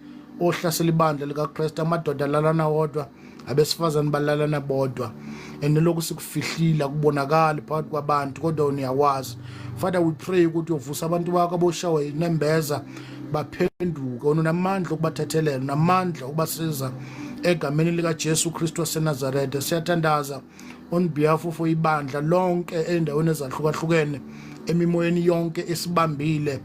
ohlasela ibandla likaKristu, amadoda alalana wodwa, abesifazane balalana bodwa, and lokhu sikufihlile akubonakali phakathi kwabantu, kodwa wena uyakwazi. Father, we pray ukuthi uyovusa abantu bakho aboshawe inembeza baphenduke. Wena unamandla okubathethelela, unamandla okubasiza egameni likaJesu Kristu waseNazaretha. Siyathandaza on behalf of ibandla lonke endaweni ezahlukahlukene, emimoyeni yonke esibambile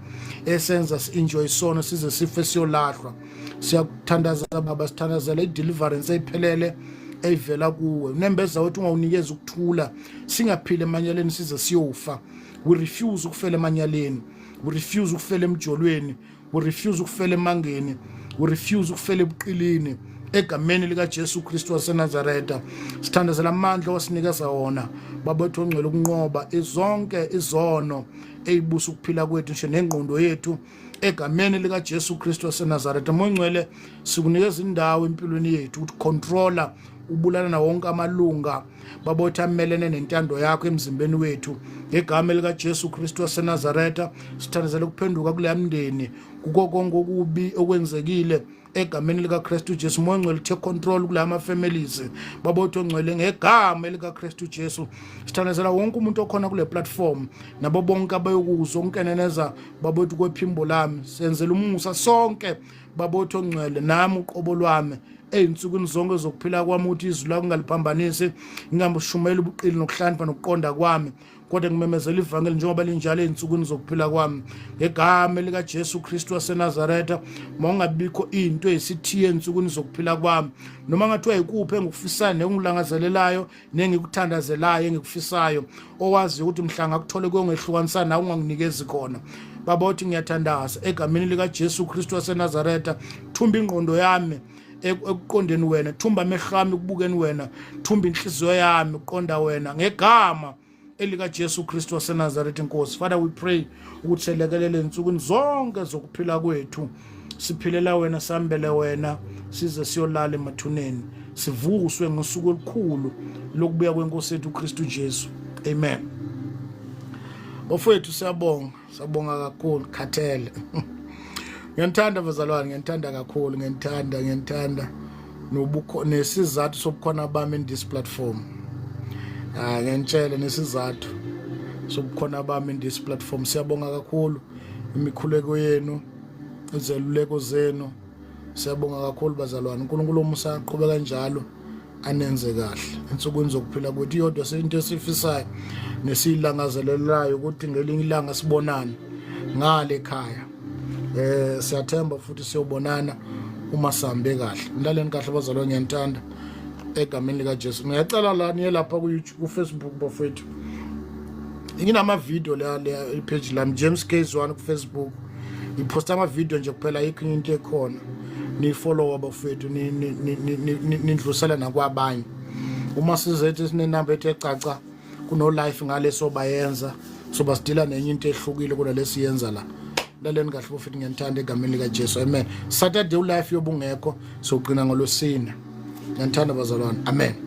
esenza si-enjoy isono size sife siyolahlwa. Siyakuthandaza baba, sithandazela i-deliverance eyiphelele eyivela kuwe. Unembeza wethu ungawunikeza ukuthula, singaphili emanyaleni size siyofa. We refuse ukufela emanyaleni, we refuse ukufela emjolweni, we refuse ukufela emangeni, we refuse ukufela ebuqilini egameni likaJesu Kristu waseNazaretha. Sithandazela amandla owasinikeza wona babethu ongcwele ukunqoba izonke izono eyibusa ukuphila kwethu nje nengqondo yethu egameni likaJesu Kristu waseNazaretha. Mongcwele, sikunikeza indawo empilweni yethu ukuthi controller ubulala na wonke amalunga babotha amelene nentando yakho emzimbeni wethu ngegama likaJesu Kristu waseNazaretha. Sithandazela ukuphenduka kuleya mndeni kuko konke okubi okwenzekile egameni likaKristu Jesu. Moya ongcwele, take control kula ma families babotho ongcwele ngegama likaKristu Jesu. Sithandazela wonke umuntu okhona kule platform nabo bonke abayokuzwa unkeneneza babotho kwephimbo lami. Senzela umusa sonke babotho ongcwele, nami uqobo lwami ey'nsukwini zonke zokuphila kwami, ukuthi izwi lakho ngingaliphambanisi, ngingambushumayeli ubuqili nokuhlakanipha nokuqonda kwami, kodwa ngimemezela ivangeli njengoba linjalo ey'nsukwini zokuphila kwami ngegama likaJesu Kristu waseNazaretha. Mawungabikho into eyisithiye ey'nsukwini zokuphila kwami, noma ngathiwa yikuphi engikufisayo nengilangazelelayo nengikuthandazelayo engikufisayo, owaziyo ukuthi mhla ngakuthole kuyongehlukanisa nawe, unganginikezi khona. Baba uthi ngiyathandaza egameni likaJesu Kristu waseNazaretha, thumba ingqondo yami ekuqondeni wena, thumba amehlo ami ekubukeni wena, thumba inhliziyo yami ukuqonda wena ngegama elikaJesu Kristu waseNazaretha. Inkosi, Father, we pray ukuthi selekelele ensukwini zonke zokuphila kwethu, siphilela wena, sambele wena size siyolala emathuneni, sivuswe ngosuku olukhulu lokubuya kwenkosi yethu uKristu Jesu. Amen. Bafowethu, siyabonga, siyabonga kakhulu. Khathele. Ngiyanithanda bazalwane, ngiyanithanda kakhulu, ngiyanithanda, ngiyanithanda nobukho nesizathu sobukhona bami in this platform. Ah, ngiyanitshela nesizathu sobukhona bami in this platform. Siyabonga kakhulu imikhuleko yenu, izeluleko zenu. Siyabonga kakhulu bazalwane. uNkulunkulu omusa aqhubeka kanjalo anenze kahle ensukwini zokuphila kwethu. Iyodwa into esifisayo nesiyilangazelelayo ukuthi ngelinye ilanga sibonane ngale ekhaya. Siyathemba futhi siyobonana uma sihambe kahle. Nilaleni kahle bazalwane, ngiyanithanda egameni lika Jesu. Ngiyacela la niye lapha ku YouTube, ku Facebook bafethu. Nginama video la le page lami James K Zwane ku Facebook. Ngiphosta ama video nje kuphela, ayikho into ekhona. Ni follow bafethu, ni nidlulisela nakwabanye. Uma sizethe sinenamba ethe caca kuno life ngale sobayenza soba sidila nenye into ehlukile kunalesi yenza la. Laleni kahle bafethu, ngiyanithanda egameni lika Jesu. Amen. Saturday ulife yobungekho, sogcina ngolwesine. Ngiyanithanda bazalwane. Amen.